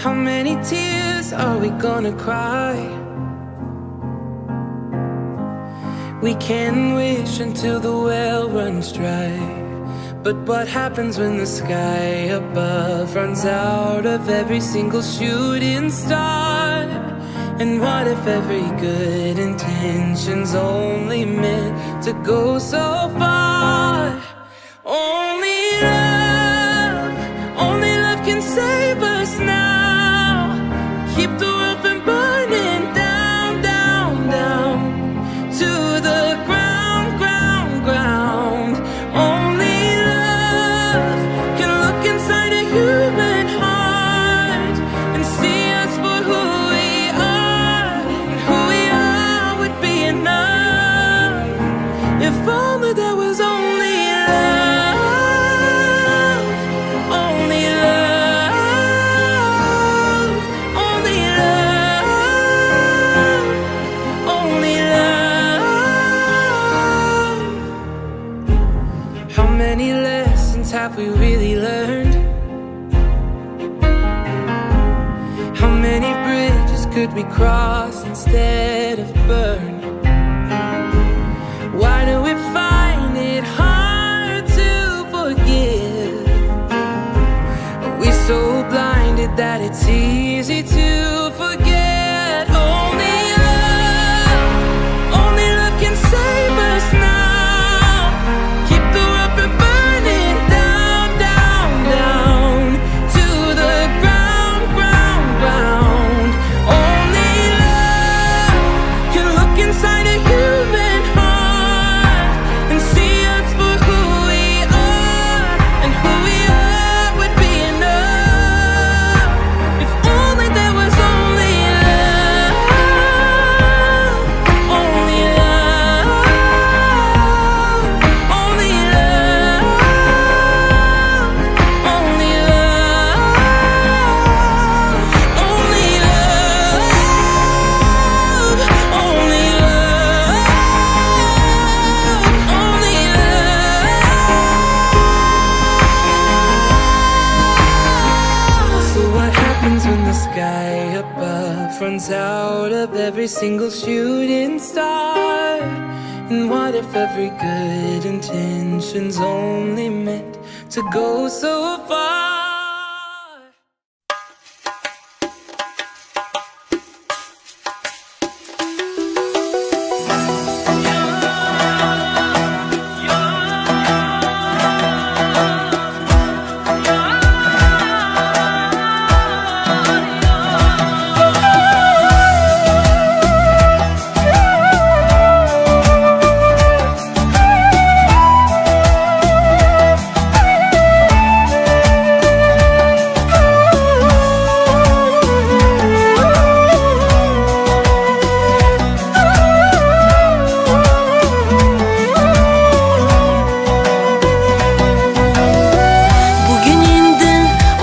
How many tears are we gonna cry? We can wish until the well runs dry. But what happens when the sky above runs out of every single shooting star? And what if every good intention's only meant to go so far? Only love, only love can save us now. Keep the world from burning down, down, down to the ground, ground, ground. Only love can look inside a human heart and see us for who we are, and who we are would be enough. If only there was only love, only love, only love, only love. How many lessons have we really learned? How many bridges could we cross instead of burn? Why do we find it hard to forgive? Are we so blinded that it's easy to forget? Only love, only love can save us now. Keep the world from burning down, down, down to the ground, ground, ground. Only love can look inside a human heart and see us for who we are, and who we are would be enough. If only there was only love, only love, only love, only love, only love, only love, only love. So what happens when the sky above runs out of every single shooting star? And what if every good intention's only meant to go so far? Bugün endi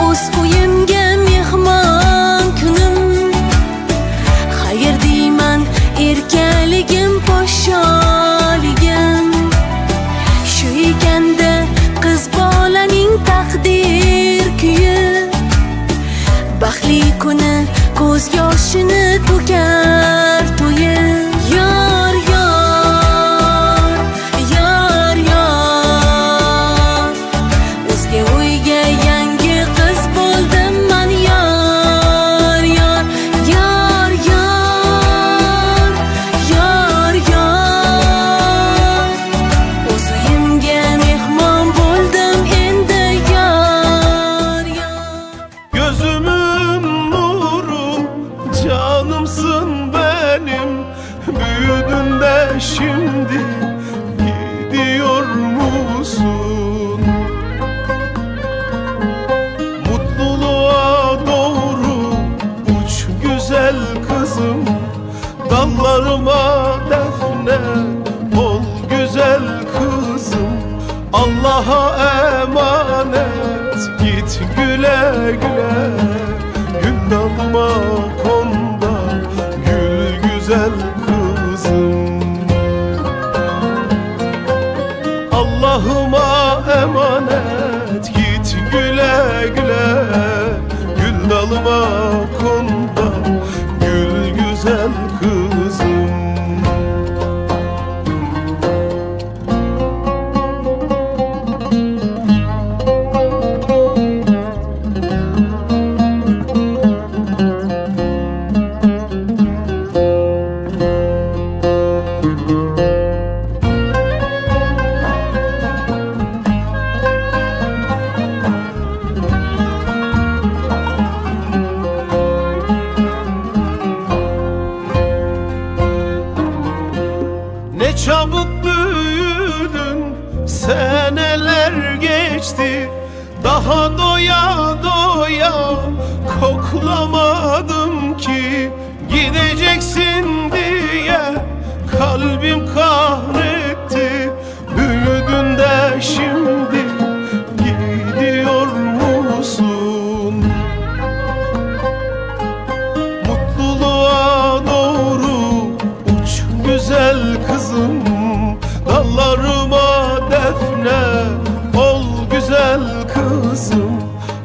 o'z uyimga mehmon kunim. Xayr deyman erkaligim, podsholigim. Shu ekanda qiz bolaning taqdir kuyi. Baxtli kuni ko'z yoshini to'kar to'yi. Yor, yor, yor, yor. O'zga uyga yangi qiz bo'ldim man, yor, yor, yor, yor, yor, yor. O'z uyimga mehmon bo'ldim endi, yor, yor. Gözümün nuru, canımsın benim. Büyüdün de şimdi gidiyor musun? Mutluluğa doğru uç güzel kızım. Dallarıma defne ol güzel kızım. Allah'a emanet git güle güle. Gül dalıma konda gül güzel kızım. Allah'ıma emanet git güle güle. Gül dalıma Daha doya doya koklamadım ki Gideceksin diye kalbim kahretti Büyüdün de şimdi gidiyor musun? Mutluluğa doğru uç güzel kızım Dallarıma defne ol güzel kızım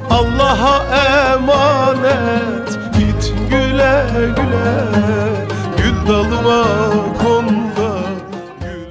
Allah'a emanet git güle güle Gül dalıma kon da gül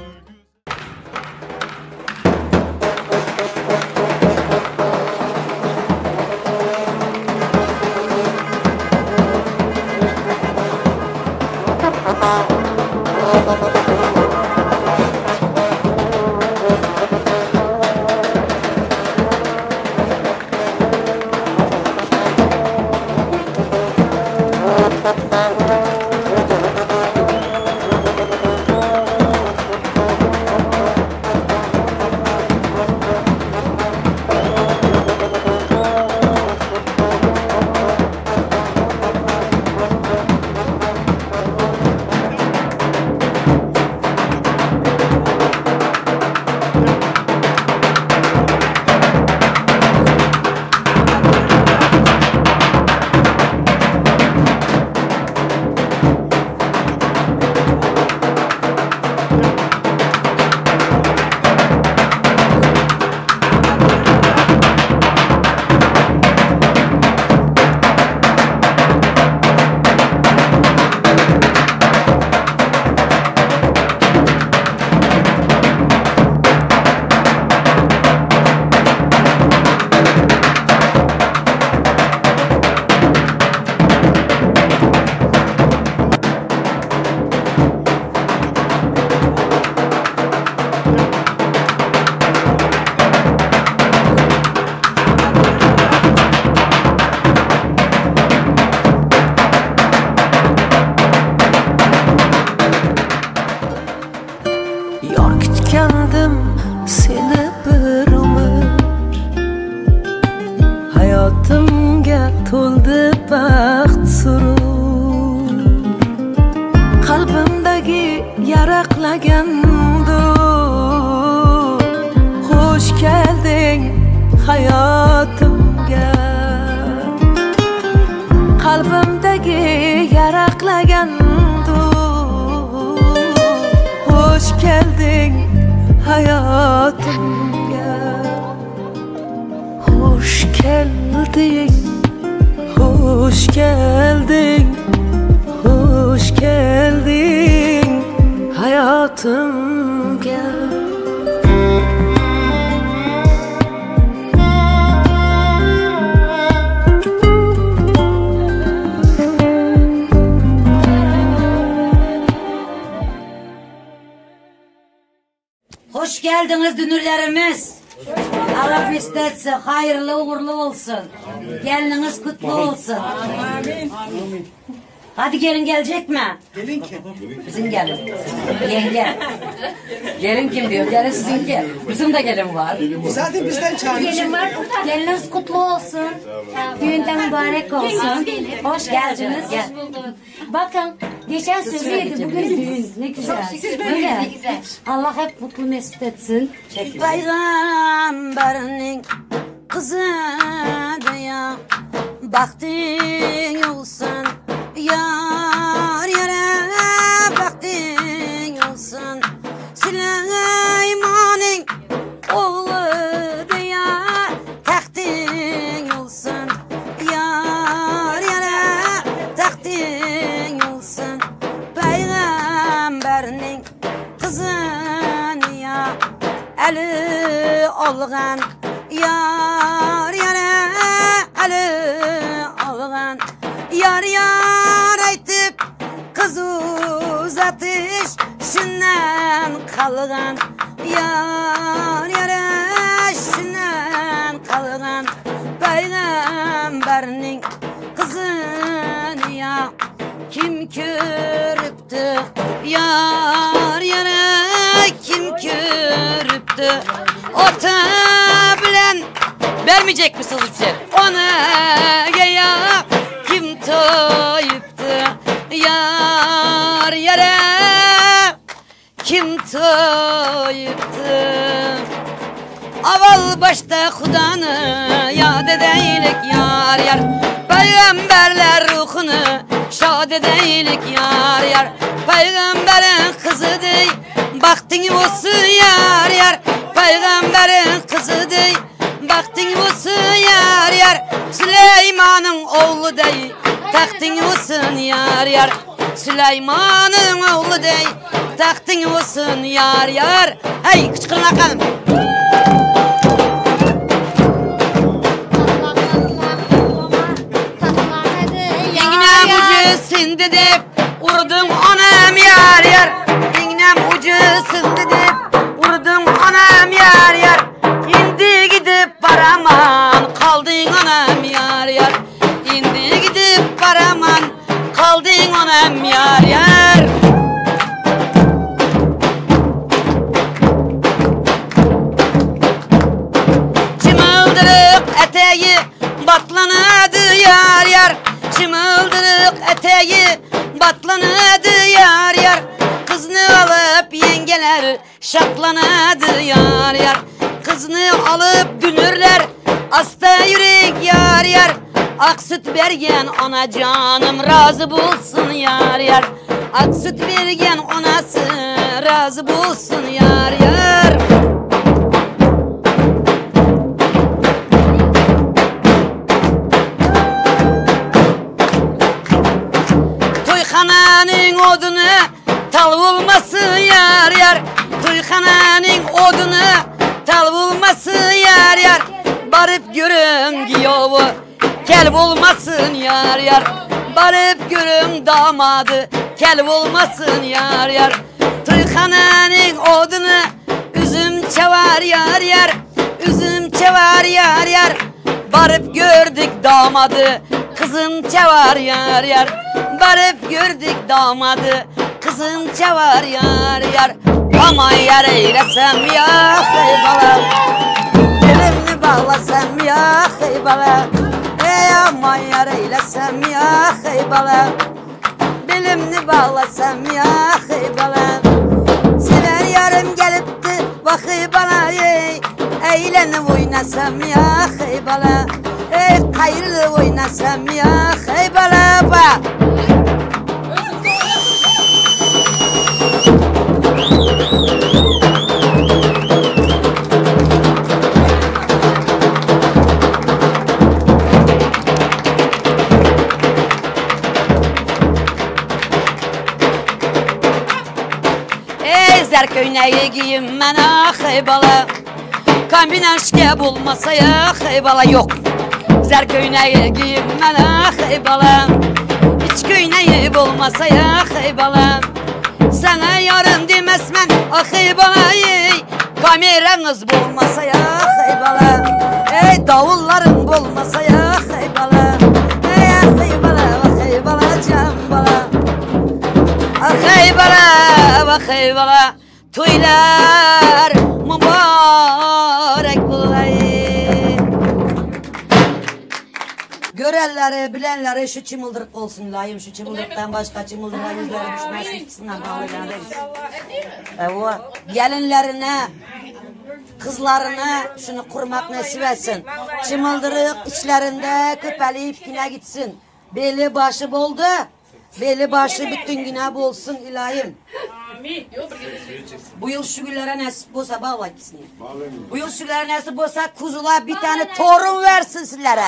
Yor kutgandim seni bir umr Hayotimga to'ldi baxt surur Qalbimdagi yaraqlagan dur Xush kelding hayotimga Qalbimdagi yaraqlagan dur Xush kelding hayotimga Xush kelding Xush kelding Xush kelding hayotimga Hoş geldiniz dünürlerimiz. Allah mesut etsin, hayırlı uğurlu olsun. Geliniz kutlu olsun. Amin. Hadi gelin gelecek mi? Gelin kim? Bizim gelin. Yenge. Gelin kim diyor? Gelin sizinki. Bizim de gelin var. Zaten bizden çağırmış. Gelin var. Geliniz kutlu olsun. Düğünden mübarek olsun. Hoş geldiniz. Gel. Bakın geçen sözü yedi bugün düğün. Ne güzel. Siz böyle ne güzel. Allah hep mutlu mesut etsin. Peygamberinin kızı ya Baktın olsun yar yara baktın olsun Süleyman'ın oğlu diye tahtın olsun Yar yara tahtın olsun Peygamberinin kızını ya eli olgan Yar yara eli olgan Yar yar aytıp kız uzatış şundan kalgan Yar yara şundan kalgan Peygamberinin kızını ya kim körüptü Yar yara kim körüptü Ota bilen Bermeyecek misiniz bize? Ona ya kim toyuptu yar yara kim toyuptu Aval başta Hudanı yad edeylik yar yar Peygamberler ruhunu şad edeylik yar yar Peygamberin kızı dey Baktın olsun yar yar Peygamberin kızı dey Baktın olsun yar yar Süleyman'ın oğlu dey Tahtın olsun yar yar Süleyman'ın oğlu dey Tahtın olsun yar yar Hey kıçkırın bakalım. İğnem ucu sindi dep Vurdum anam yar yar İğnem ucu sindi dep Vurdum anam yar yar İndi gidip baraman Kaldın anam yar yar İndi gidip baraman Kaldın anam yar yar Çımıldırık eteği batlanadı yar yar Çımıldırık eteği batlanadı yar yar Kızını alıp yengeler şaklanadı yar yar Kızını alıp dünürler asta yürek yar yar Ak süt bergen ana canım razı bulsun yar yar Ak süt bergen onası razı bulsun yar yar Toyxananın odunu tal olması yar yar Toyxananın odunu tal olması yar yar Barıp görün giyovu kel olmasın yar yar Barıp görün damadı kel olmasın yar yar Toyxananın odunu üzüm çavar yar yar Üzüm çavar yar yar Barıp gördük damadı Kızın çavar yar yar Barıp gördük damadı Kızın çavar yar yar Aman yar eylesem ya hey bala Elimni bağlasam ya hey bala Ey aman yar eylesem ya hey bala Belimni bağlasam ya hey bala Sever yarım gelipti bakı bana ey Eğlenip oynasam ya hey bala Ey kayrılıp oynasam ya hey bala bak Ey zer köynəyi giyim mən ax ey bala Kombinaşka bulmasa yax ey bala yok Zer köynəyi giyim mən ax ey bala İç köynəyi bulmasa yax ey bala Sana yarım demez mən ax ey bala ey Kameranız bulmasa yax ey bala Ey davulların bulmasa yax ey bala Ey ax ey bala ax ey bala can bala Ah ey bala, ah ey bala, toylar mübarek bolay. Görenleri, bilenleri şu çimıldırık olsun layım, şu çimıldırıktan başka çimıldırığa yüzleri düşmesin, ikisinden bağlayacağım deriz. Evet, gelinlerine, kızlarına şunu kurmak nasip etsin. Çimıldırık içlerinde köpeleyip yine gitsin. Beli başı boldu. Beli başı bütün güne bolsun ilahim. Bu yıl şu günlere nasip olsa bağla ikisini. Bu yıl şu günlere nasip olsa kuzular bir tane torun versin sizlere.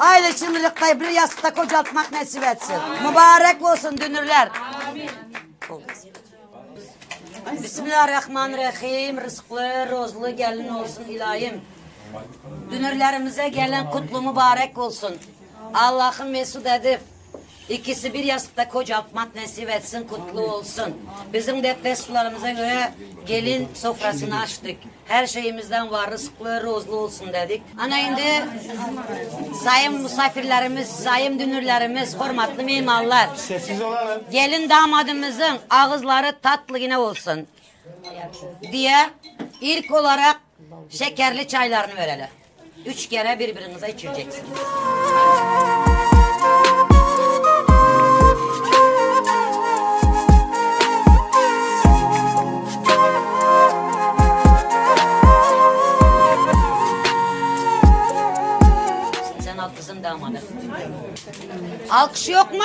Aile çımırlıkta bir yastıkta kocaltmak nasip etsin. Mübarek olsun dünürler. Bismillahirrahmanirrahim. Rızklı, rozlu gelin olsun ilahim. Dünürlerimize gelen kutlu mübarek olsun. Allah'ım mesut edip ikisi bir yastıkta kocaltmak nasip etsin, kutlu olsun. Bizim de sularımıza göre gelin sofrasını açtık. Her şeyimizden var, rızklı, rozlu olsun dedik. Ana indi sayın misafirlerimiz, sayın dünürlerimiz, hormatlı mimarlar. Sessiz olalım. Gelin damadımızın ağızları tatlı yine olsun diye ilk olarak. Şekerli çaylarını vereli. Üç kere birbirinize içireceksiniz. Sen al kızım damadı. Alkış yok mu?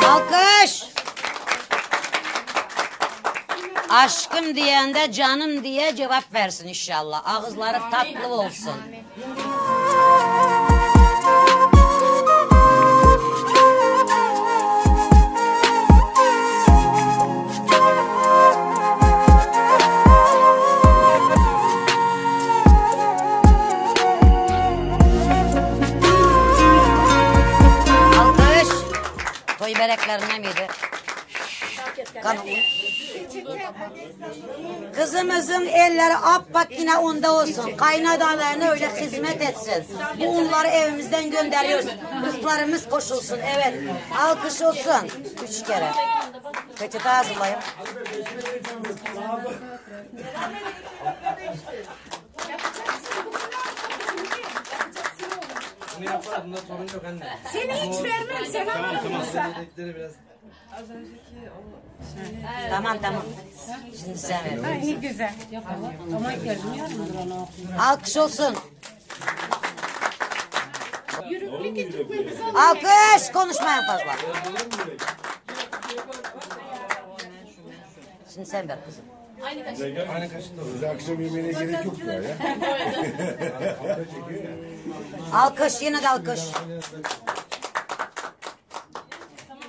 Alkış. Aşkım diyende canım diye cevap versin inşallah. Ağızları tatlı olsun. Alkış. Toy bereklerine miydi? Kan Kızımızın elleri apak yine onda olsun. Kaynanalarına öyle hizmet etsin. Bu unları evimizden gönderiyoruz. Kızlarımız koşulsun. Evet. Alkış olsun. Üç kere. Peçete hazırlayın. Bunu yaparız, bunda sorun yok anne. Seni hiç vermem sen alırım yoksa. Dedikleri biraz Tamam tamam. Şimdi sen ver. Ne güzel. Alkış olsun. Alkış konuşmayın fazla. Şimdi sen ver kızım. Akşam yemeğine gerek yok ya. ya. Alkış yine de alkış.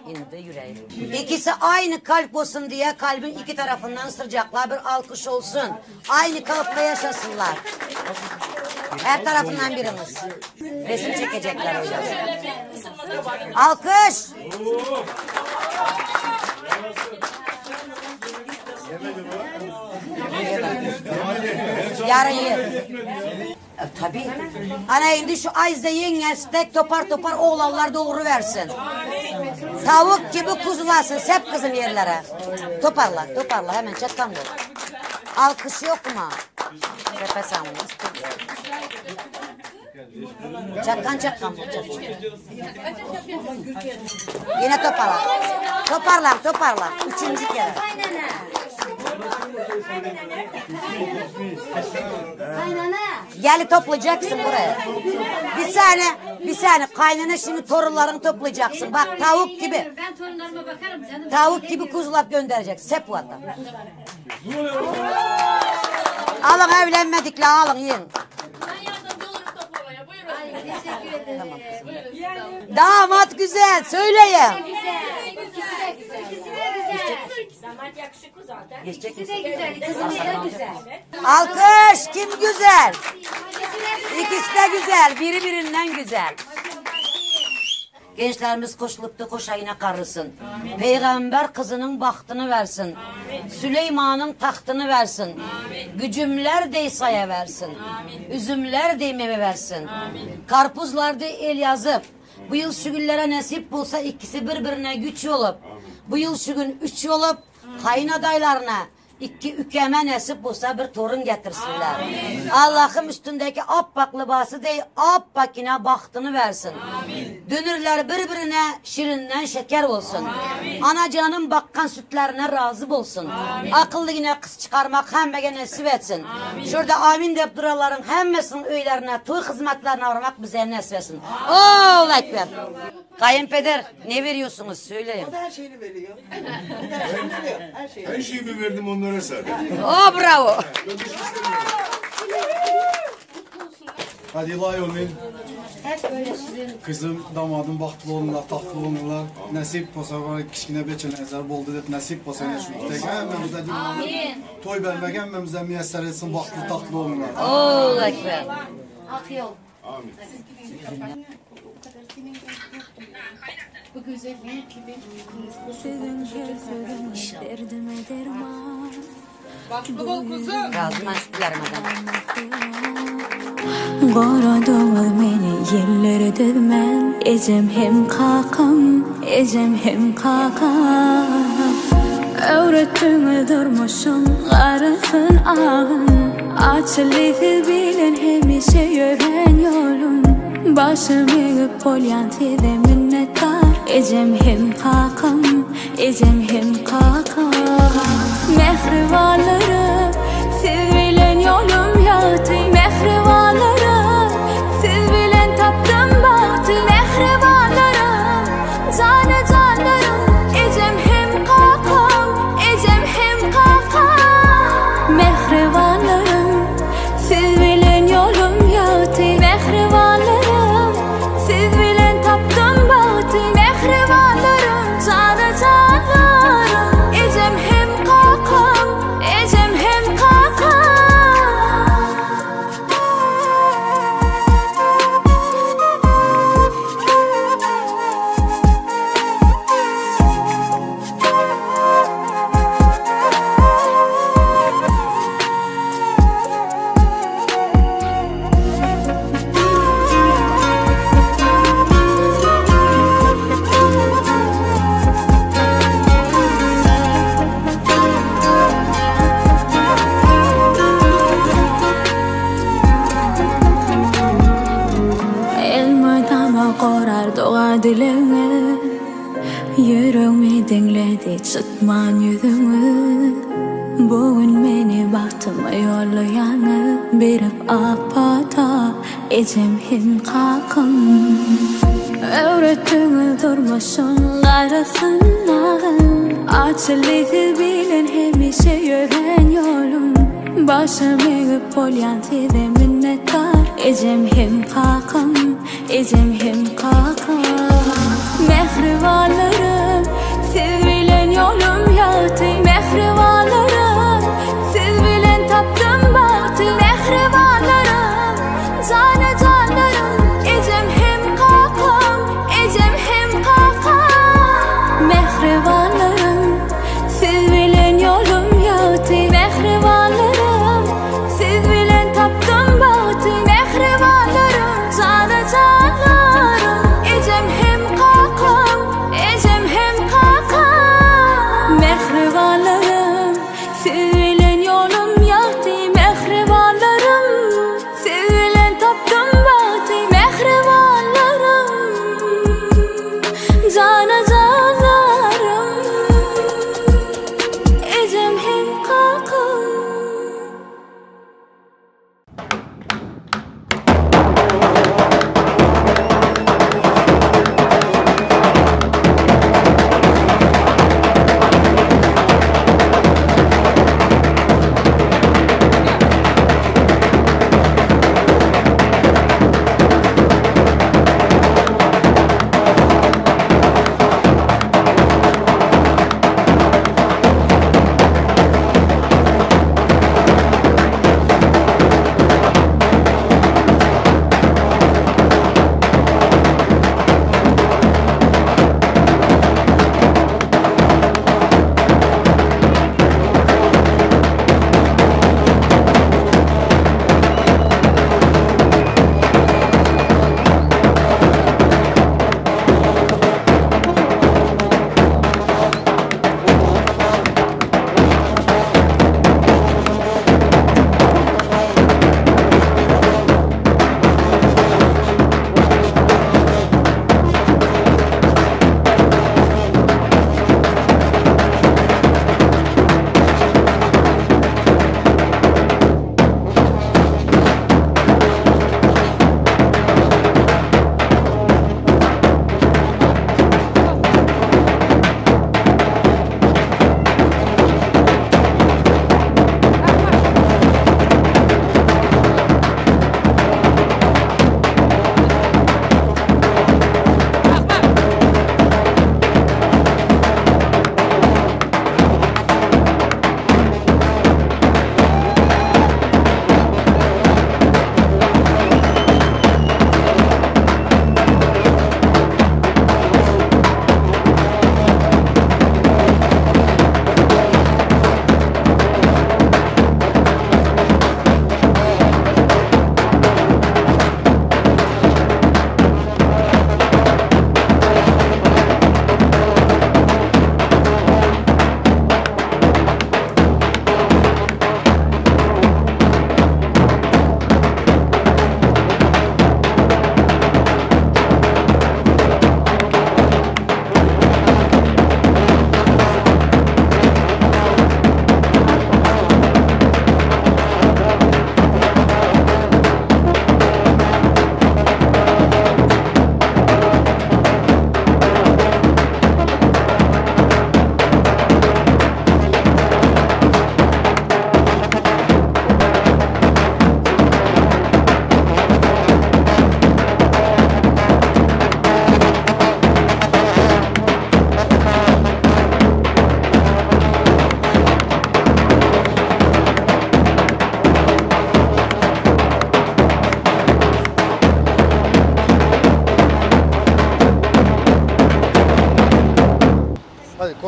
Yine de yüreği. İkisi aynı kalp olsun diye kalbin iki tarafından ısıracaklar. Bir alkış olsun. Aynı kalıpta yaşasınlar. Her tarafından birimiz. Resim çekecekler hocam. Alkış. Yarın yer. E, tabii. Ana indi şu Ayza yengesi tek topar topar oğlanlar doğru versin. Tavuk gibi kuzulasın. Sep kızım yerlere. Toparla, toparla. Hemen çatkan bu. Alkış yok mu? Tepe sağlığı. Çatkan çatkan bu. Çatkan. Yine toparla. Toparla, toparla. Üçüncü kere. Gel toplayacaksın buraya. Bir saniye, bir saniye. Kaynana şimdi torunlarını toplayacaksın. Bak tavuk gibi. Ben torunlarıma bakarım canım. Tavuk gibi kuzulap gönderecek. Sep bu hatta. Alın evlenmedik la alın yiyin. Ben yardımcı olurum toplamaya. Buyurun. Ay, teşekkür ederim. Tamam kızım. Damat güzel söyleyin. Güzel. İkisi de güzel. İkisi de güzel. Damat yakışıklı zaten. Geçecek İkisi de güzel. Kızımız da güzel. Alkış kim güzel? İkisi de güzel. İkisi de güzel. Biri birinden güzel. Gençlerimiz koşulup da koşayına karılsın. Peygamber kızının bahtını versin. Süleyman'ın tahtını versin. Gücümler de İsa'ya versin. Üzümler de meyve versin. Karpuzlar da el yazıp. Bu yıl şu günlere nasip olsa ikisi birbirine güç olup. Bu yıl şu gün üç olup kayın adaylarına iki ükeme nasip olsa bir torun getirsinler. Allah'ım üstündeki appak libası değil appak yine bahtını versin. Dönürler birbirine şirinden şeker olsun. Anacanın bakkan sütlerine razı olsun. Akıllı yine kız çıkarmak hemmege nasip etsin. Şurada amin deyip duraların hemmesinin öylerine, toy hizmetlerine varmak bize nasip etsin. Allahu Ekber. Kayınpeder ne veriyorsunuz söyleyin. her şeyini veriyor. Her şeyini veriyor. Her şeyini. Her şeyimi verdim onlara sadece. Oh bravo. Hadi ilahi olun. Kızım, damadım bahtlı olurlar, tahtlı olurlar. Nasip olsa var, kiçkine beçenler boldu dep nasip olsa ne şu. Tek hemmemize Amin. Toy vermek hemmemize müyesser etsin, bahtlı tahtlı olurlar. Allahu Ekber. Ak yol. Amin. Derdime derman Razım ben sütlerimden. Goradymyz meni ýellere dözmän Ejem hem kakam. Ejem hem kakam. Öwretdiňiz durmuşyň garasyn agyn. Açyldy siz bilen hemişe ýörän ýolum. Başym egip bolýan size minnetdar. Ejem hem kakam, ejem hem kakam. Mähribanlarym, siz bilen ýolum ýagty. Mähribanlarym, siz bilen tapdym bagty. Mähribanlarym, jana janlarym. Ejem hem kakam, ejem hem kakam. Mähribanlarym, siz bilen ýolum ýagty. Mähribanlarym, siz bilen tapdym bagty. Mähribanlarym, jana janlarym. Ejem hem kakam, ejem hem kakam. Elmydama gorar doga-dilegiňiz, Ýüregimi diňledi çytman ýüzüňiz. Bu gün meni bagtyma ýollaýaňyz, Berip ak pata ejem hem kakam. Öwretdiňiz durmuşyň garasyn agyn, Açyldy siz bilen hemişe ýörän ýolum. Başym egip bolýan size minnetdar. Ejem hem kakam, ejem hem kakam. Mähribanlarym, siz bilen ýolum ýagty. Mähribanlarym, siz bilen tapdym bagty. Mähribanlarym, jana janlarym. Ejem hem kakam, ejem hem kakam. Mähribanlarym, siz bilen ýolum ýagty. Mähribanlarym, siz bilen tapdym bagty. Mähribanlarym, jana janlarym. Ejem hem kakam, ejem hem kakam.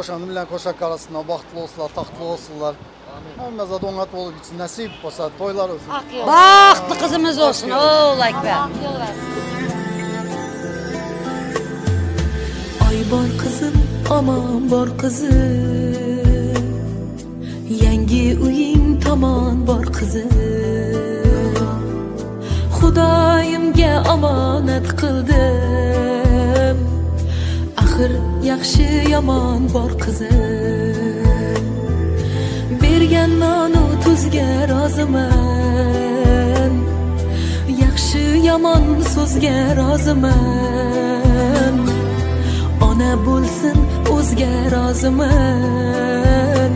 Koşandy bilen Koşak arasynda bagtly bolsunlar, tagtly bolsunlar. Hemme zat oňat bolup gitsin, nesip bolsa toýlar olsun. Bagtly gyzymyz olsun, owl Ekber. Oy bor qizim, omon bor qizim. Yangi uying tomon bor qizim. Xudoyimga omonat qildim. Axir yaxshi yomon bor qizim. Bergan nonu tuzga roziman. Yaxshi yomon so'zga roziman. Ona bo'lsin o'zga roziman.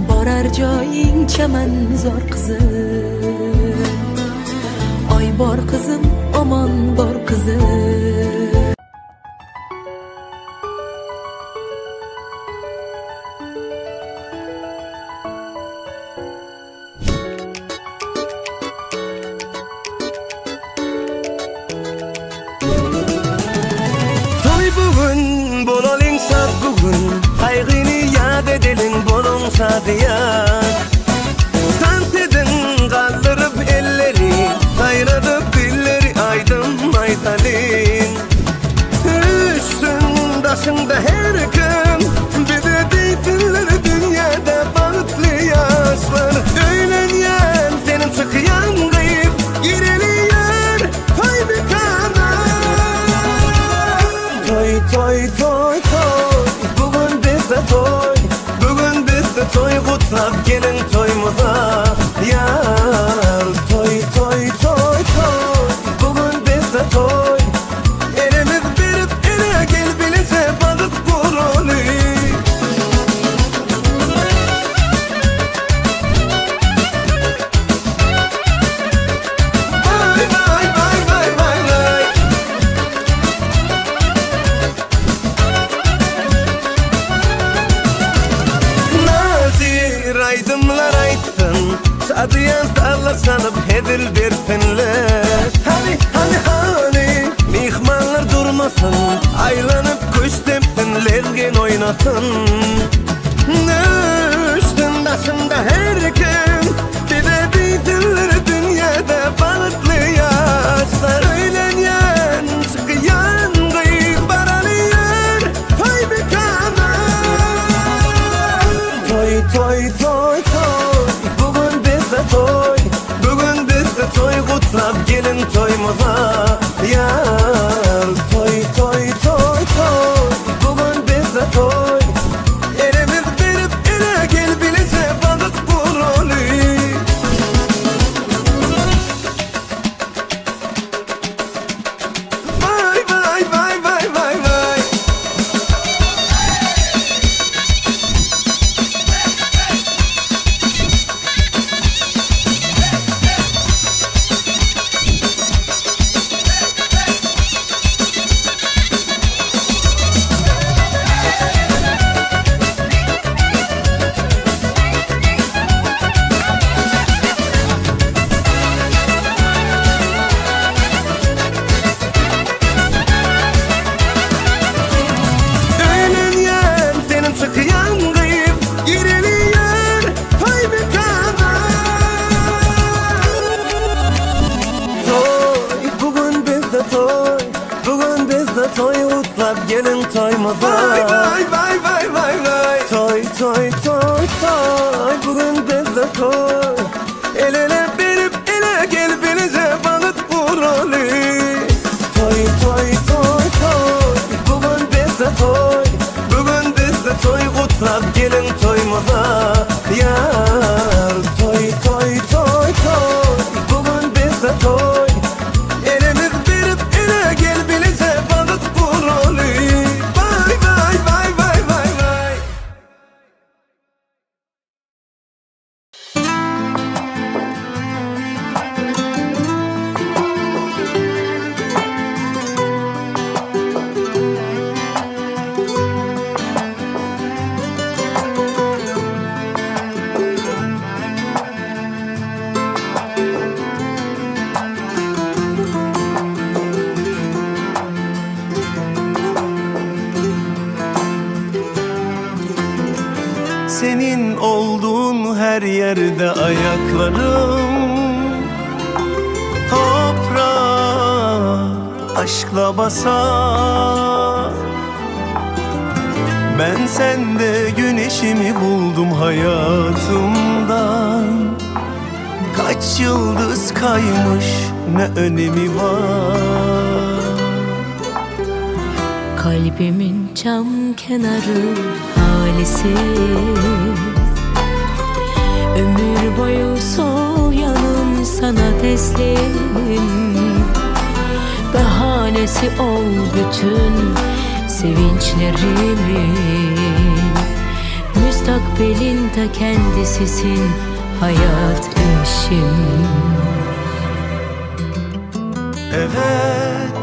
Borar joying chamanzor qizim. Oy bor qizim, omon bor qizim. Toý bu gün, bolalyň şat bu gün, Gaýgyny ýat edeliň, boluň şadyýan. Tans ediň, galdyryp elleri, Saýradyp dilleri, aýdym aýdalyň. Üstün daşyňda her kim, Bize diýsinler dünýäde bagtly ýaşlar. Öýlenýän seniň çykýan gyz, Gireli ýör toý mekana. Toý, toý, toý, toý, bu gün bizde toý, Bu gün bizde toý gutlap geliň toýumyza. Ýar, toý, toý, toý, toý, bu gün bizde toý. Elimiz berip ele gel bileje bagyt guraly. Vay vay vay vay vay vay. Nazir aýdymlar aýtsyn, Şadyýan sazlar çalyp hezil bersinler. Hany, hany, hany, myhmanlar durmasyn, Aýlanyp küşt depsin, lezgin oýnasyn. Üstün daşynda her kim, Bize diýsinler dünýäde bagtly ýaşlar. Öýlenýän, çykýan gyz, baraly ýör toý mekana. Toý, toý, toý, toý, bu gün bizde toý, Bu gün bizde toý gutlap geliň toýumyza. Ýar, toý, toý, toý, toý, bu gün bizde toý. Elimiz berip ele gel bileje bagyt guraly. Vay vay vay vay vay vay. Öýlenýän seniň çykýan gyz, Gireli ýör toý mekana. Toý, bu gün bizde toý, Bu gün bizde toý gutlap geliň toýumyza. Vay vay vay vay vay vay. Toý, toý, toý, toý, bu gün bizde toý. El ele berip ele gel bileje bagyt guraly. Toý, toý, toý, toý, bu gün bizde toý, Bu gün bizde toý gutlap geliň toýumyza. Ýar, toý, toý, toý, toý, bu gün bizde toý. Elimiz berip ele gel bileje bagyt guraly. Vay vay vay vay vay vay. Senin olduğun her yerde ayaklarım Toprağa aşkla basar Ben sende güneşimi buldum hayatımdan Kaç yıldız kaymış ne önemi var Kalbimin cam kenarı halisi Ömür boyu sol yanım sana teslim Bahanesi ol bütün sevinçlerimin Müstakbelin ta kendisisin hayat eşim Evet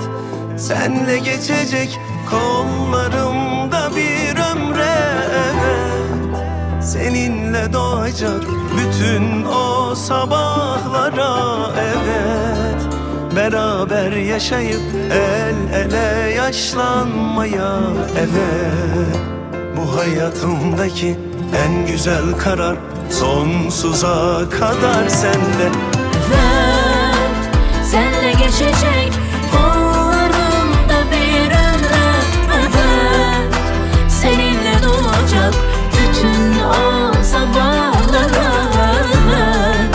senle geçecek kollarımda bir ömre evet Seninle doğacak bütün o sabahlara evet Beraber yaşayıp el ele yaşlanmaya evet Bu hayatımdaki en güzel karar sonsuza kadar senle Evet, senle geçecek kollarımda bir ömre Evet, seninle doğacak bütün o sabahlara Evet,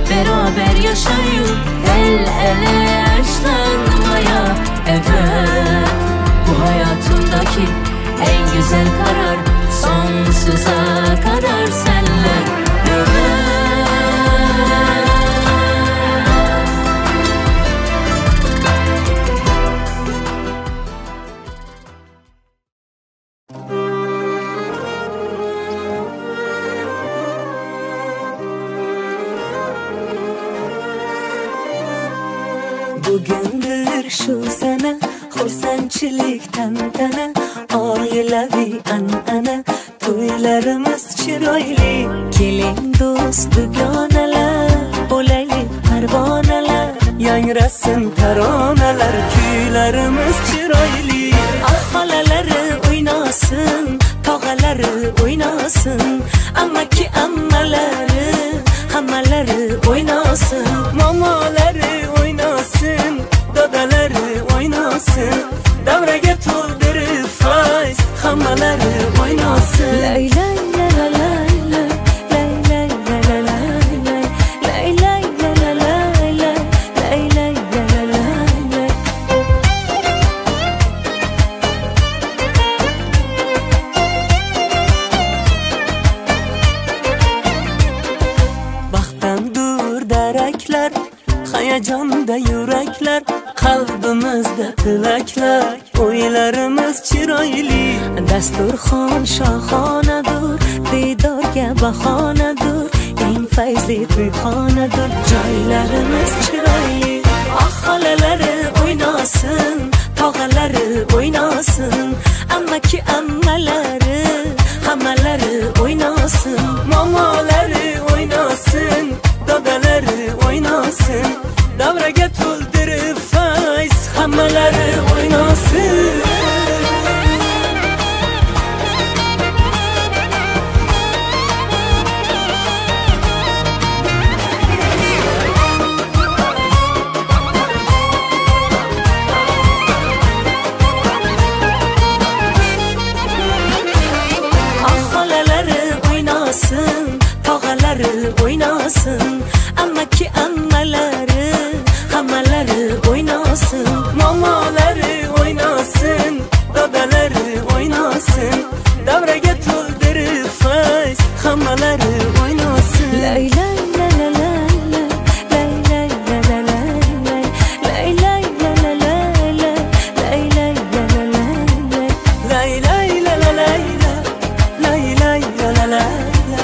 beraber yaşayıp el ele yaşlanmaya Evet, bu hayatımdaki en güzel karar sonsuza kadar senle Evet. Bugundir shu sana xursandchilik tantana oilaviy an'ana to'ylarimiz chiroyli keling do'st dugonalar bo'laylik parvonalar Yangrasin taronalar kuylarimiz chiroyli Ah xolalari o'ynasin tog'alari o'ynasin amaki ammalari hammalari o'ynasin Momolari o'ynasin dodalari o'ynasin Davraga to'ldirib fayz hammalari o'ynasin Lay lay la la lay lay lay lay la la lay lay lay lay la la lay lay lay lay la la lay lay Baxtdan daraklar hayajonda yuraklar qalbimizda tilaklar o'ylarimiz chiroyli Dasturxon shohonadur diydorga bahonadur eng fayzli to'yxonadur joylarimiz chiroyli Ah xolalari o'ynasin tog'alari o'ynasin amaki ammalari hammalari o'ynasin Momolari o'ynasin dodalari o'ynasin Davraga to'ldirib fayz hammalari o'ynasin Ah xolalari o'ynasin tog'alari o'ynasin amaki ammalari hammalari o'ynasin Momolari o'ynasin dodalari o'ynasin Davraga to'ldirib fayz hammalari o'ynasin Lay lay la la lay lay lay lay la la lay lay lay lay la la lay lay lay lay la la lay lay Lay lay la la lay la lay lay la la lay la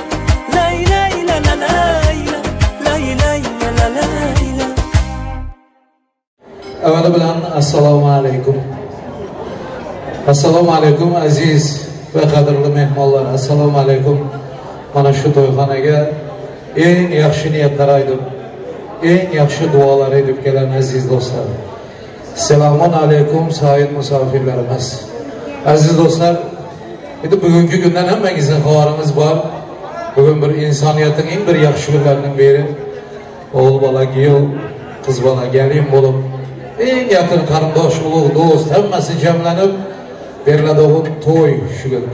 lay lay la la lay la lay lay la la lay la Avvali bilan assalomu alaykum. Assalomu alaykum aziz va qadrli mehmonlar. Assalomu alaykum. Mana shu to'yxonaga eng yaxshi niyatlar aytib, eng yaxshi duolar edib kelgan aziz do'stlar. Selamun alaykum sayın misafirlerimiz. Aziz do'stlar, Endi bugungi kundan hammangizni xabaringiz bor. Bugun bir insoniyatning eng bir yaxshi kunlarining biri. O'g'il bola kuyov, qiz bola gelin bo'lib, eng yaqin qarindosh, ulug' do'st hammasi jamlanib beriladigan to'y shu kun.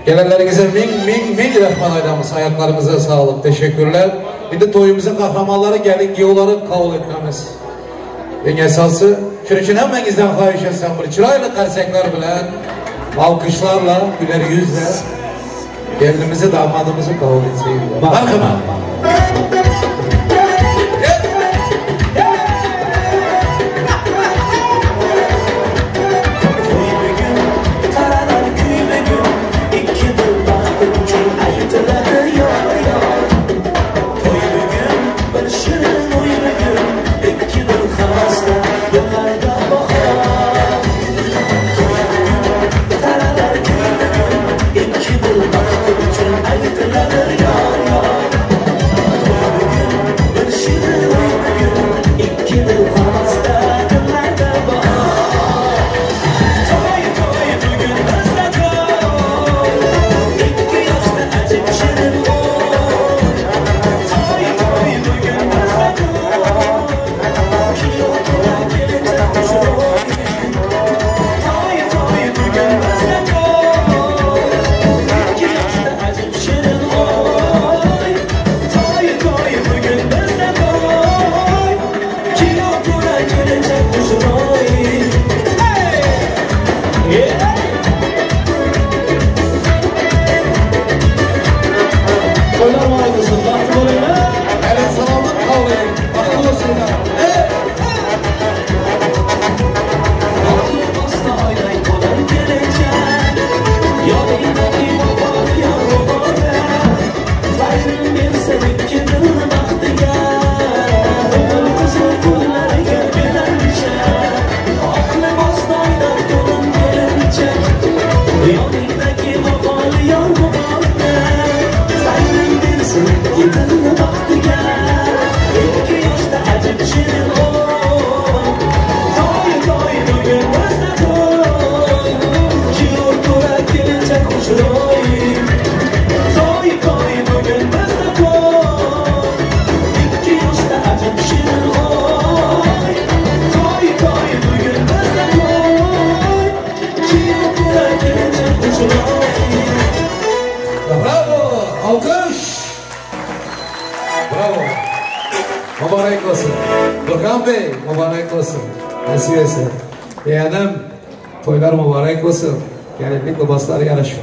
Gelenlerinize ming ming ming rahmat aytamiz. Ayaklarınıza sağlık. Teşekkürler. Endi to'yimizning qahramonlari gelin kuyovlari qabul etamiz. Eng esası, shuning uchun hammangizdan xohish etsam bir chiroyli qarsaklar bilan, alkışlarla, güler yüzle gelinimizi, damadımızı kabul etseydik. Marhaba.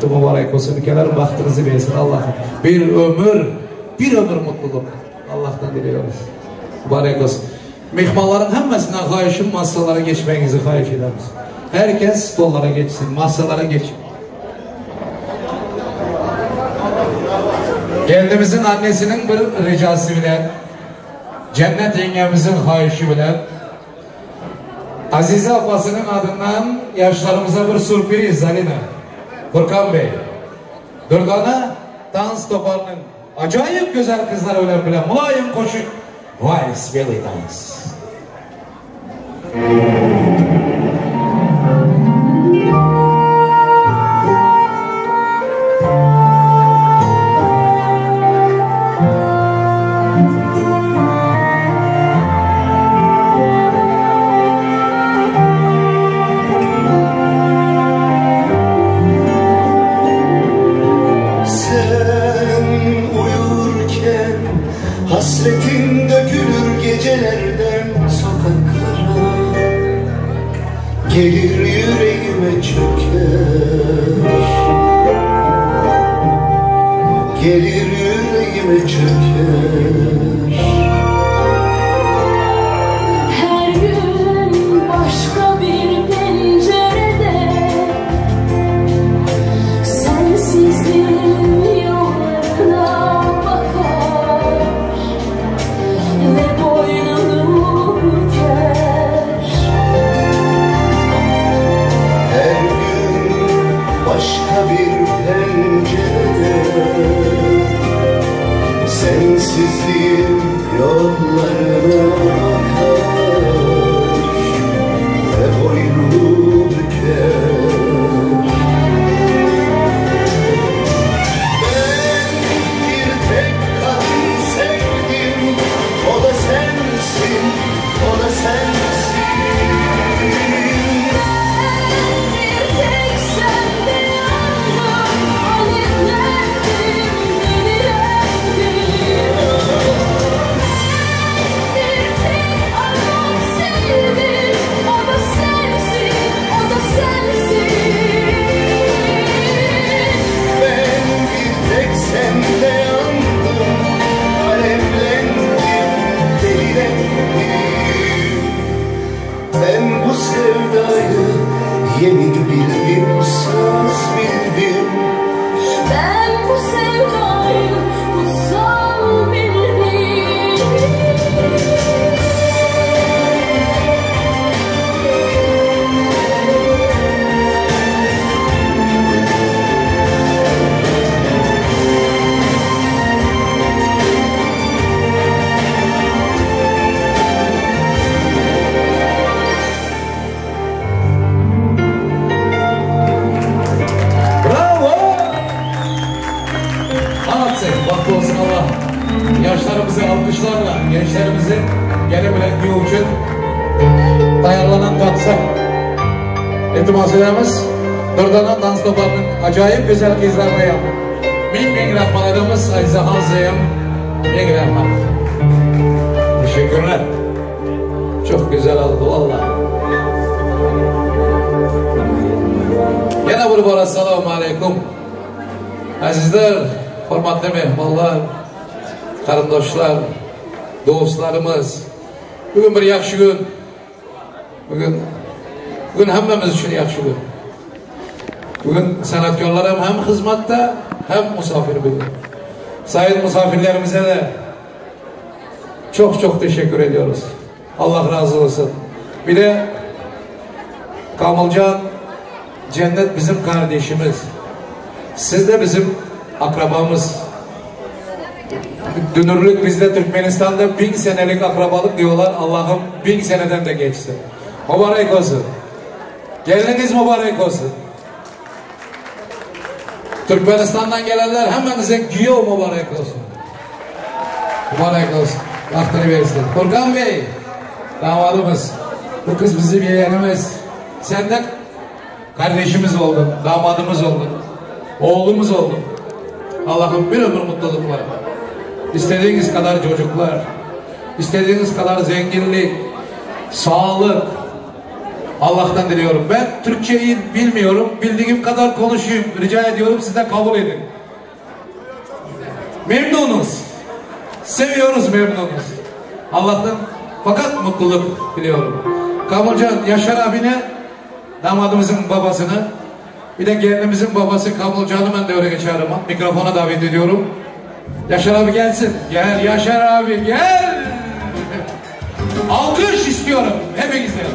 Mübarek olsun. Ülkelerin bahtınızı versin Allah'ım. Bir ömür, bir ömür mutluluk Allah'tan diliyoruz. Mübarek olsun. Mehmanların hemmesinden xahişim masalara geçmenizi xahiş ederiz. Herkes stollara geçsin, masalara geçin. Gelinimizin annesinin bir ricası bile, cennet yengemizin xahişi bile, Azize ablasının adından yaşlarımıza bir sürpriz Alina. Furkan Bey, Durdana dans toparının acayip güzel kızlar öyle bile mulayim koşuk Vals Belly Dans. Hasretin dökülür gecelerden sokaklara, gelir yüreğime çöker, gelir yüreğime çöker. Her gün başka bir pencerede sensizliğin yollarına bakar ve boynunu büker. Her gün başka bir pencerede sensizliğin yollarına bakar ve boynunu büker. sevdayı kutsal bildim. Bravo! Anlatsın, bahtı olsun Allah. Yaşlarımızı alkışlarla, gençlerimizi gelebilen güyü için tayarlanan dansa iltimas edemiz. Durdana dans toparının acayip güzel kızlarına yap. Bin bin rahmetlerimiz Azize Hanzı'yım. Bin rahmet. Teşekkürler. Çok güzel oldu valla. Yana bir bora assalomu alaykum. Azizler, hurmatli mehmonlar, qarindoshlar, do'stlarimiz. Bugun bir yaxshi kun. Bugun bugun hammamiz uchun yaxshi kun. Bugun san'atkorlar ham ham xizmatda, ham musofir bugun. Sayın misafirlerimize de çok çok teşekkür ediyoruz. Allah razı olsun. Bir de Kamilcan Cennet bizim kardeşimiz. Siz de bizim akrabamız. Dünürlük bizde Türkmenistan'da bin senelik akrabalık diyorlar. Allah'ım bin seneden de geçsin. Mübarek olsun. Geliniz mübarek olsun. Türkmenistan'dan gelenler hemmenize giyo mübarek olsun. Mübarek olsun. Vaktini versin. Furkan Bey, damadımız. Bu kız bizim yeğenimiz. Sen de kardeşimiz oldun, damadımız oldun, oğlumuz oldun. Allah'ım bir ömür mutluluklar. İstediğiniz kadar çocuklar, istediğiniz kadar zenginlik, sağlık. Allah'tan diliyorum. Ben Türkçeyi bilmiyorum. Bildiğim kadar konuşayım. Rica ediyorum siz de kabul edin. Memnunuz. Seviyoruz memnunuz. Allah'tan fakat mutluluk diliyorum. Kamilcan Yaşar abine damadımızın babasını bir de gelinimizin babası Kamilcan'ı ben devreye geçerim. Mikrofona davet ediyorum. Yaşar abi gelsin. Gel Yaşar abi gel. Alkış istiyorum hepinizden.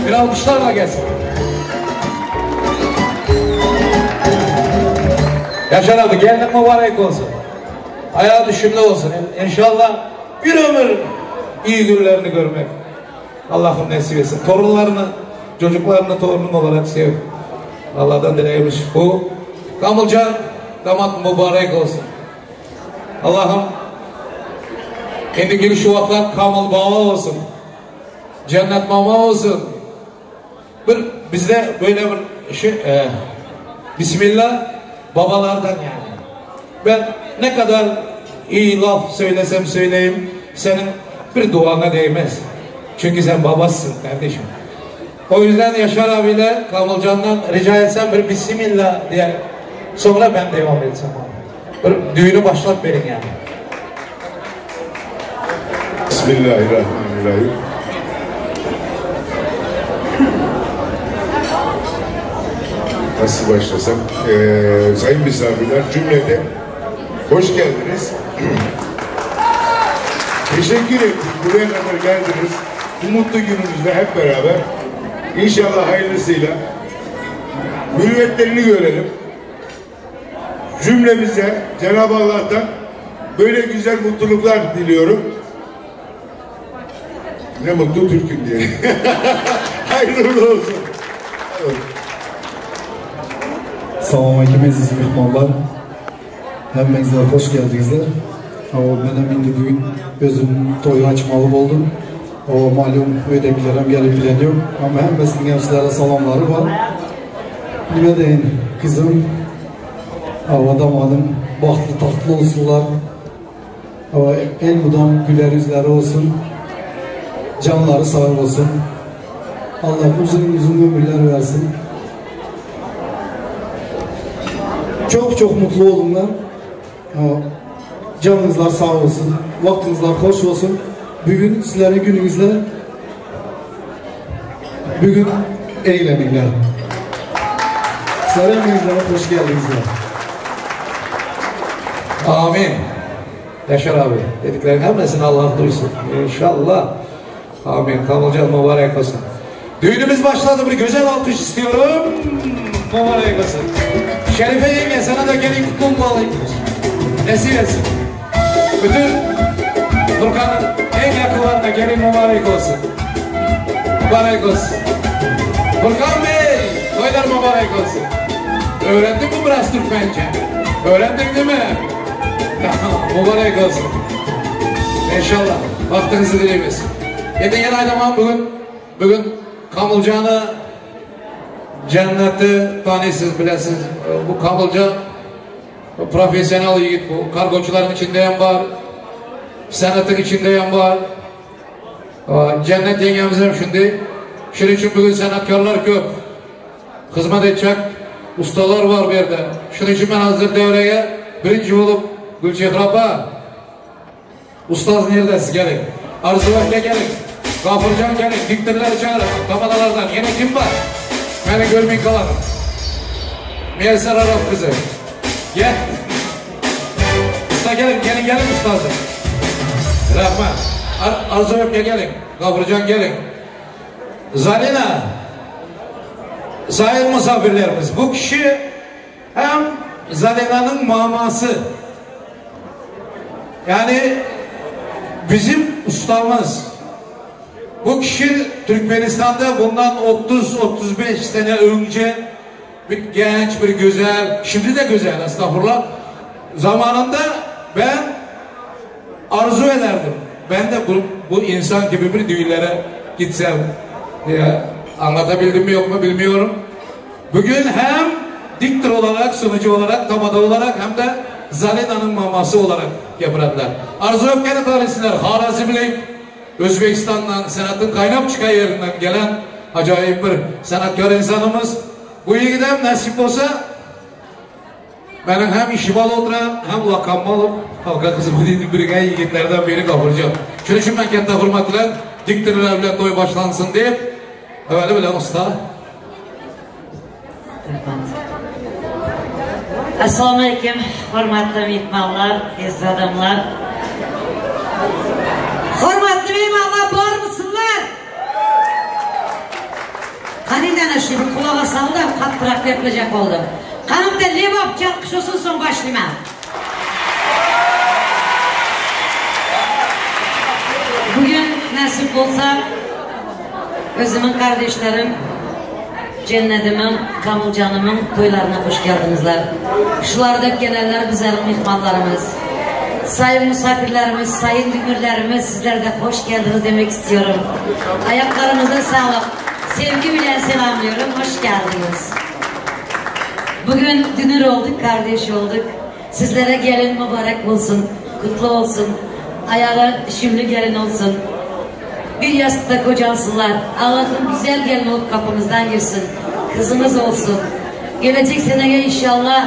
Bir alkışlarla gelsin. Yaşar abi gelin mübarek olsun. Ayağı düşümlü olsun. İnşallah bir ömür iyi günlerini görmek. Allah'ım nasip etsin. Torunlarını, çocuklarını torunun olarak sev. Allah'tan dileğimiz bu. Kamilcan damat mübarek olsun. Allah'ım Şimdi şu vaxtlar Kamil baba olsun. Cennet mama olsun. Bir bizde böyle bir şey e, Bismillah babalardan yani. Ben ne kadar iyi laf söylesem söyleyeyim senin bir duana değmez. Çünkü sen babasın kardeşim. O yüzden Yaşar abiyle Kamilcan'dan rica etsem bir Bismillah diye sonra ben devam etsem abi. Bir düğünü başlat verin yani. Bismillahirrahmanirrahim. Nasıl başlasam? Ee, sayın misafirler cümlete hoş geldiniz. Teşekkür ettik. Buraya kadar geldiniz. Bu mutlu günümüzde hep beraber İnşallah hayırlısıyla mürüvvetlerini görelim. Cümlemize Cenab-ı Allah'tan böyle güzel mutluluklar diliyorum. Ne mutlu Türk'üm diye. Hayırlı olsun. Evet. Salam aleyküm aziz mehmonlar. Hemmenizler hoş geldinizler. O ben hem indi bugün özüm toyu açmalı oldum. O malum öydekiler hem gelip bilen yok. Ama hemmesinin hem sizlere salamları var. Nime deyin kızım, o damadım bahtlı tahtlı olsunlar. O el mudam güler yüzleri olsun. Canları sağ olsun. Allah uzun uzun ömürler versin. Çok çok mutlu olunlar. Canınızlar sağ olsun, vaktinizler hoş olsun. Bugün sizlerin gününüzde bugün eğleninler. Sizlerin gününüzde hoş geldinizler. Amin. Yaşar abi dediklerin hemmesini Allah duysun. İnşallah. Amin. Kamılcan mübarek olsun. Düğünümüz başladı. Bir güzel alkış istiyorum. Mübarek olsun. Şerife yenge sana da gelin kutlu olsun. Nasip etsin. Bütün Furkan'ın en yakınlarına gelin mübarek olsun. Mübarek olsun. Furkan Bey, toylar mübarek olsun. Öğrendin mi biraz Türkmence? Öğrendin değil mi? Tamam, mübarek olsun. İnşallah. Vaktinizi dileyimiz. Endi yana aytaman bugün, bugün Kamılcanı cenneti tanıysız bilesiz. Bu Kamılcan profesyonel yiğit bu. Kargocuların içinde hem var. Sanatın içinde hem var. Cennet yengemiz hem şimdi. Şunun için bugün sanatkarlar köp. Hizmet edecek ustalar var bir yerde. Şunun için ben hazır devreye birinci olup Gülçehre apa Ustaz neredesiz gelin. Arzu Öfke gelin. Gafurcan gelin. Diktirleri çağırın. Tamadalardan. Yine kim var? Beni görmeyin kalan. Müyesser Arap kızı. Gel. Usta gelin. Gelin gelin ustazım. Rahman. Ar Arzu Öfke gelin. Gafurcan gelin. Zalina. Sayın misafirlerimiz. Bu kişi hem Zalina'nın maması. Yani bizim ustamız bu kişi Türkmenistan'da bundan 30-35 sene önce bir genç, bir güzel, şimdi de güzel estağfurullah. Zamanında ben arzu ederdim. Ben de bu, bu insan gibi bir düğünlere gitsem diye anlatabildim mi yok mu bilmiyorum. Bugün hem diktir olarak, sunucu olarak, tamada olarak hem de Zalina'nın maması olarak yapıradılar. Arzu Öpken'i tanısınlar. Harazimlik, Özbekistan'dan, sanatın kaynap çıkan yerinden gelen acayip bir sanatkar insanımız. Bu yiğidem nasip olsa benim hem işim alıp oturan hem lakamı alıp halka kızımı deyip birine yiğitlerden biri kavuracağım. Şunun için ben kente hürmet bilen diktirler bile toy başlansın deyip öyle bilen usta. Assalamu aleyküm, hürmetli mehmanlar, aziz adamlar. Hürmetli mehmanlar, var mısınlar? Qaniydan şu bir kulağa saldım, qattırak yapılacak oldum. Qanımda lebap çalkış olsun son başlayayım. Bugün nasip olsa özümün kardeşlerim, Cennetimin, Kamılcanımın toylarına hoş geldinizler. Şularda gelenler bizlerin mehmanlarımız. Sayın misafirlerimiz, sayın dünürlerimiz sizlere de hoş geldiniz demek istiyorum. Ayaklarınıza sağlık. Sevgi bile selamlıyorum. Hoş geldiniz. Bugün dünür olduk, kardeş olduk. Sizlere gelin mübarek olsun, kutlu olsun. Ayağı şimdi gelin olsun. Bir yastıkta kocansınlar. Allah'ın güzel gelin olup kapımızdan girsin. Kızımız olsun. Gelecek seneye inşallah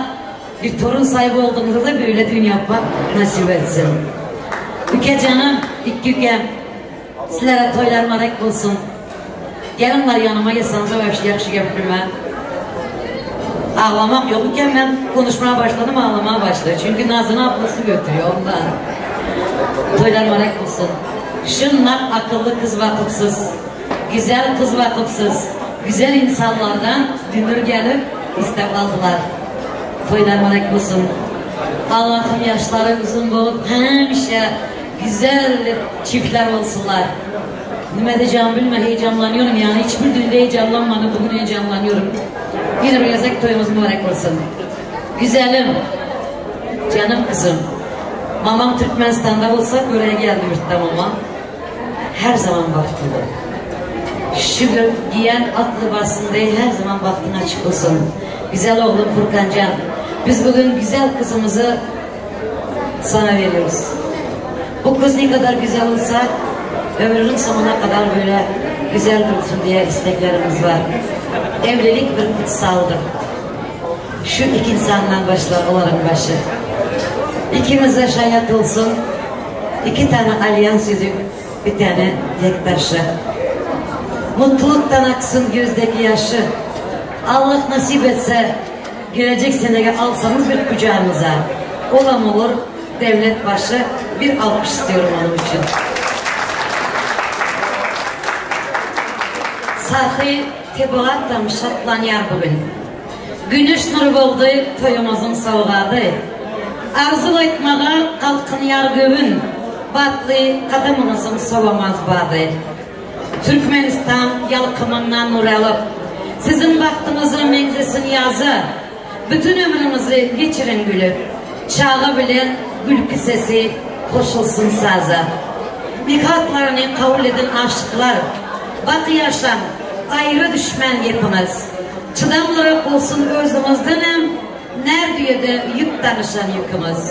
bir torun sahibi olduğumuzda da böyle düğün yapmak nasip etsin. Üke canım, iki ükem. Sizlere toylar mübarek olsun. Gelinler yanıma gelsanıza vəbşi yaxşı gətirmə. Ağlamak yok iken ben konuşmaya başladım ağlamaya başladı. Çünkü Nazlı'nın ablası götürüyor ondan. Toylar mübarek olsun. Şunlar akıllı kız vakıfsız, güzel kız vakıfsız, güzel insanlardan dünür gelip istek aldılar. Toylar mübarek olsun. Allah'ım yaşları uzun bolup həmişə güzel çiftler olsunlar. Nime diyeceğimi bilmem heyecanlanıyorum yani. Hiçbir düğünde heyecanlanmadım. Bugün heyecanlanıyorum. Yine bir yazık toyumuz mübarek olsun. Güzelim, canım kızım. Mamam Türkmenistan'da olsa buraya geldi yurtta mama. Her zaman baktı. Şükür giyen atlı basın diye her zaman baktın açık olsun. Güzel oğlum Furkancan. Biz bugün güzel kızımızı sana veriyoruz. Bu kız ne kadar güzel olsa ömrünün sonuna kadar böyle güzel dursun diye isteklerimiz var. Evlilik bir kutsaldır. Şu iki insandan başlar onların başı. İkimiz de şayet olsun. İki tane alyans yüzük, bir tane yektaşı. Mutluluktan aksın gözdeki yaşı. Allah nasip etse gelecek seneye alsanız bir kucağınıza. Olam olur devlet başı. Bir alkış istiyorum onun için. Sahy tebigatam şatlanýar bu gün. Güneş nury boldy toýumyzyň sowgady. Arzuw aýtmaga galkynýar göwün, Batly gadamyňyzyň sowamaz bady. Türkmenistan ýalkymyndan nur alyp, Siziň bagtyňyza meňzesin ýaza. Bütün ömrüňizi geçiriň gülüp, Çaga bilen gülki sesi goşulsyn saza. Nika atlaryny kabul eden aşyklar, Baky ýaşaň, aýra düşmän gepiňiz. Çydamlyrak bolsun özüňizdenem, Ner düýede ýük daňyşan ýüküňiz.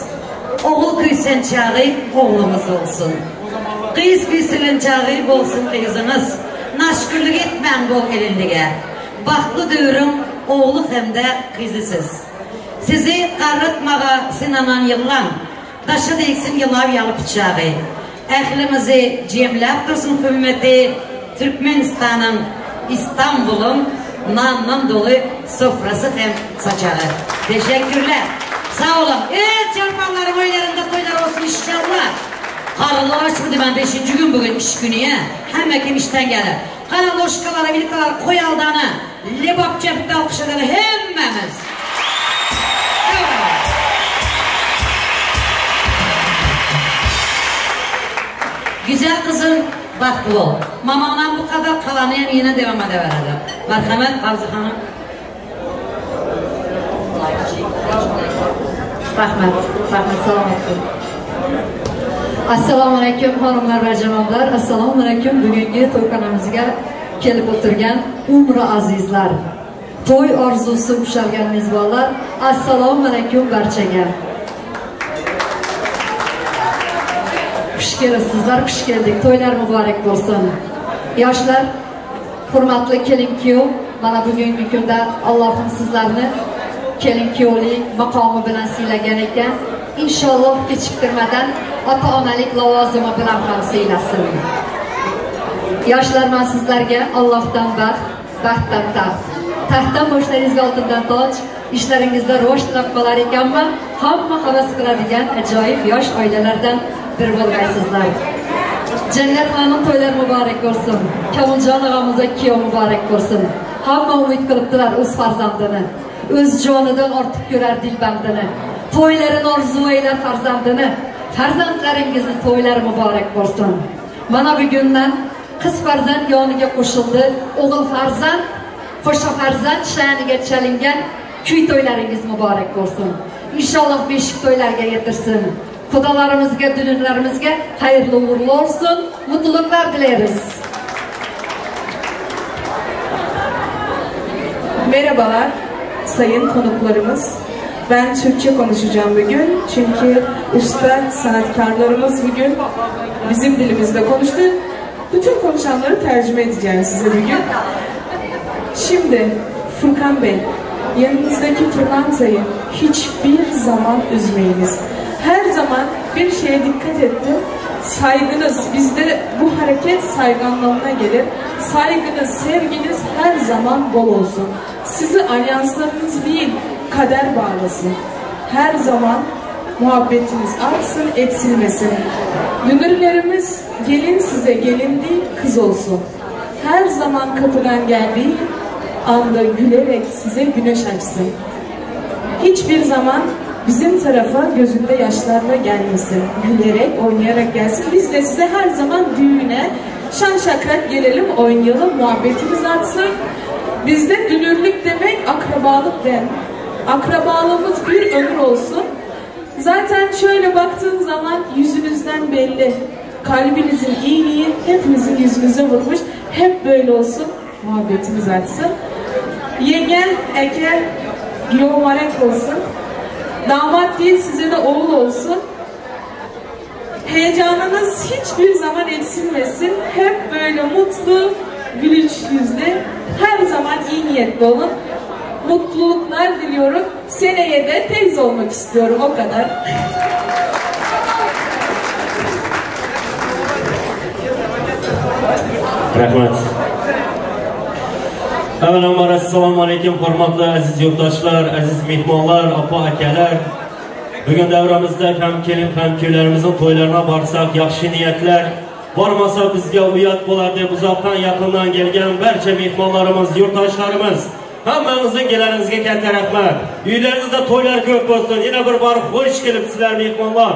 Ogul küýsän çagy ogluňyz bolsun. Gyz küýselen çagy bolsun gyzyňyz. Naşkürlik etmäň bol elinlige. Bagtly döwrüň ogly hem-de gyzy siz. Sizi garratmaga synanan ýylan, Daşa degsin ýylaw ýaly pyçagy. Ählimizi jemläp dursun hümmeti Türkmenistanyň, Istanbulyň nandan doly sofrasy hem saçagy. Teşekkürler. Sag boluň. El çarpanlaryň öýlerinde toýlar bolsun inşallah. Garrylar açmady men beşinji gün bugün iş güni ýa. Hemme kim işden gelip. Gara loşkalara wilkalara koý aldana lebap jähde alkyş edeli hemmämiz. Güzel gyzym bagtly bol. Mamaňdan bu kadar kalany hem ýene dewam edebereli. Merhamet Arzu hanym. Rahmat, rahmat, salomat bo'ling. Assalomu alaykum xonimlar va janoblar. Assalomu alaykum bugungi to'yxonamizga kelib o'tirgan umri azizlar. To'y orzusi ushalgan mezbonlar, assalomu alaykum barchaga. Xush kelibsizlar, xush keldik. To'ylar muborak bo'lsin. Yoshlar, hurmatli kelin kuyov, mana bugungi kunda Allohim sizlarni kelin kuyovlik maqomi bilan siylagan ekan. Inshaalloh kechiktirmadan ota-onalik lavozimi bilan ham siylasin. Yoshlar, men sizlarga Allohdan baxt, baxtdan taxt, taxtdan boshlaringizga oltindan toj, ishlaringizda rivoj tilab qolar ekanman. Hamma havas qiladigan ajoyib yosh oilalardan bir bo'lgaysizlar. Jannat xonim to'ylar muborak bo'lsin. Komiljon og'amizga kuyov muborak bo'lsin. Hamma umid qilibdilar o'z farzandini. O'z jonidan ortiq ko'rar dilbandini. To'ylarini orzu eylar farzandini. Farzandlaringizni to'ylari muborak bo'lsin. Mana bugundan qiz farzand yoniga qo'shildi, o'g'il farzand, qo'sha farzand sha'niga chalingan kuy to'ylaringiz muborak bo'lsin. Inshaalloh beshik to'ylarga yetirsin. Qudalarimizga, düğünlerimizge hayırlı uğurlu olsun. Mutluluklar dileriz. Merhabalar sayın konuklarımız. Ben Türkçe konuşacağım bugün. Çünkü usta sanatkarlarımız bugün bizim dilimizde konuştu. Bütün konuşanları tercüme edeceğim size bugün. Şimdi Furkan Bey, yanınızdaki pırlantayı hiçbir zaman üzmeyiniz. Her zaman bir şeye dikkat ettim. Saygınız, bizde bu hareket saygı anlamına gelir. Saygınız, sevginiz her zaman bol olsun. Sizi alyanslarınız değil, kader bağlasın. Her zaman muhabbetiniz artsın, eksilmesin. Dünürlerimiz gelin size gelin değil, kız olsun. Her zaman kapıdan geldiği anda gülerek size güneş açsın. Hiçbir zaman bizim tarafa gözünde yaşlarla gelmesin. Gülerek, oynayarak gelsin. Biz de size her zaman düğüne şan şakrak gelelim, oynayalım, muhabbetimiz artsın. Bizde dünürlük demek akrabalık den. Akrabalığımız bir ömür olsun. Zaten şöyle baktığım zaman yüzünüzden belli. Kalbinizin iyiliği hepinizin yüzünüze vurmuş. Hep böyle olsun. Muhabbetimiz artsın. Yenge, Eke, Giyomarek olsun. Damat değil size de oğul olsun. Heyecanınız hiçbir zaman eksilmesin. Hep böyle mutlu, gülüç yüzlü, her zaman iyi niyetli olun. Mutluluklar diliyorum. Seneye de teyze olmak istiyorum o kadar. Rahmat. Avvalambor assalomu alaykum hurmatli aziz yurtdoshlar, aziz mehmonlar, opa akalar. Bugün davramizda ham kelin ham kuyovlarimizning to'ylarına borsak, yaxshi niyatlar, bormasa bizga uyat bo'lar deb uzoqdan yaqindan kelgan barcha mehmonlarimiz, yurtdoshlarimiz, hammangizning kelaringizga katta rahmat. Uylaringizda to'ylar ko'p bo'lsin. Yana bir bor xush kelibsizlar mehmonlar.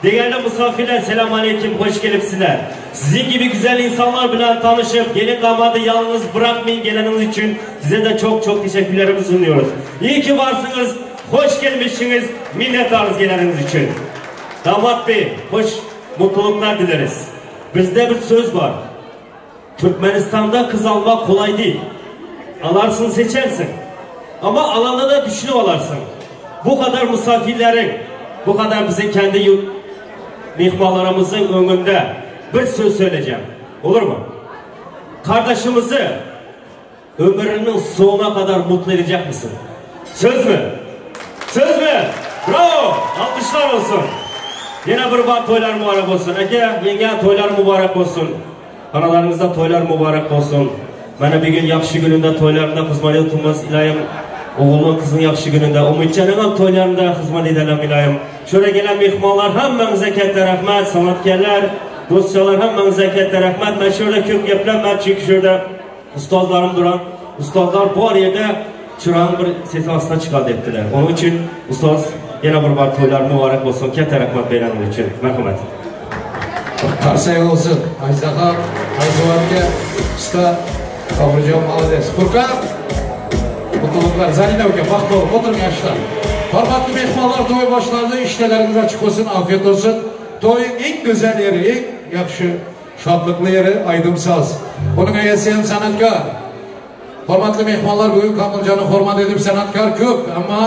Değerli misafirler, selam aleyküm, hoş gelipsizler. Sizin gibi güzel insanlar bilen tanışıp gelin damadı yalnız bırakmayın geleniniz için size de çok çok teşekkürlerimizi sunuyoruz. İyi ki varsınız, hoş gelmişsiniz, minnettarız geleniniz için. Damat bey, hoş mutluluklar dileriz. Bizde bir söz var. Türkmenistan'da kız almak kolay değil. Alarsın seçersin. Ama alanda da düşünüp alarsın. Bu kadar misafirlerin, bu kadar bizim kendi mehmonlarimizning önünde bir söz söyleyeceğim. Olur mu? Kardeşimizi ömrünün sonuna kadar mutlu edecek misin? Söz mü? Söz mü? Bravo! Alkışlar olsun. Yine bir bar toylar mübarek olsun. Aka, yenga toylar mübarek olsun. Analarımızda toylar mübarek olsun. Mana bugun yaxshi kunida to'ylarida xizmat etamiz iloyim. O'g'lim qizning yaxshi kunida, Umidjonim ham to'ylarida xizmat edalim iloyim. Şuraya gelen mehmonlar hammamizga katta rahmat, san'atkorlar, do'stlar hammamizga katta rahmat. Men şurada ko'p gaplanman, chunki şurada ustozlarim duran. Ustozlar bor yerda chiroyli bir sesi ostdan chiqadi debdilar. Onun uchun ustoz yana bir bor to'ylar muborak bo'lsin. Katta rahmat berganingiz uchun. Marhamat. Qarsak olsun. Aysaxon, Aysuvatga usta Tohirjon молодец. Furqon, mutluluklar. Zarina uka, baxt bo'lib o'tiring yoshlar. Hurmatli mehmonlar, to'y boshlandi. Ishlaringiz ochiq bo'lsin, afiyat olsun. To'ying eng go'zal yeri, eng yaxshi shodlikli yeri Aydim soz. Uning egasi ham san'atkor. Hurmatli mehmonlar, bugun Komiljonning hurmat edib san'atkor ko'p, ammo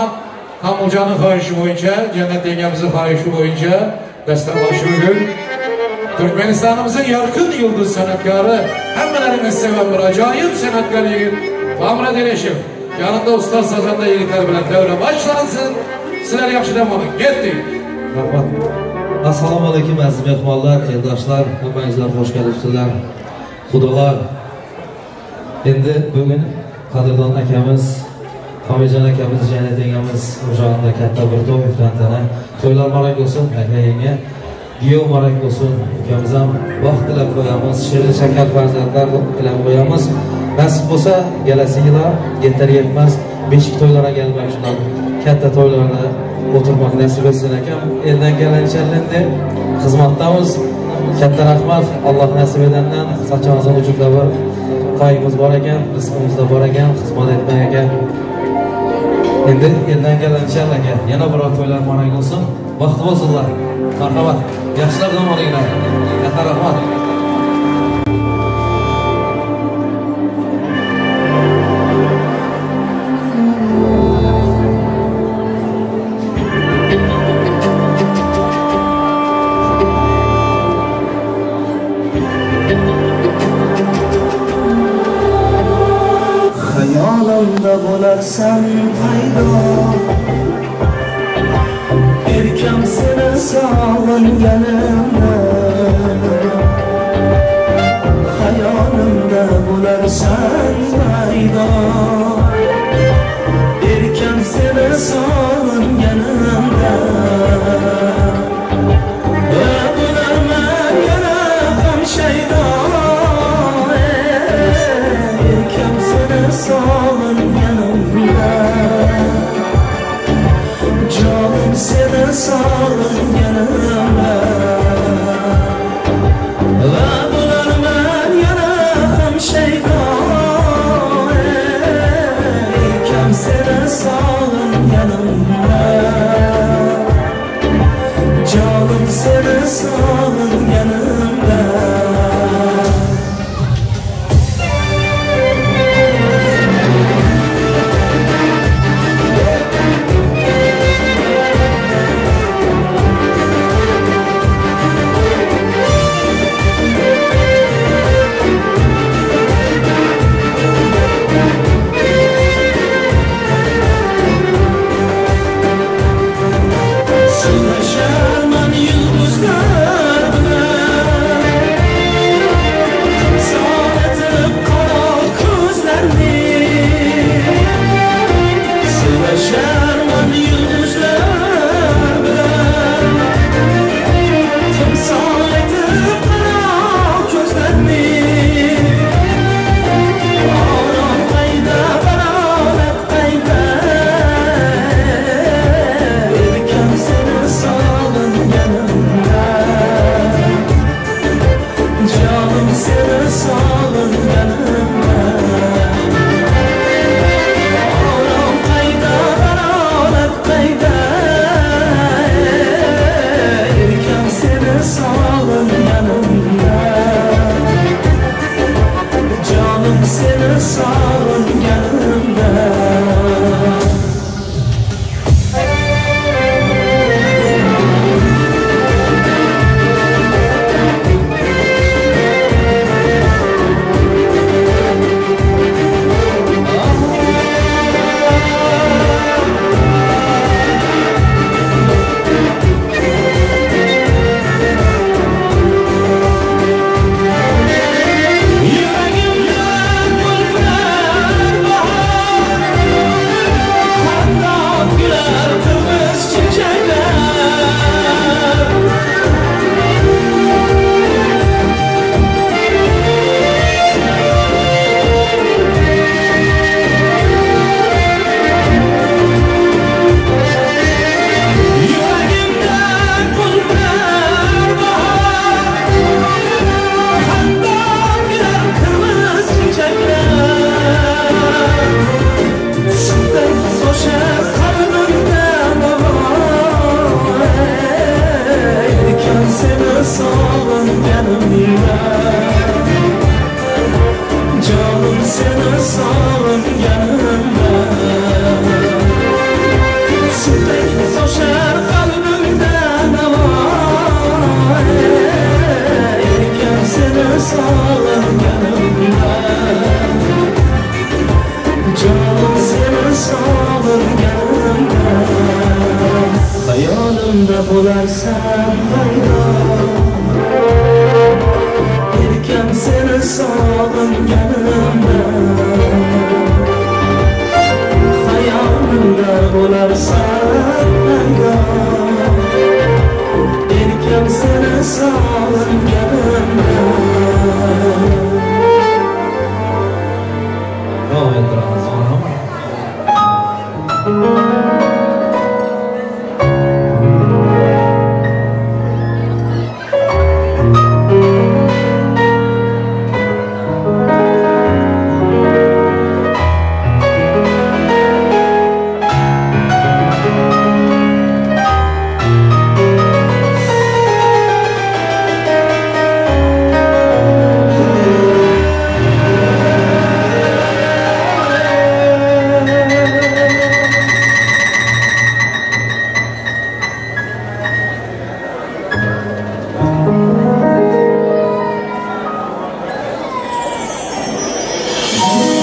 Komiljonning xohishi bo'yicha, Jannat yangamizning xohishi bo'yicha dasturxon bugun Türkmenistan'ımızın yarkın yıldız sanatkarı, hemmelerini seven bir acayip sanatkar yigit Pamra Direşev. Yanında usta sazanda yigitler bilen devre başlansın. Sizler yaxshi dam olun. Ketdik. Rahmat. Assalomu alaykum aziz mehmonlar, eldoshlar, hammangizlar xush kelibsizlar. Xudolar. Endi bugun qadrdon akamiz, Komiljon akamiz, Jannat yangamiz o'shanda katta bir to'y, tantana. To'ylar muborak bo'lsin, aka yanga. Giyoh muborak bo'lsin, ukamiz ham baxt tilab qo'yamiz, shirin shakar farzandlar tilab qo'yamiz. Nasib bo'lsa, kelasi yil ham yetar yetmas beshik to'ylarga kelmak, shundan katta to'ylarda o'tirmoq nasib etsin akam. Eldan kelgancha endi xizmatdamiz. Katta rahmat, Alloh nasib etandan sochimizning uchida bir payimiz bor ekan, rizqimizda bor ekan, xizmat etmak ekan. Endi eldan kelgancha aka, yana biror to'ylar muborak bo'lsin. Baxtli bo'lsinlar. Marhamat. Yaxshilar dam olinglar. Katta rahmat. Xayolimda bo'larsan paydo, erkam seni sog'inganimda, xayolimda bo'larsan paydo, erkam seni sog'inganimda, va bo'larman yana ham shaydo, erkam seni sog'inganimda, jonim seni sog'inganimda, va bo'larman yana ham shaydo, erkam seni sog'inganimda, jonim seni sog'inganimda. Sözleşermen yıldızlar bilen, bo'larsan paydo. Erkam seni sog'inganimda, Xayolimda bo'larsan paydo. Erkam seni sog'inganimda. Davom ettiramiz onam.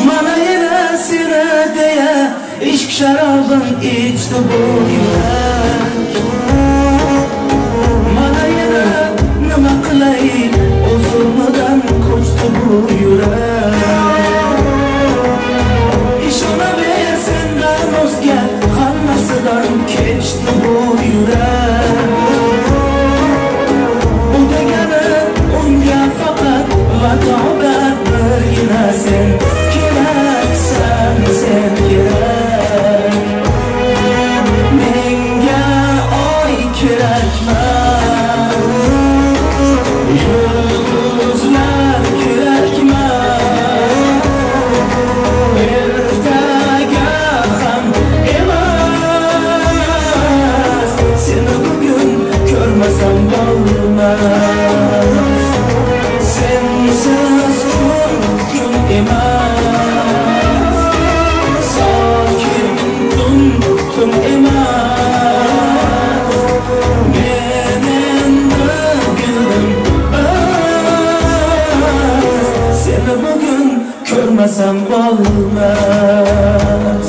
Mana yana seni deya ishq sharobin ichdi bu yurak. Mana yana nima qilay, o'z o'rnidan ko'chdi bu yurak. Ishonaver, sendan o'zga hammasidan kechdi bu yurak. Bu degani unga faqat va tobat birgina sen keraksan, sen kerak. Menga oy kerakmas, yulduzlar kerakmas, ertaga ham emas. Seni bugun ko'rmasam bo'lmas, sensiz kun kun emas, sokin tun tun emas. Men endi bildim bas, seni bugun ko'rmasam bo'lmas.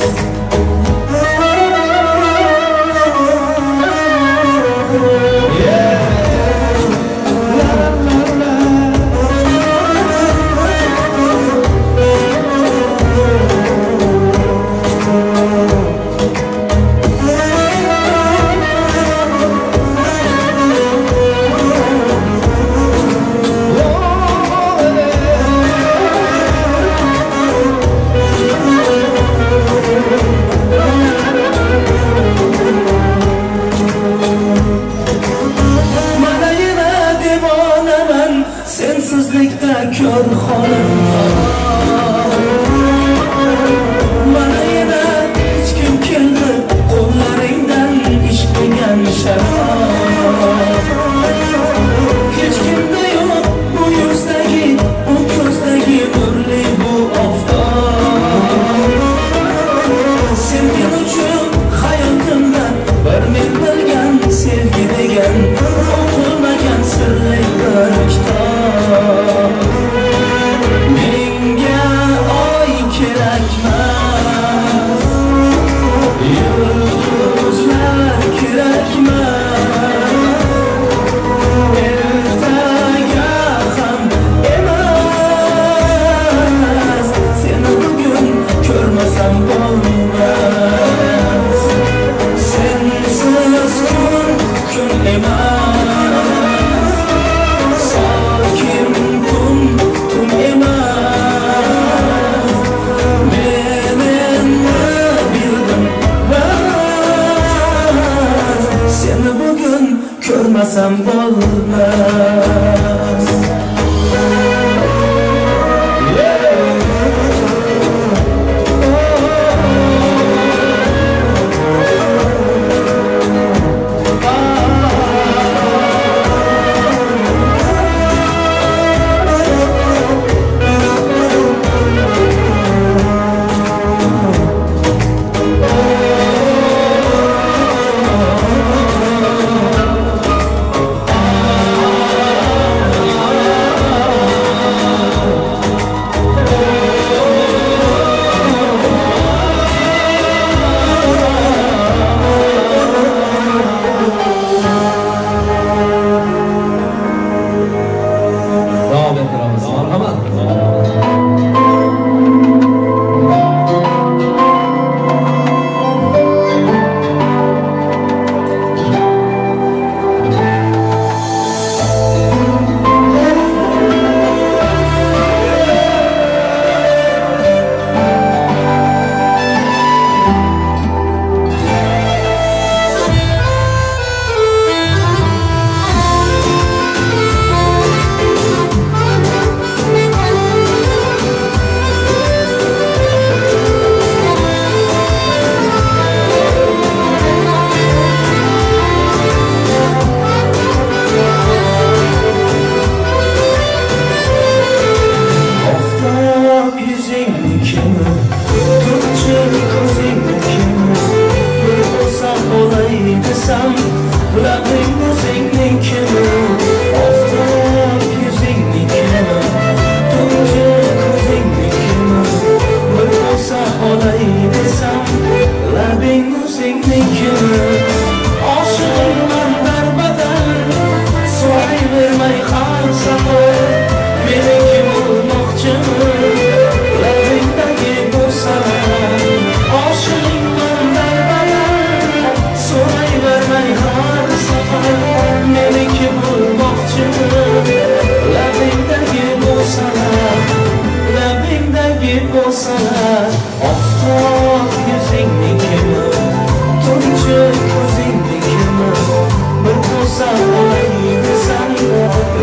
Mana yana devonaman, sensizlikda ko'r holim xarob. Mana yana hech kim keldi qo'llaringdan ishq degan sharob. Hech kimda yo'q bu yuzdagi, bu ko'zdagi nurli bu oftob. Sen men uchun hayotimda bir men bilgan sevgi degan o'qilmagan sirli bir kitob. Menga oy kerakmas, yulduzlar kerakmas, ertaga ham emas. Seni bugun ko'rmasam bo'lmas, sensiz kun kun emas, sokin tun tun emas. Men endi bildim bas, seni bugun ko'rmasam bo'lmas.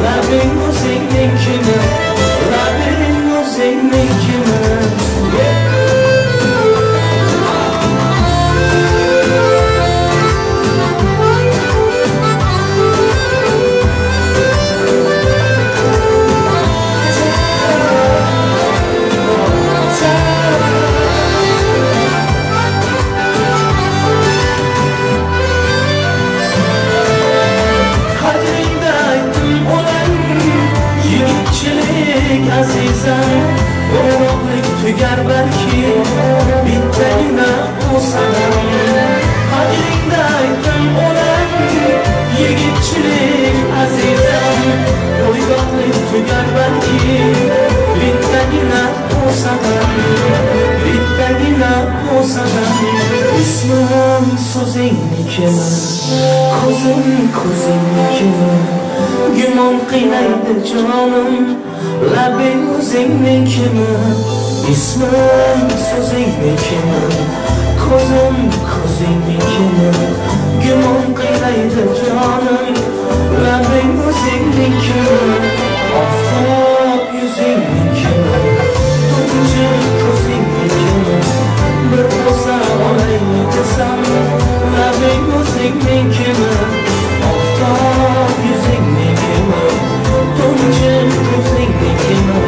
Labing o'zingnikimi? Labing o'zingnikimi? Qadringda aytdim o'lan, Yigitchilik azizam. O'roqlik tugar balki, Bittagina o'sanam. Qadringda aytdim o'lan, Yigitchilik azizam. O'ygoqlik tugar balki, Bittagina o'sanam. Bittagina o'sanam. Ismim so'zingnikimi? Ko'zim ko'zingnikimi? Gumon qiynaydi jonim, Labing o'zingnikimi? Ismim so'zingnikimi? Ko'zim ko'zingnikimi? Gumon qiynaydi jonim, Labing o'zingnikimi? Oftob yuzingnikimi? Tunji ko'zingnikimi? Bir bo'sa olay desam, Labing o'zingnikimi? Oftob yuzingnikimi? Tunji ko'zingnikimi?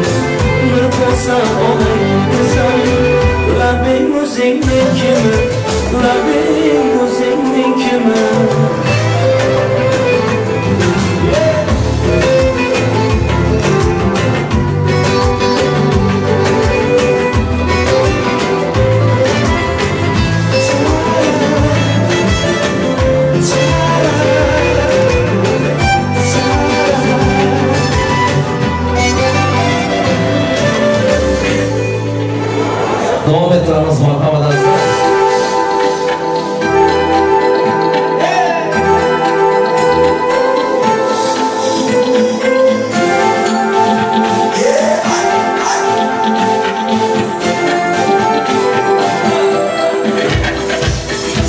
Bir bo'sa olay desam, Labing o'zingnikimi? Labing o'zingnikimi? Davom ettiramiz, marhamat azizlar.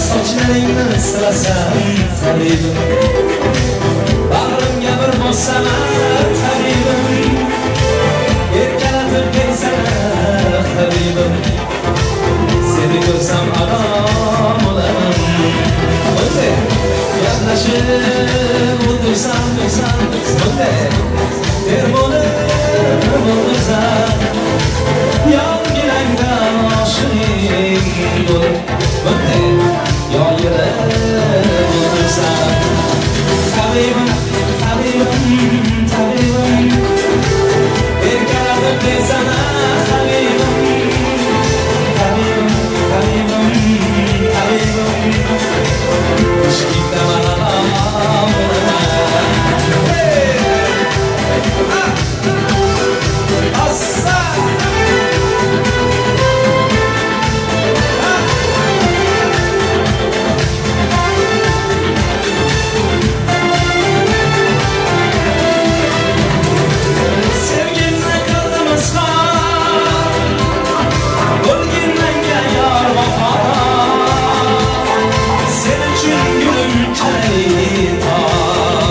Sochlaringni silasam tabibim, Bag'rimga bir bossam tabibim, Erkalatib bersana habibim, Seni ko'rsam arom bo'laman. O'zi gaplashib o'tirsam, o'zi termulib o'tirsam, Yonginangdan oshiq bo'lib, o'zi yoyilib o'tirsam. Tabibim, tabibim, tabibim, Erkalatib bersana habibim. Tabibim, tabibim, tabibim, Ishqingda man alam bo'laman. Assa! Sevgimni qildim izhor, Bo'lgin menga yor vafodor. Sen uchun gulim kaytor,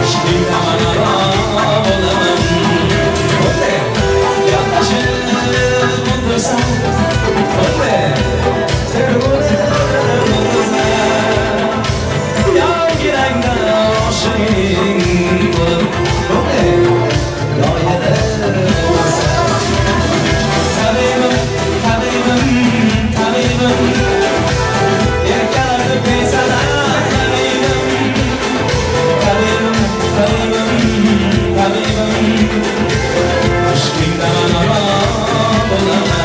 Ishqingda man arom bo'laman. O'zi gaplashib o'tirsam, o'zi termulib o'tirsam, Yonginangdan oshiq bo'lib, o'zi yoyilib o'tirsam. Tabibim, tabibim, tabibim, Erkalatib bersana habibim. Tabibim, tabibim, tabibim, Ishqingda man arom bo'laman.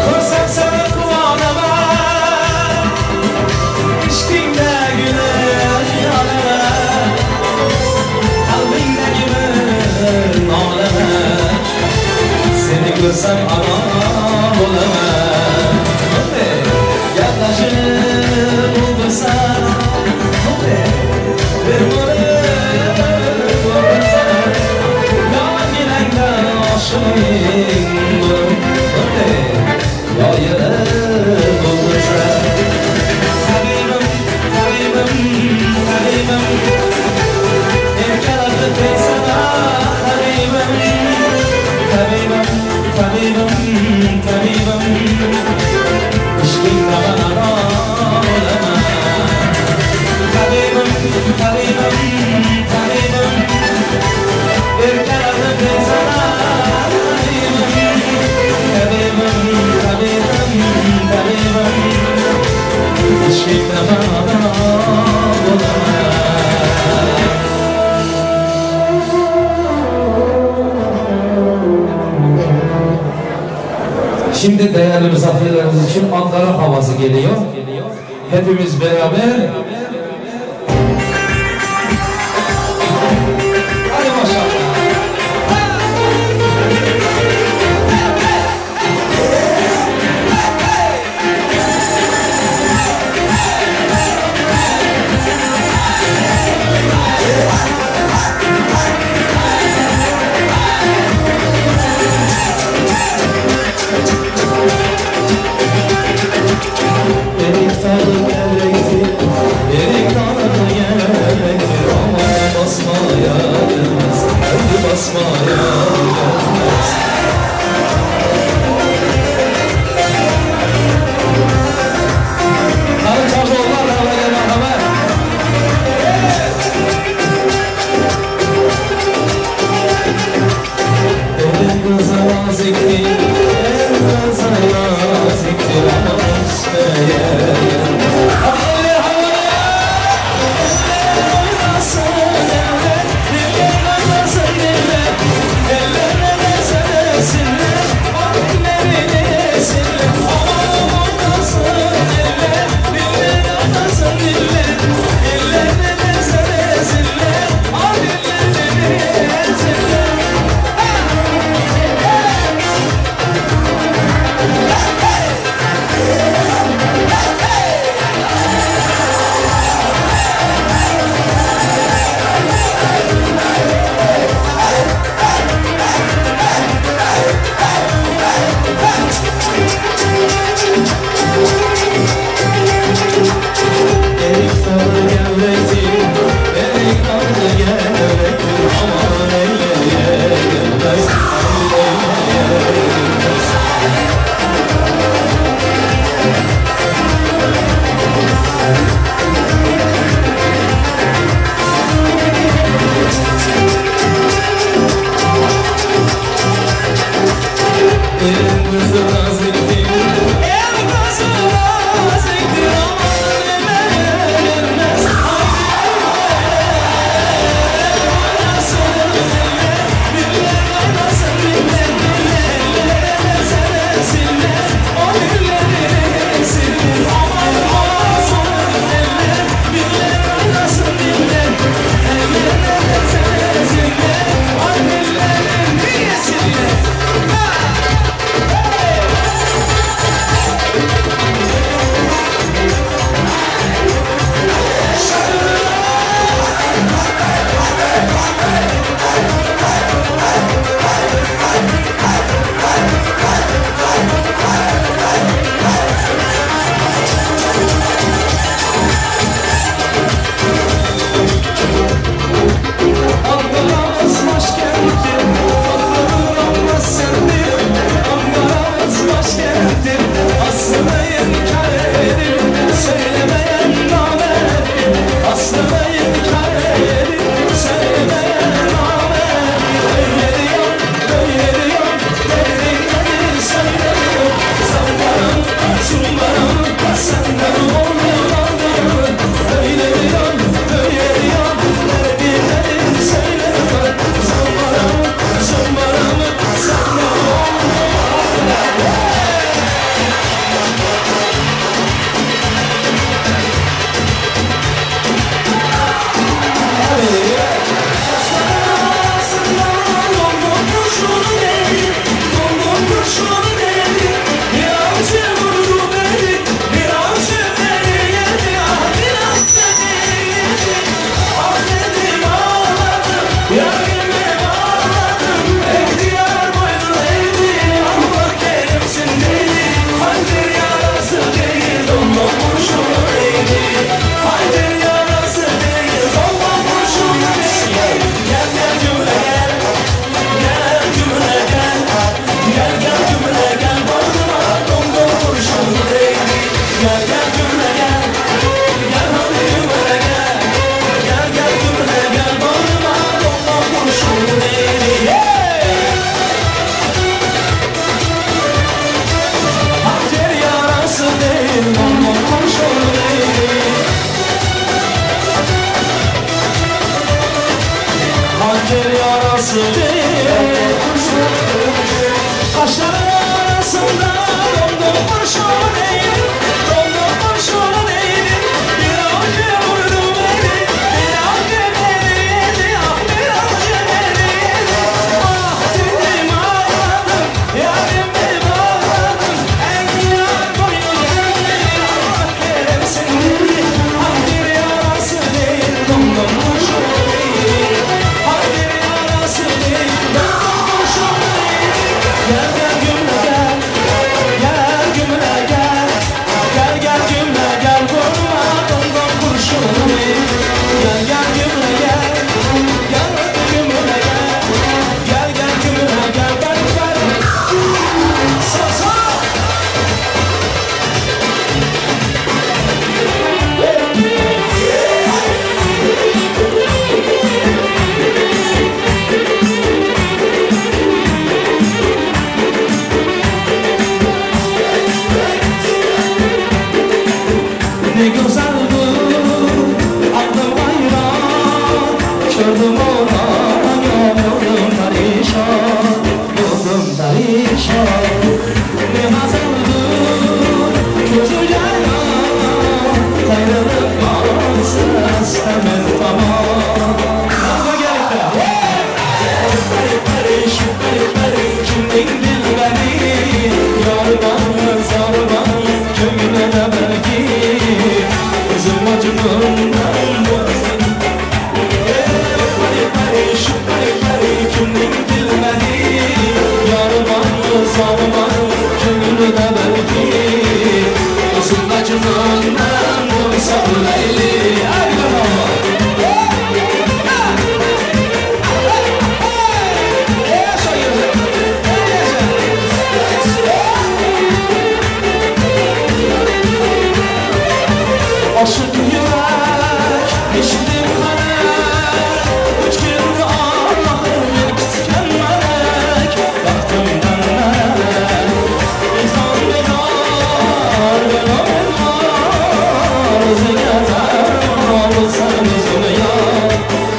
Ko'rsam seni quvonaman, Ishqingda gulib yonaman, Qalbingdagi bir nolaman, Seni ko'rsam arom bo'laman. Gaplashib o'tirsam, dünyada bolar. Şimdi değerli misafirlerimiz için Ankara havası geliyor. Hepimiz beraber. Hadi maşallah. Erik dalı gerektir, erik dalı gerektir. Aman basmaya gelmez, hadi basmaya gelmez. Hadi çarşoğullar, hadi merhaba. Elin kızı naziktir, el kızı naziktir. Aman öpmeye gelmez. Havale havale, eller oynasın eller, eller oynasın eller, eller yarası değil. Kaşların arasında dondu kurşun değil. Dondu kurşun değil. Bir avcı vurdu beni. Bir avcı beni. Ah bir avcı beni. Ah dedim ağladım. Yarimi bağladım. Enginar boyu döndü. Allah keremsin dedi. Ah bir yarası değil. Domdom kurşun değil. Ah bir yarası değil. Domdom kurşun değil. Gel gel gümle gel. Gel gümle gel. Gel gel gümle gel. Vurma domdom kurşun değil. Gel gel gümle gel. Gel gümle gel. Gel gel gümle gel. Gel gel. Sağ sağ. Ne güzeldi aklım hayran. Gördüm ona yoruldum perişan. Yoruldum perişan. Ne nazardı gözü ceylan. Ayrılık varsa istemez tamam. Nazlı gelikte. Peri peri şu peri peri kimdin dilberi. Yardan zardan köngüle belki. Kızım acımından bozun. Peri peri şu peri peri kimdin dilberi. Yardan zardan köngüle belki. Kızım acımından bozun Leyli. Hadi bakalım. Aşık yürek, eşittim haber. Üç gün Allah'ım bir küçükken melek. Baktım ben İnsan bedar, bela bedar. Özüne olsan üzüne yar.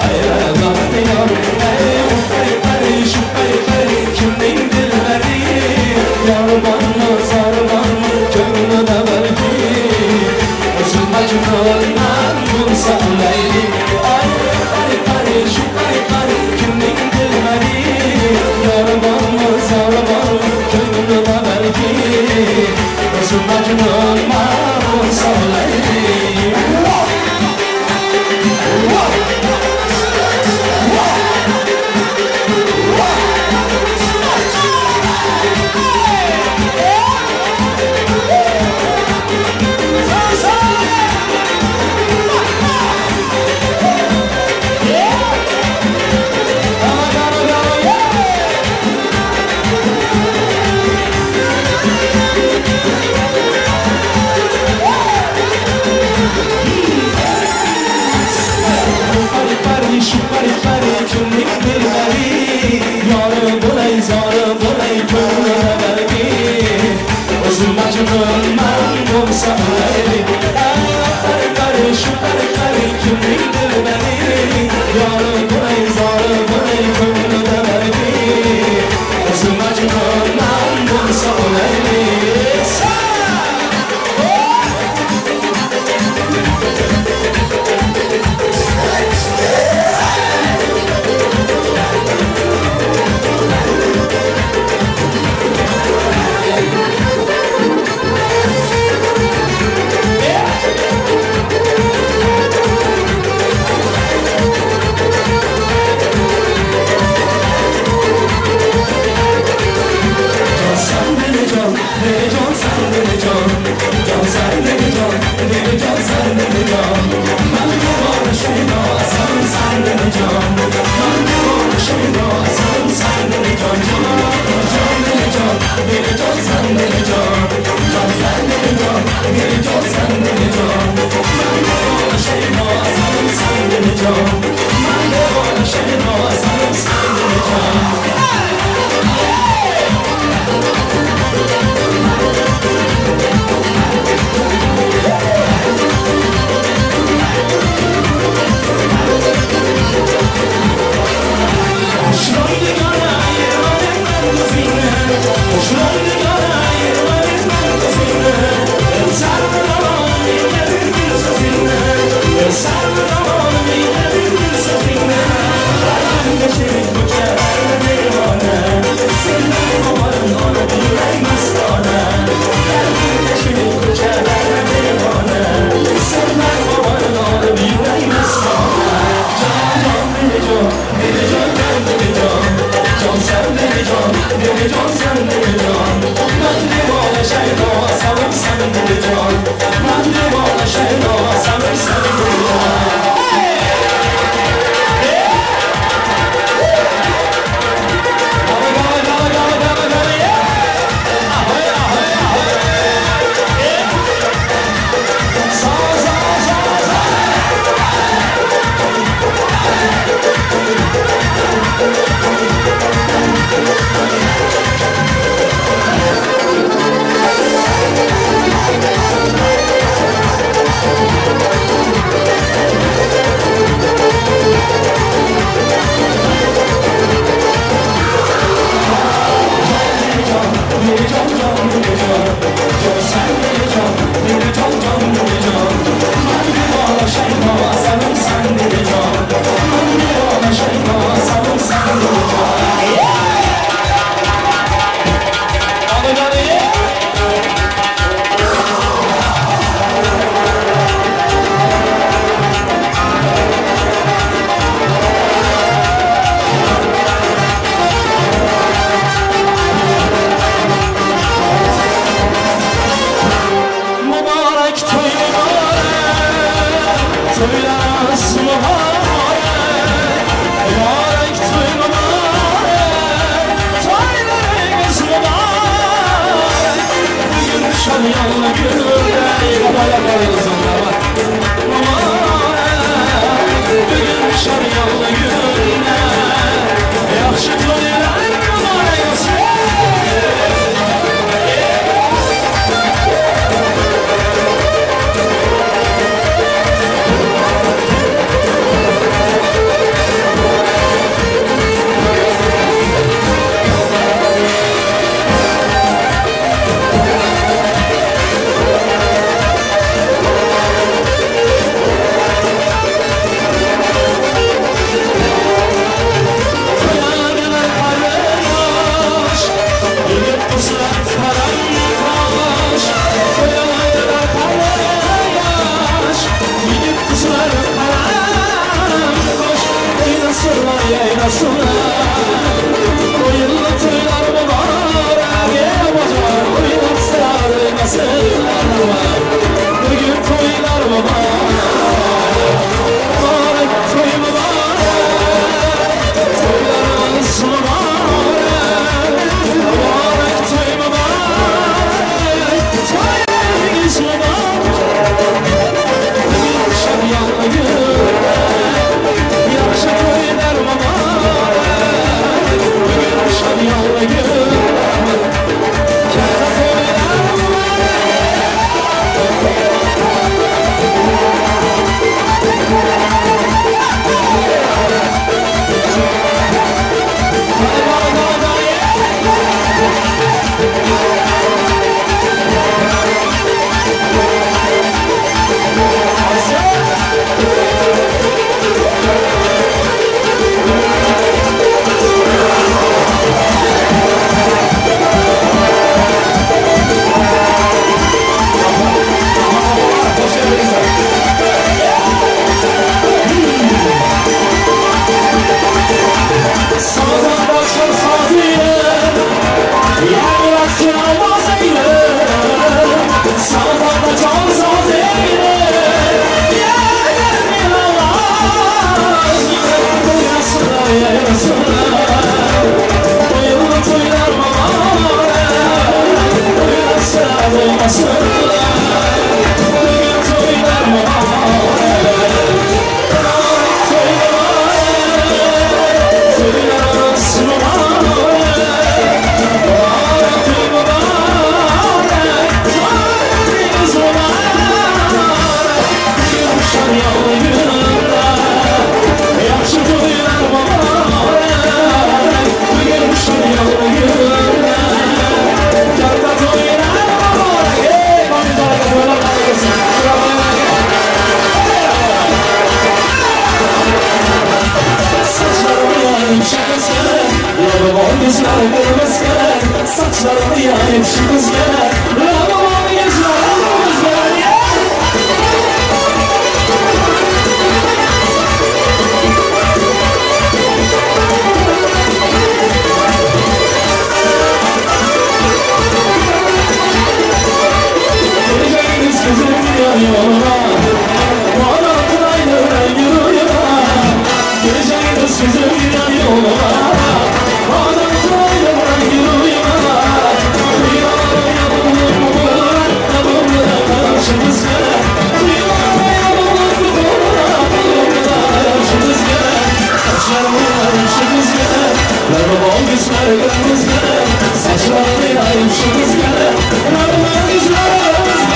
Ayra bahtiyar, ey peri peri şu peri peri kimdin dilberi. Yar bana zar bana gönlüne belki. Özüm Mecnun'dan bulsa Leyli. Ay peri peri şu peri peri kimdin dilberi. Yar bana zar bana gönlüne belki. Özüm Mecnun'dan bulsa Leyli. Pari pari şu pari pari kimlik dilberi. Yarı bulay zarı bulay köngüle belki. Özüm Mecnun'dan bulsa Leyli. Pari pari şu pari pari kimlik dilberi. Yarı bulay zarı bulay köngüle belki. Özüm Mecnun'dan bulsa Leyli. Can sen beni can, beni can sen beni can. Can sen beni can, beni can sen beni can. Ben divane şeyda, sen sen beni can. Ben divane şeyda, sen sen beni can. Can, can beni can, beni can sen beni can. Can sen beni can, beni can sen beni can. Ben divane şeyda, sen sen beni can. Ben divane şeyda, sen sen beni can. Hey! Yaxşı toylar mübarək. Gözler kırmızı gelir, saçlarını yayıp şu kız gelir. Ramazan gözler kırmızı gelir. Gece gündüz kızım yanıyor. Bana aynı yürüyor. Gece gündüz kızım yanıyor. Bana aynı yürüyor. Saçlarını yayıp şu kız gelir. Ramazan güzler gelir.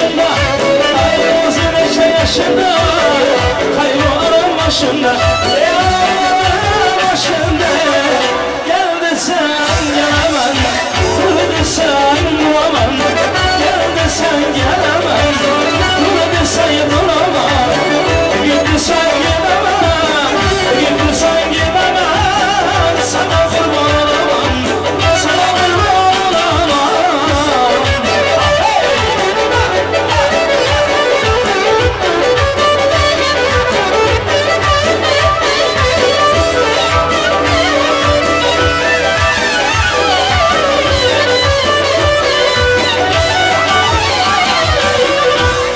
yaşında Ay o'zi necha yaşında Qayg'u aram boshimda Ey aram boshimda Gel desen gelemem Dur desen duramam Gel desen gelemem Dur desen duramam Git desen gidemem Git desen gidemem Sana kurban olamam Sana kurban olamam.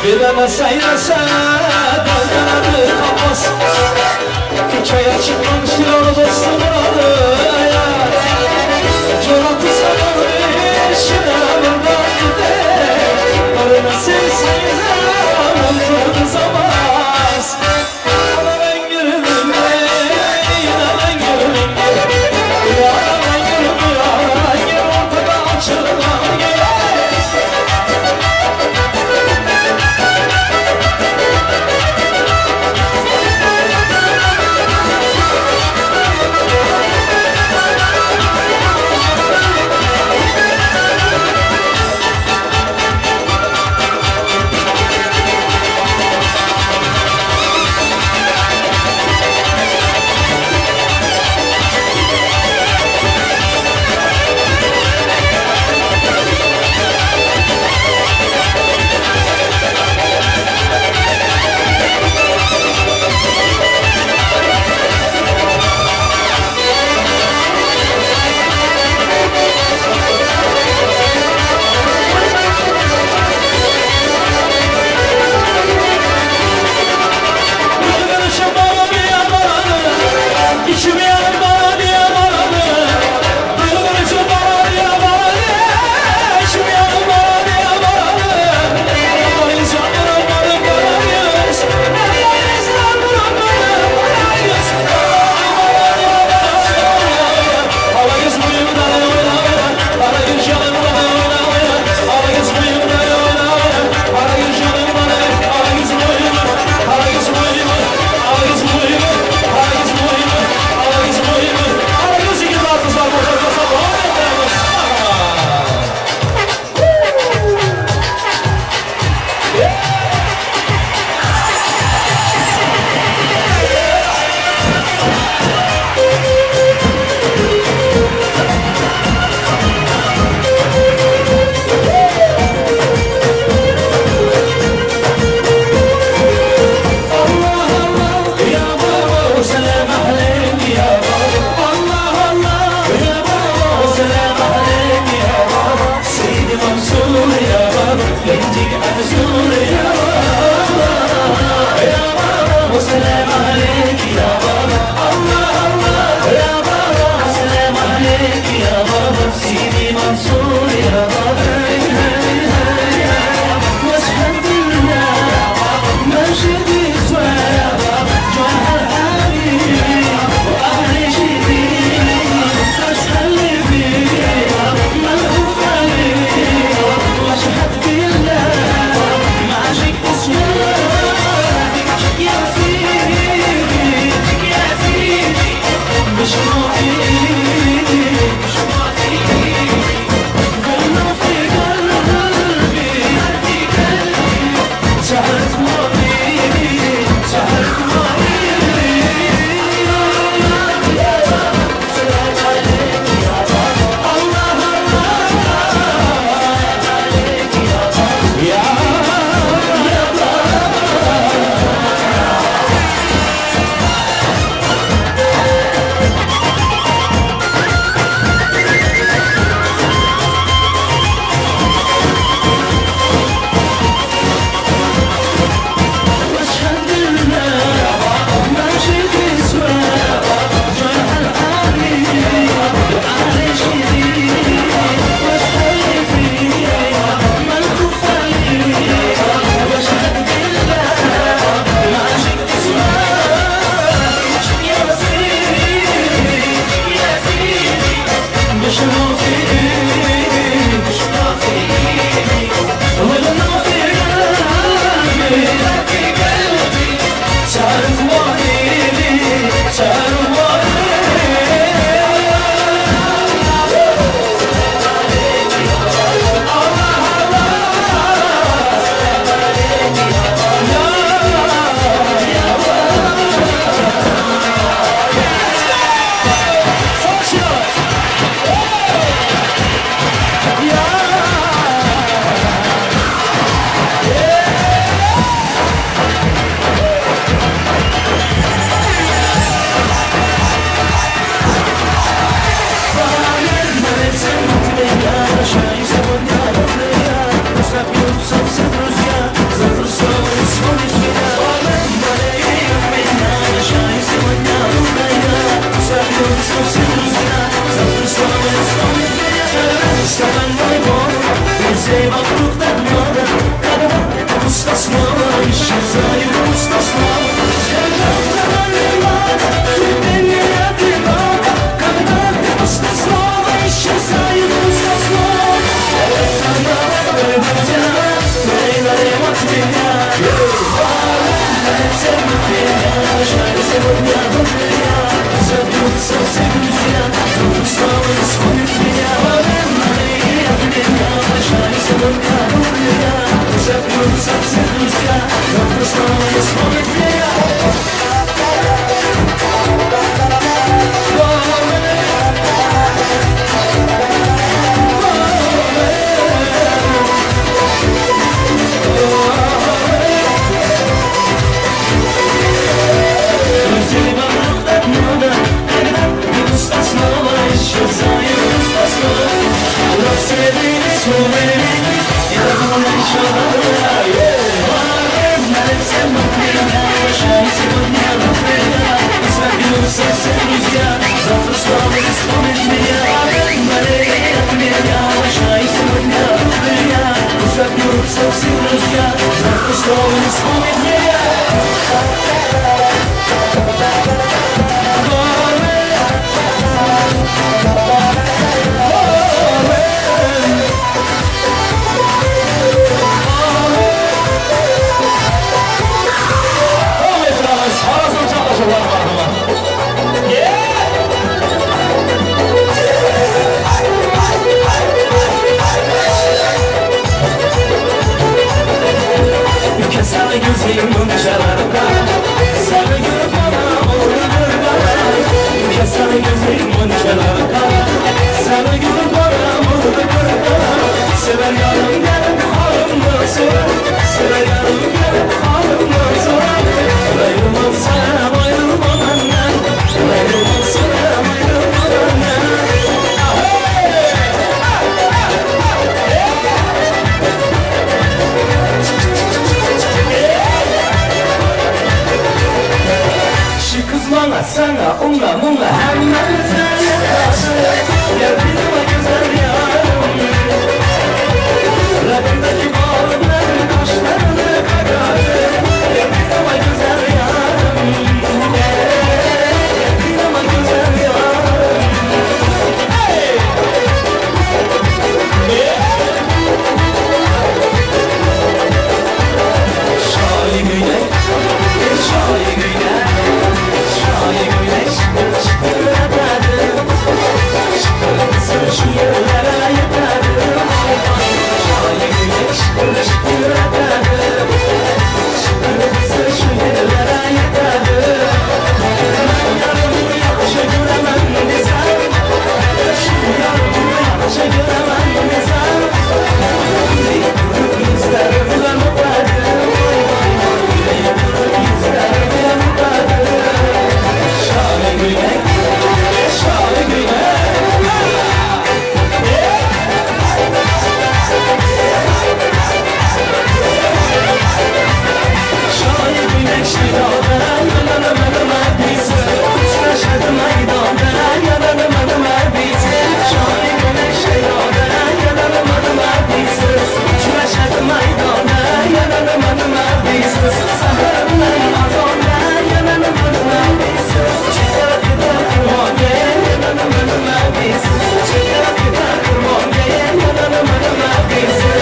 Bilene seyrese derdeleri kafas. Köçeye çıkmamış yolu dostum buralı. Coratı sanır işine buradan gider. Karını sevseydim unuturdu zamaz. Ana ben girdim, yine ben girdim. Yana ben girdim, yana ben girdim. Ortada açılan gel. Друзей вокруг так много, когда пусто снова исчезает пусто снова. Ты не одинока, когда пусто снова исчезает пусто снова. Сегодня меня забьются все друзья, вдруг снова исходит меня, от меня, прощай, сегодня меня забьются все друзья, завтра снова исходит меня. Друзей вокруг так много, когда пусто снова исчезает пусто снова. Но все увидеть, я думаю, еще сегодня меня забьются все друзья, завтра снова вспомнит меня. От меня, прощай, сегодня меня забьются все друзья, завтра снова вспомнит меня. Sana gözüm muncalarda, sana gör bana, olur bana. Sana gözüm muncalarda, sana gör bana, olur bana. Sever yarım gelip halımdan sorar, sever yarım gelip halımdan sorar. Ayrılmam sen, ayrılma benden, ayrılmam sen, ayrılma benden. Bana, sana, ona, buna hemen sen gel benim güzel yarım. Rabbimdeki bağlar kaşlarını kararır. Gel benim güzel yarım. Gel benim güzel yarım. Hey! Şahi güneş, şahi güneş. Şahi güneş, şu yerlere yeterim. Şahi güneş, şu yerlere yeterim. Ben yarımı yaxşı göremem desem, şu yarımı yaxşı göremem desem. Yüzlerimle öperim, yüzlerimle öperim. Şahi güneş, şahi güneş. Şahi güneş dağda, yananım adıma bize. Uçlaşadım aydada, yananım adıma bize. Şahi güneş dağda, yananım adıma bize. Uçlaşadım aydada, yananım adıma bize. Saharımdan azonda, yananım adıma bize. Çıkar gider kırmon gel, yananım adıma bize. Çıkar gider kırmon gel, yananım adıma bize.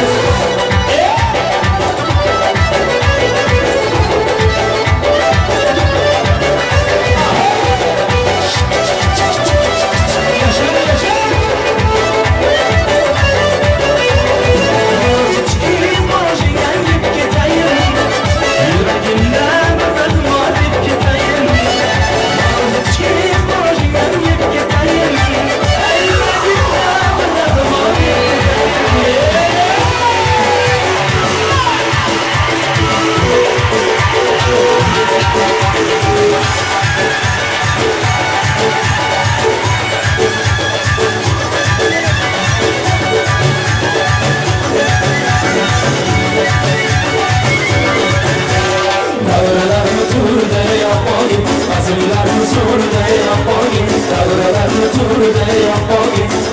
Davralar turda yapog'i,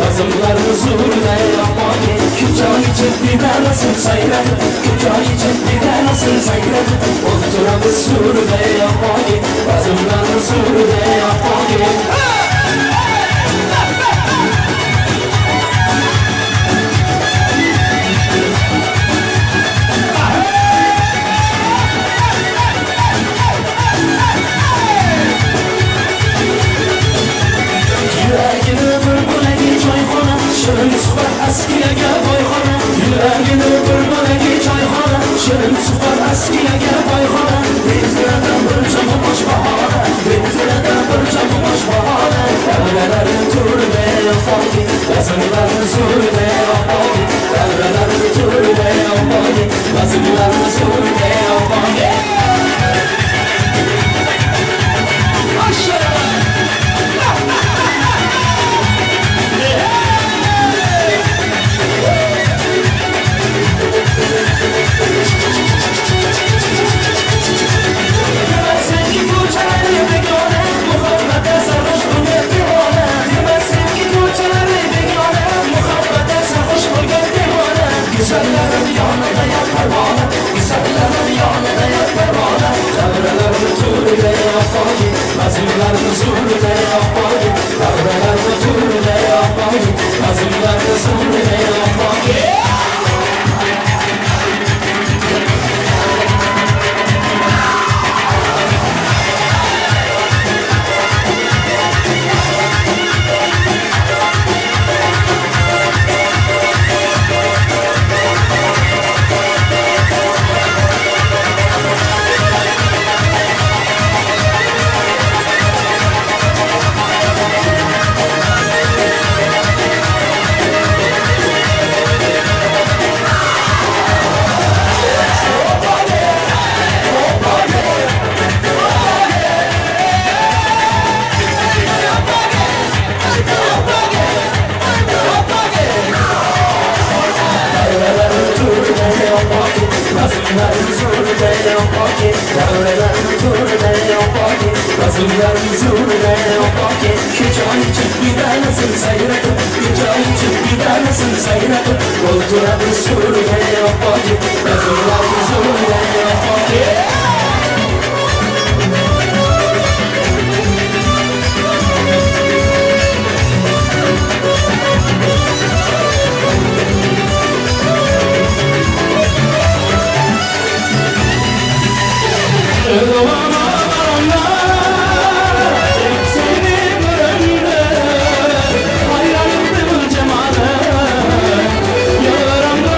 azimlar huzurda yapog'i. Çekti de nasıl sayradı Kucayı çekti de nasıl sayradı Oturamız surde yapagi Bazımdan surde yapagi Yüreğini bir bo'lagi choyxona Shirin suhbat askiyaga boyxona Yüreğini bir bo'lagi choyxona Shirin suhbat askiyaga boyxona Beziradan bir chopib osh bahona Beziradan bir chopib osh bahona Davralari turdi yo'qoldi Bazmlarni surdi yo'qoldi Davralari turdi yo'qoldi Bazmlarni surdi yo'qoldi Sevgi ko'chalari begona, muhabbatda sarxush bo'lgan devona. Demak, sevgi ko'chalari begona, muhabbatda sarxush bo'lgan devona. Go'zallarim yonida ya parvona, go'zallarim yonida ya parvona. Davralarni to'rida yoqogi, bazmlarni zo'rida yoqogi. Davralarni to'rida yoqogi, bazmlarni zo'rida yoqogi. Seni görende, hayranım cemale. Yaramda.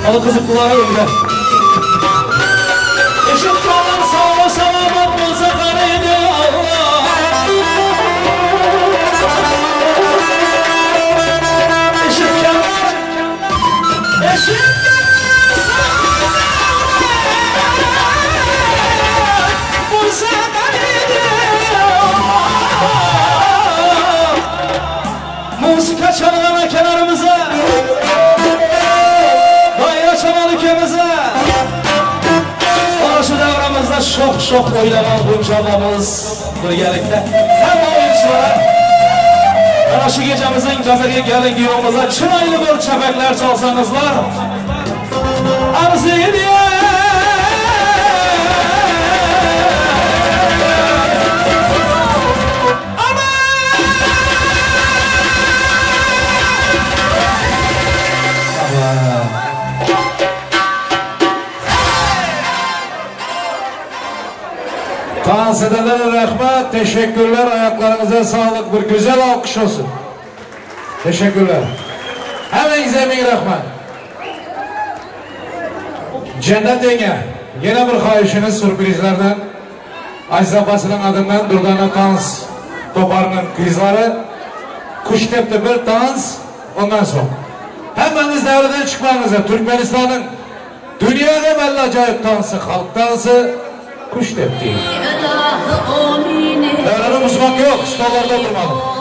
Alı kızıklılara öyle. Eşitkanlar sağ selamet bolsa karıydı Allah. Eşitkanlar, eşitkanlar sağ selamet bolsa karıydı Allah. Musika çalan kenarımıza, bayra çalan ülkemize. Ana şu davramızda şok şok oynagan bunca birgelikte. Hamma oyunculara ana şu gecemizin gazeliye gelin kuyovimize chiroyli bir chapaklar chalsangizlar arziydi. Dans edenlere rahmet, teşekkürler, ayaklarınıza sağlık, bir güzel alkış olsun. Teşekkürler. Hemenize ming rahmet. Cennet yenge, yine bir xahişiniz sürprizlerden. Aziz abasının adından Durdana dans toparının kızları. Kuş tepti bir dans, ondan sonra. Hemeniz devreden çıkmanıza Türkmenistan'ın dünyada belli acayip dansı, halk dansı, kuş tepti. Devranı bozmak yok, stollarda oturmalı.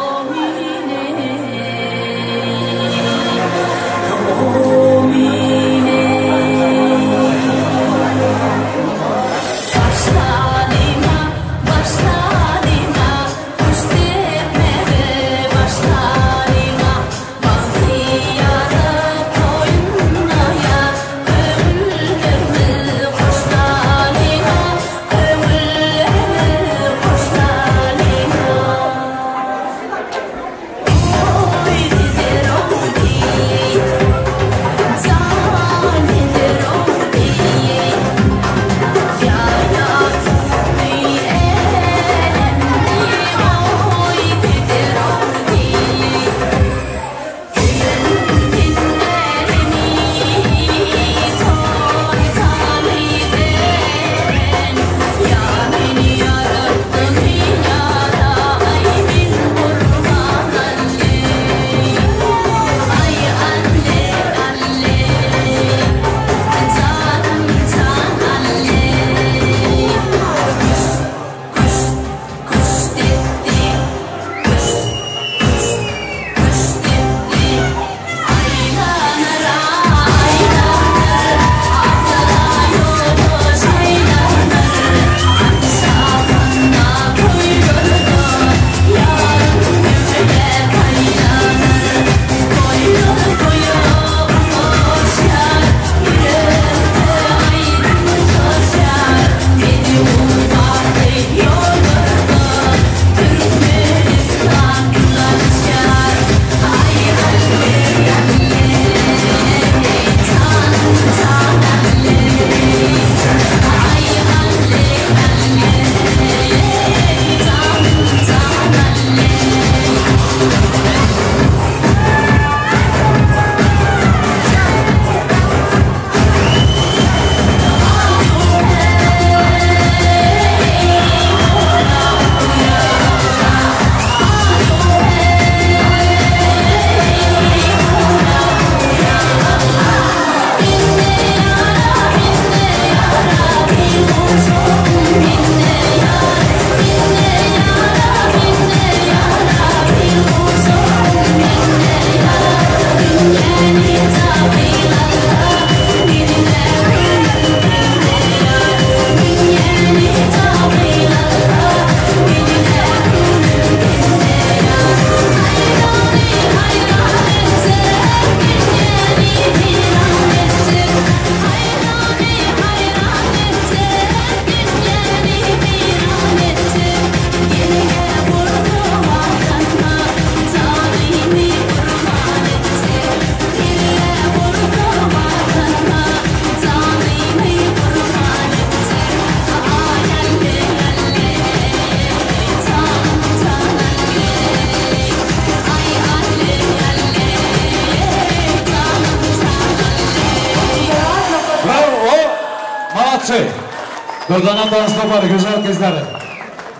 Durdana dans topary güzel gyzlar.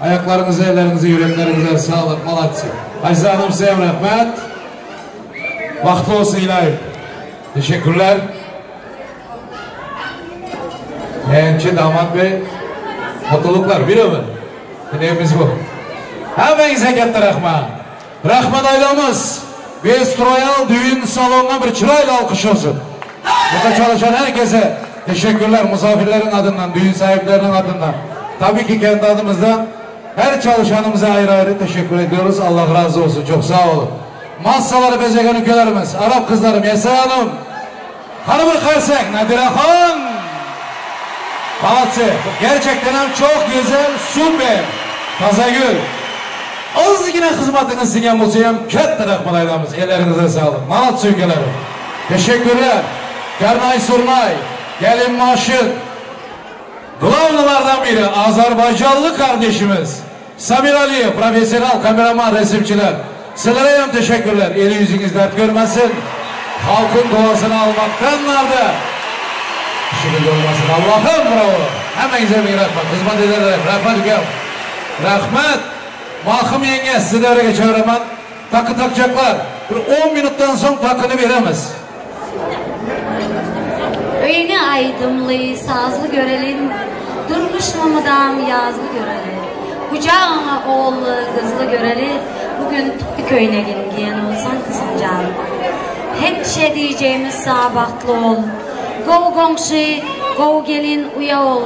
Ayaklarınıza, ellerinize, yüreklerinize sağlık. Молодцы. Azize Hanım size rahmet. Bahtly olsun ilahi. Teşekkürler. Yeğençi damat bey. Mutluluklar bir ömür. Dileğimiz bu. Hemmäňize katta rahmat. Rahmat aýdamyz. Best Royal düğün salonuna bir çırayly alkyş olsun. Burada çalışan herkese teşekkürler misafirlerin adından, düğün sahiplerinin adından. Tabii ki kendi adımızdan her çalışanımıza ayrı ayrı teşekkür ediyoruz. Allah razı olsun. Çok sağ olun. Massaları bezegen ülkelerimiz, Arap kızlarım, Yesay Hanım, Hany bir karsak, Nadire Han. Молодцы. Gerçekten hem çok güzel, süper. Tazagül. Ozgina hyzmatyňyz siňen bolsa hem katta rahmat aýdamyz. Elleriňize saglyk. Молодцы ülkelerim. Teşekkürler. Karnay surnay, gelin maşın. Главныlardan biri Azerbaycanlı kardeşimiz. Samir Aliyev, profesyonel kameraman, resimçiler. Sizlere hem teşekkürler. Eli yüzünüz dert görmesin. Halkın duasını almaktan nerede? İşiniz olmasın. Allah'ım bravo. Hemmäňize bir rahmet. Hyzmat edenlere rahmet ükam. Rahmet. Mahım yenge sizi devreye çeviremen. Takı takacaklar. Bir 10 minuttan soň takyny beremiz. Öyüni aýdymly, sazly görelim, Durmuş mydam ýazly göreli. Gujagyňa ogully, gyzly göreli, Bu gün toý köýnegin giýen bolsaň gyzymjan. Hemişe diýjegimiz saňa bagtly bol. Gowy goňşy, gowy gelin, uýa bol.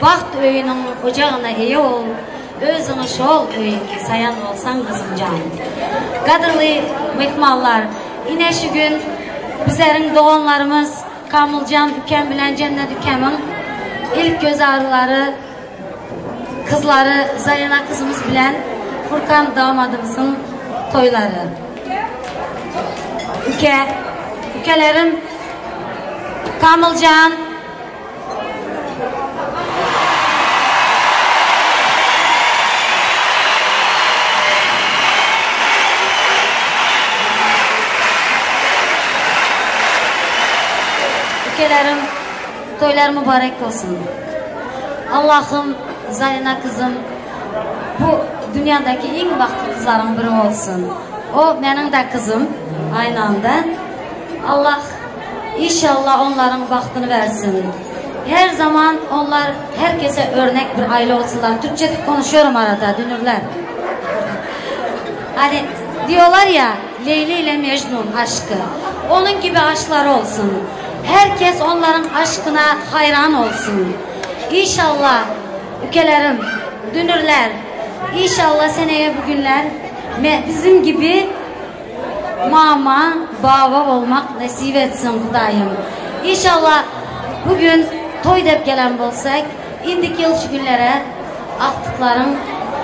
Bagt öýüniň ojagyna eýe bol. Özüňi şol öýüňki saýan bolsaň gyzymjan. Gadyrly myhmanlar, ine şu gün bizleriň doganlarymyz Kamyljan ükem bilen Jennet ükemiň ilk göz ağrylary kyzlary Zarina kyzymyz bilen Furkan damadymyzyň toýlary. Üke, ükelerim Kamyljan, Ükelerim toýlar mübarek bolsun. Allahym Zarina kyzym bu dünýadaki iň bagtly kyzlaryň biri bolsun. O meniň-de kyzym aynı anda. Allah inşallah onlaryň bagtyny bersin. Her zaman onlar herkese örnek bir aile olsunlar. Türkçe konuşuyorum arada dünürler. Hani diyorlar ya Leyli ile Mecnun aşkı. Onun gibi aşkları olsun. Herkes onların aşkına hayran olsun. İnşallah ükelerim, dünürler, inşallah seneye bugünler bizim gibi mama, baba olmak nasip etsin Hudayım. İnşallah bugün toý dep gelen bolsak, indiki ýyl şu günlere agtyklaryň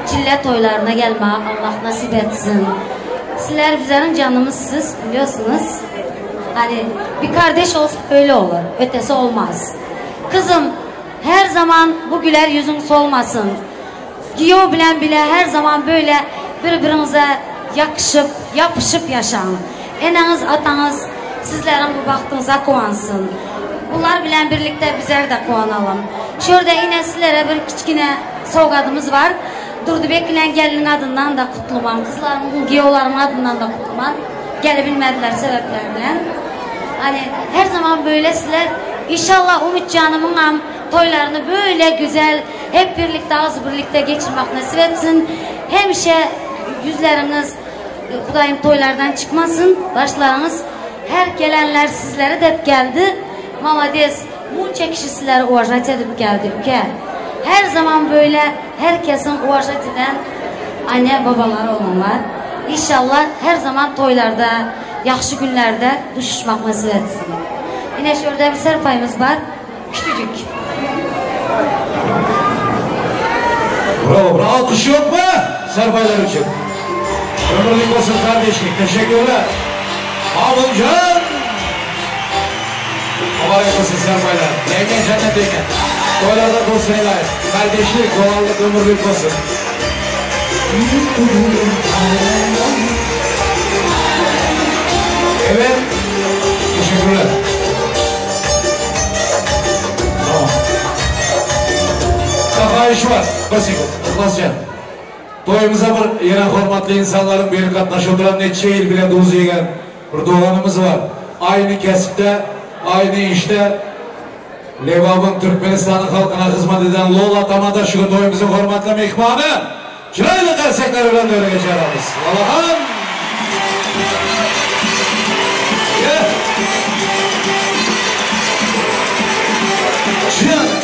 çille toýlaryna gelme Allah nasip etsin. Sizler bizlerin canımız siz biliyorsunuz. Hani bir kardeş olsa öyle olur. Ötesi olmaz. Kızım her zaman bu güler yüzün solmasın. Giyo bilen bile her zaman böyle birbirinize yakışıp, yapışıp yaşaň. Eneňiz, ataňyz sizleriň bu bagtyňyza kuwansyn. Bular bilen birlikde bizler de kuwanalym. Şurada ine sizlere bir kiçkine sowgadymyz bar. Durdybek bilen gelniň adyndan da kutlaman, gyzlarymyň, giýewleriň adyndan da kutlaman. Gelebilmediler sebepler bilen. Hani her zaman böyle sizler inşallah Umutcanymyňam toýlaryny böyle güzel hep birlikte az birlikte geçirmek nasip etsin. Hemişe yüzleriniz Hudayım toýlardan çykmasyn, başlaryňyz her gelenler sizlere dep geldi. Молодец, munça kişi sizleri уважать edip geldi ülke. Her zaman böyle herkesin уважать eden anne babaları olanlar. İnşallah her zaman toýlarda, ýagşy günlerde duşuşmak nasip etsin. Yine şurada bir serpayımız var. Küçücük. Bravo, bravo. Alkış yok mu? Serpaylar için. Ömürlük olsun kardeşlik. Teşekkürler. Mahmutcan. Mübarek olsun serpaylar. Yenge cennet yenge. Toylarda olsun helal. Kardeşlik, kolaylık, ömürlük olsun. Evet. Teşekkürler. Tamam. Haýyş bar. Bir sekund. Yhlasjan. Toýumyza bir ýene hormatly insanlaryň biri gatnaşyp oturan neçe ýyl bile duz iýgen bir doganymyz bar. Aýny kesipde, aýny işde Lebabyň, Türkmenistanyň halkyna hyzmat eden Lola Tamada şu gün toýumyzyň hormatly myhmany. Çyraýly garsekler bilen döwre geçýäramiz. Lolahan! Ýe! Çyýan!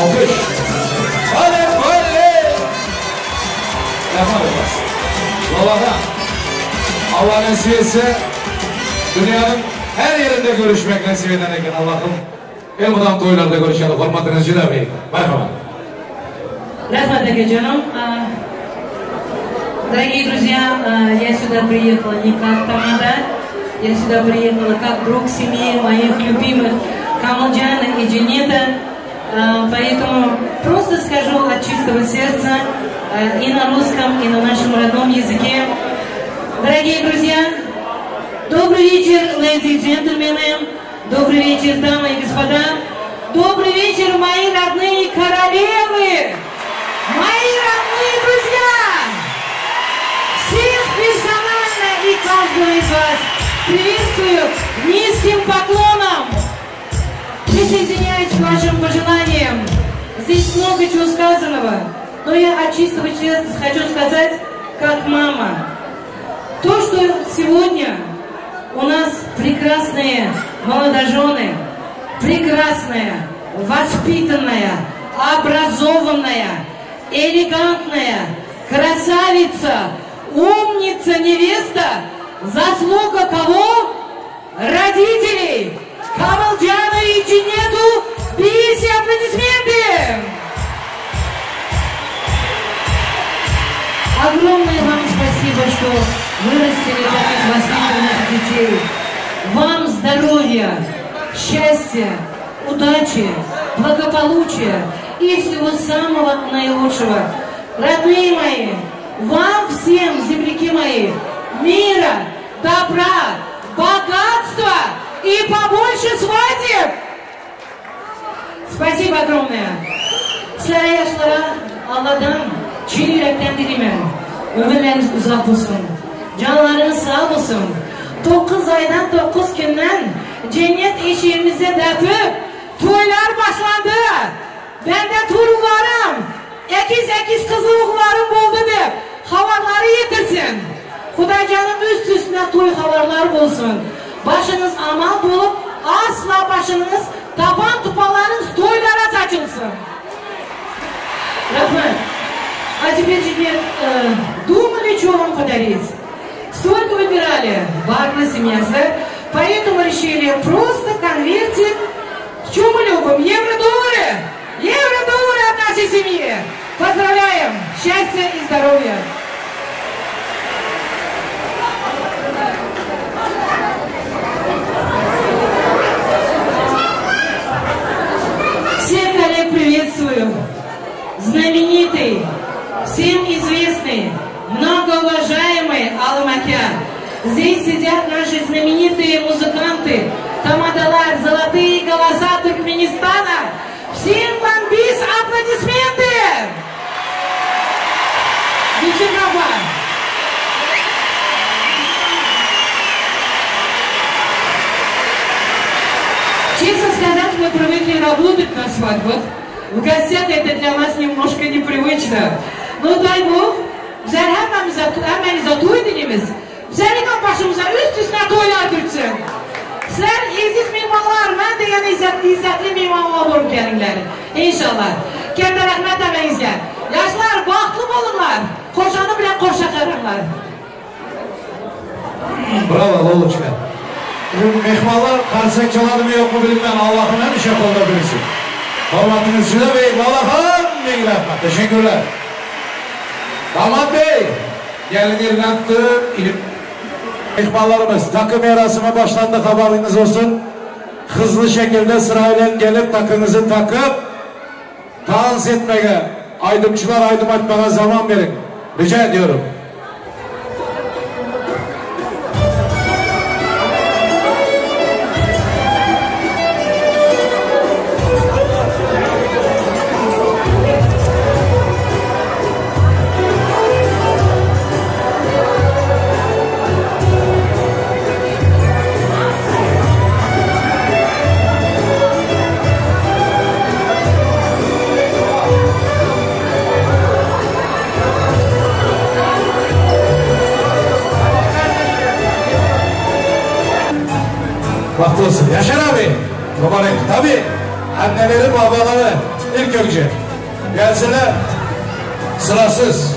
Alkyş! Hadi böyle! Rahmat etmez. Lolahan! Allah nasip etse dünyanın her yerinde görüşmek nasip eden eken Allah'ım. Elmydam toýlarda görüşeli hormatyňyz juda beýik. Merhamet. Rahmat akajanım. Дорогие друзья, я сюда приехала не как тамада, я сюда приехала как друг семьи моих любимых Камалджана и Джанета. Поэтому просто скажу от чистого сердца и на русском, и на нашем родном языке. Дорогие друзья, добрый вечер, леди и джентльмены. Добрый вечер, дамы и господа. Добрый вечер, мои родные королевы, мои родные друзья. Всех персонально и каждого из вас приветствую низким поклоном. Присоединяюсь к вашим пожеланиям. Здесь много чего сказанного, но я от чистого сердца хочу сказать, как мама. То, что сегодня у нас прекрасные молодожены, прекрасная, воспитанная, образованная, элегантная, красавица, умница невеста, заслуга кого? Родителей! Камалджана и Джинету бейся аплодисменты! Огромное вам спасибо, что вырастили таких воспитанных детей. Вам здоровья, счастья, удачи, благополучия и всего самого наилучшего. Родные мои, вам всем, земляки мои, мира, добра, богатства и побольше свадеб! Спасибо огромное. Sizlere yaşlara Allah'dan çin yürekten dilimim. Ömürleriniz uzak olsun. Canlarınız sağ olsun. 9 aydan 9 günden cennet eşiğimize depip toylar başlandı. Ben de torunlarım, ekiz ekiz kızı oğullarım oldu dep havarları yetirsin. Xudacanım üst üstüne toy havarlar olsun. Başınız aman bolup asla başınız tapan tupalarınız toylara saçılsın. Rahmat. А теперь, теперь э, думали, что вам подарить. Столько выбирали, Барна семья, Поэтому решили просто конвертик. Что мы любим? Евро-доллары! Евро-доллары от нашей семьи! Поздравляем! Счастья и здоровья! Всех коллег приветствую! Знаменитый, всем известный, многоуважаемый Алмакян. Здесь сидят наши знаменитые музыканты, тамадалар, золотые голоса Туркменистана. Всем вам бис аплодисменты! Вечерова! Честно сказать, мы привыкли работать на свадьбах. В гостях это для нас немножко непривычно. Но дай Бог, bizler hemmemize, hemmenize toy dilimiz. Bizlerin başımıza üst üstüne toylar dürtsün. Sizler eziz mehmanlar, ben de yani izzetli, izzetli mehmanlar bolup gelingler. İnşallah. Katta rahmat hemmengizge. Yaşlar, baxtlı bolunlar. Qoşanı bilen qoşa qaranglar. Bravo Loloçka. Bu mehmanlar karsak çaladımı yok mu bilinmem. Allah'ın hemişe kolda bilsin. Hormatınız juda buyuk. Lolaxon, ming rahmat. Teşekkürler. Damat Bey, gelin elinden tutup ilim Mehmanlarımız takım merasimi başlandı haberiniz olsun. Hızlı şekilde sırayla gelip takınızı takıp dans etmeye, aydımçılar aydım atmaya zaman verin. Rica ediyorum. olsun. Yaşar abi. Mübarek. Tabii anneleri babaları ilk önce. Gelsinler. Sırasız.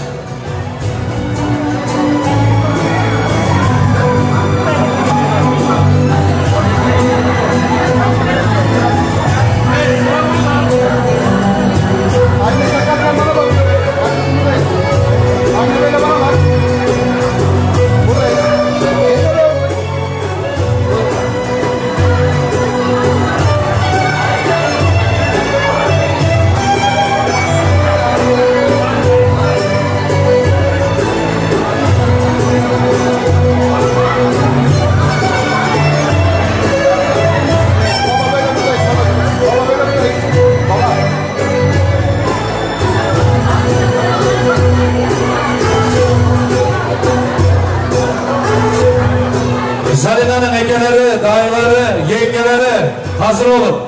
Zarina'nın ekeleri, dayıları, yengeleri hazır olun.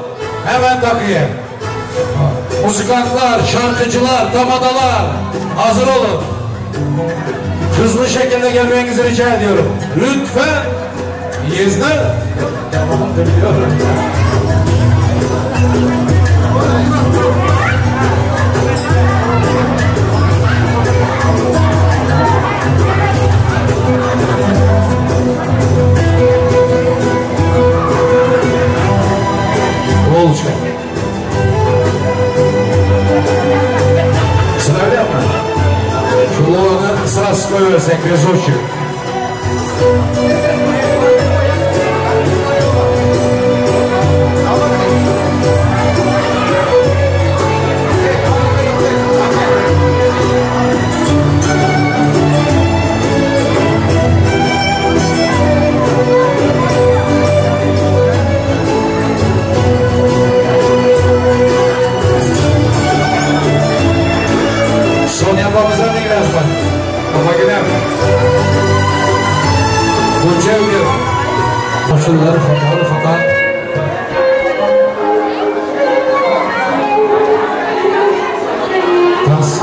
Hemen takıya. Müzikantlar, şarkıcılar, tamadalar hazır olun. Hızlı şekilde gelmenizi rica ediyorum. Lütfen İzni. Tamam biliyorum. Olacak. Sırayla mı? Şu lolanı sırası koyuversek Rezoçu. Son yapmamıza ne var? Baba gidelim. Bunca ödüyor. Koşullar, hatalı hata. Dans.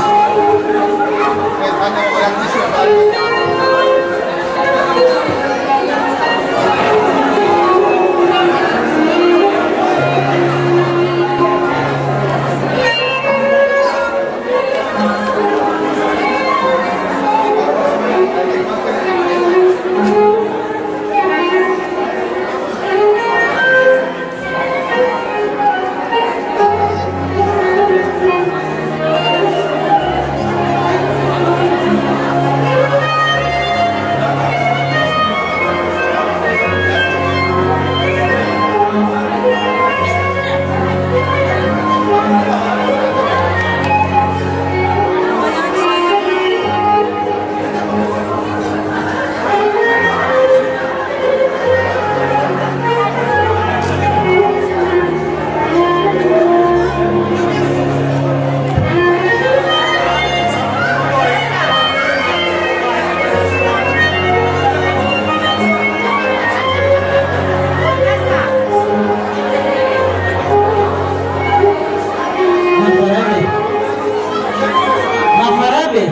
Abi.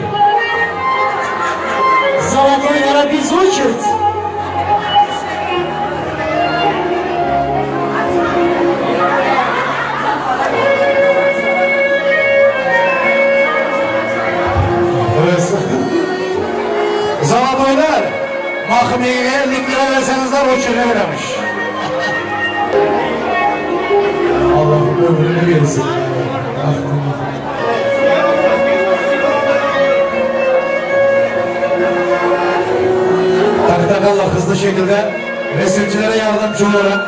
Zолотой без очередь. Evet. Zaladoylar, Mahmiye'ye lira versenizler o çöne vermiş. Allah'ım ömrünü versin. Tak tak Allah hızlı şekilde resimcilere yardımcı olarak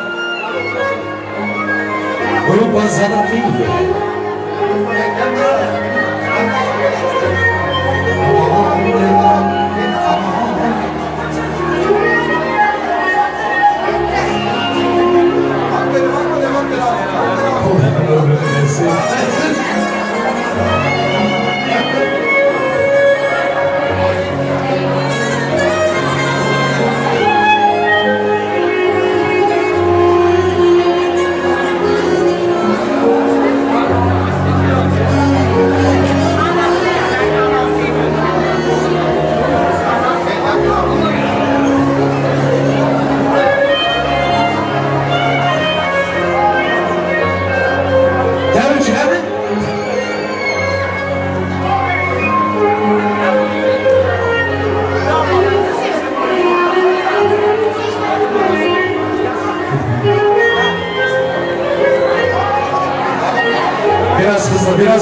Grupa Sanatı.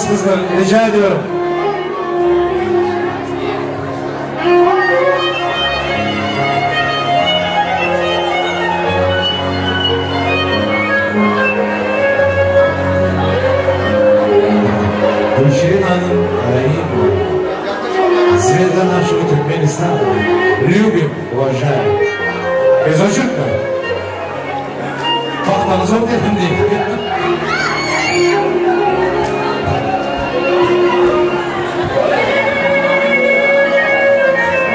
kızlar rica ediyorum. Gülşirin Hanım Rahimova. Звезда нашего Туркменистана. Любим, уважаем. Без очерка. Bakmanız zor dedim diye.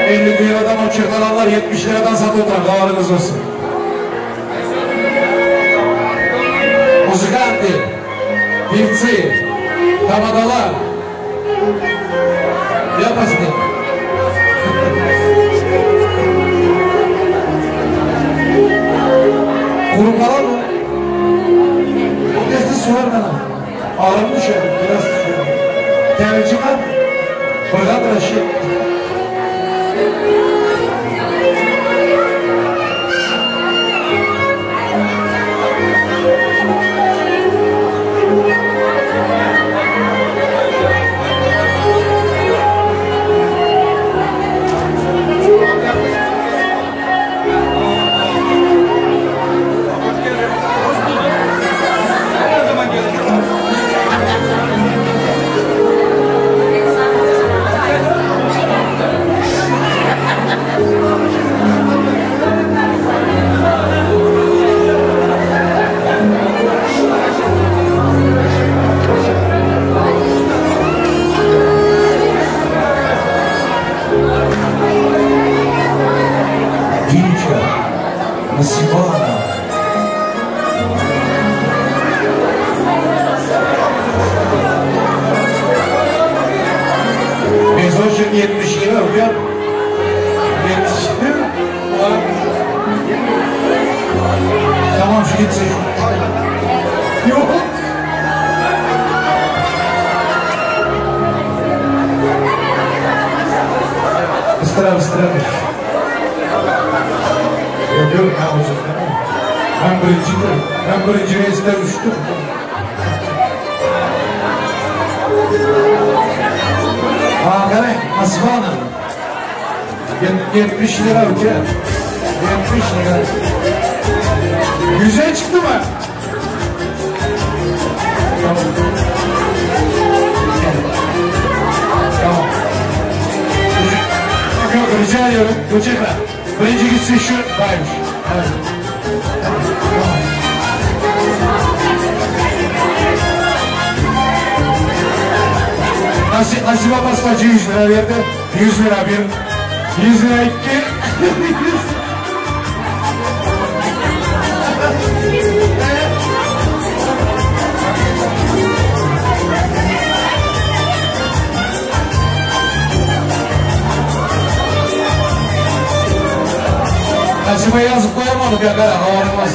...50 liradan o çıkaranlar 70 liradan satıyor. Haberiniz olsun. Музыканты, певцы, тамадалар. Я последний. Kurum kalan mı? O testi sular bana. Ağrım düşer, biraz düşer. Temelci var mı? Bırga tıraşı. Dinka, Nasibana. Mezojun 70 lira hocam. 70 lira. Tamam şu gitsin. Yok. Istıra ıstıra. Yok yok ne olacak tamam. Ben birinciyim. Ben birinci reisle uçtum. Ha qarang, Nasiba Hanım. 70 lira uka. 70 lira. Yüze çıktı mı? Tamam. Tamam. Yok yok rica ediyorum. Göçekler. Birinci gitsin şu baymış. Evet. Tamam. Nasip, Nasibe Pastacı 100 lira verdi. 100 lira bir. 100 lira iki. Nasibe yazıp koyamadık ya kara havarılmaz.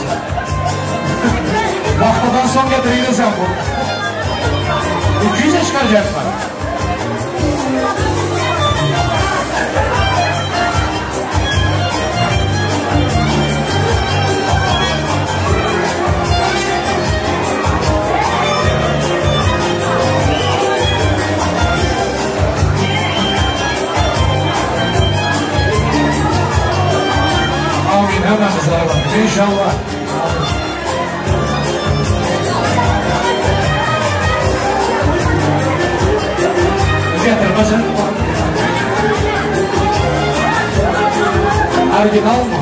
Haftadan son getirdin sen bu. 200'e çıkaracaklar. Amin hemmemiz Allah'ım. İnşallah. Getir başını. Original mı?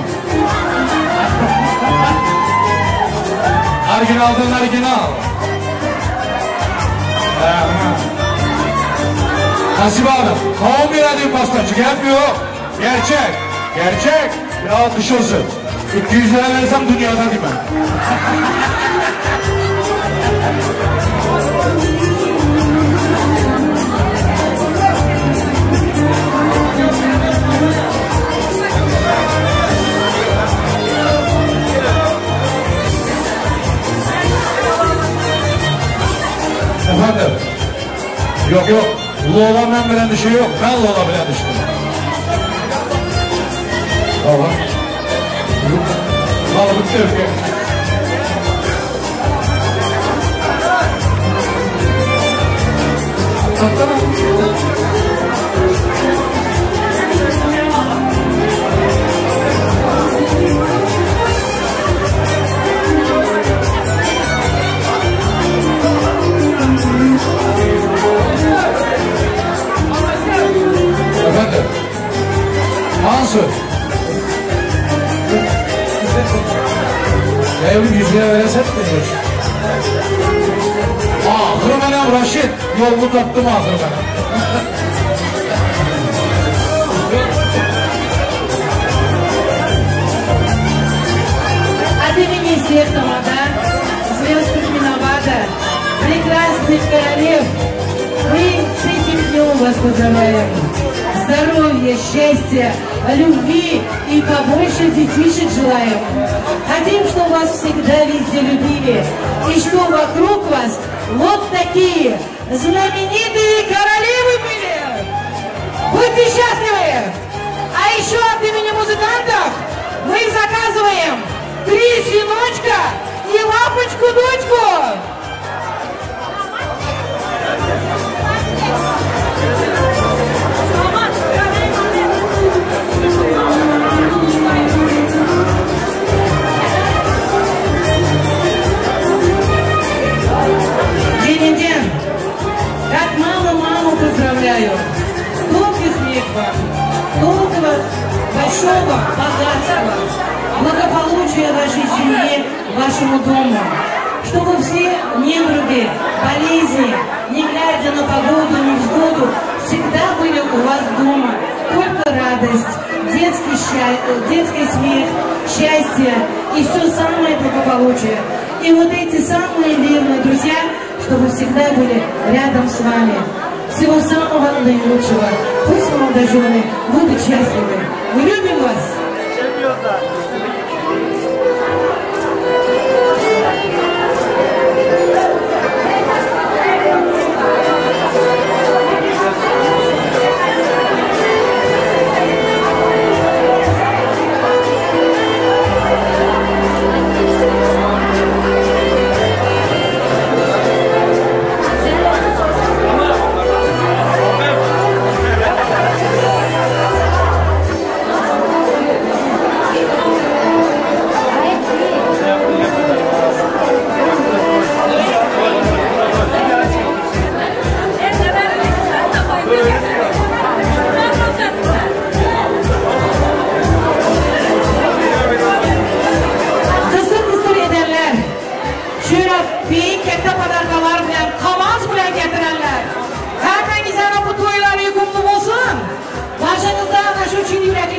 Originaldan original. Nasibe Hanım, kavun bir adım pastacı gelmiyor. Gerçek, gerçek. Bir alkış olsun. 200 lira versem dünyada değil mi? Efendim? Yok yok. Lola ben bilen bir şey yok. Ben Lola bilen düştüm. Tamam. Vallahi bitti öfke. Efendim. Mansur. Yavrum yüzüne veresen mi diyorsun? Ahırı menem Raşit. Yolunu taptım ahırı menem. От имени всех тамада, звезд Туркменабада, прекрасных королев, мы с этим днем вас поздравляем. Здоровья, счастья, любви и побольше детишек желаем. Хотим, чтобы вас всегда везде любили, и что вокруг вас вот такие знаменитые королевы были. Будьте счастливы! А еще от имени музыкантов мы заказываем 3 сыночка и лапочку-дочку. День-день, как маму маму поздравляю. Долгих лет вам, долгого, большого богатства, благополучия вашей семье, вашему дому. Чтобы все недруги, болезни, не глядя на погоду, невзгоду, всегда были у вас дома. Только радость, детский смех, счастье и все самое благополучие. И вот эти самые верные друзья, чтобы всегда были рядом с вами. Всего самого наилучшего. Пусть молодожены будут счастливы. Мы любим вас!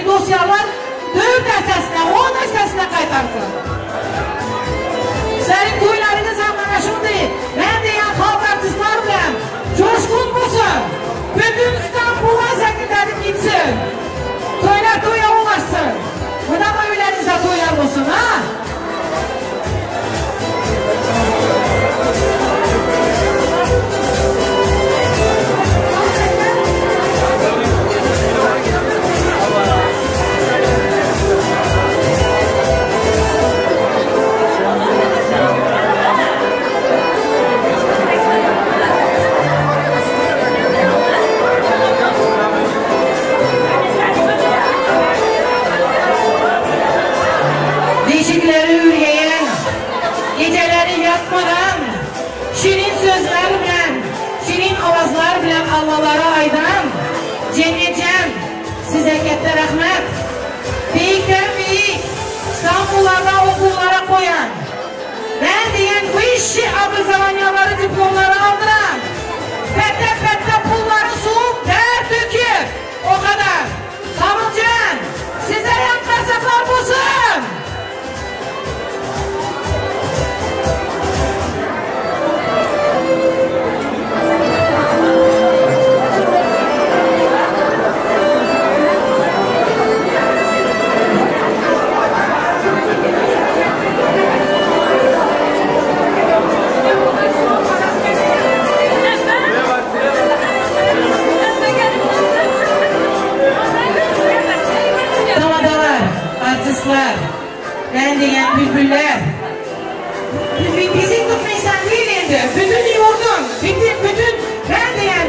Dosyalar 4 dəstəsinə, 10 dəstəsinə qaytarsın. Sənin toylarınız ham mana şunday. Mən deyən xalq artistlar bilan coşqun bolsun. Bütün İstanbul'a zəngildədib gitsin. Toylar toya ulaşsın. Mudama öylərinizdə toylar olsun, ha? Değişikleri üryeyen, geceleri yatmadan, şirin sözler bilen, şirin avazlar bilen Allah'lara aydan, Cennetcan, size katta rahmet. Büyükten büyük, İstanbul'larda okullara koyan, ben diyen bu işi obrazovanyaları, diplomları aldıran, pette pette pulları soğuk ter döküp, o kadar. Kavuncan, size yan kasaplar bulsun. Artistler, ben diyen bülbüller, bizim Türkmenistan değil indi, bütün yurdun, bütün ben diyen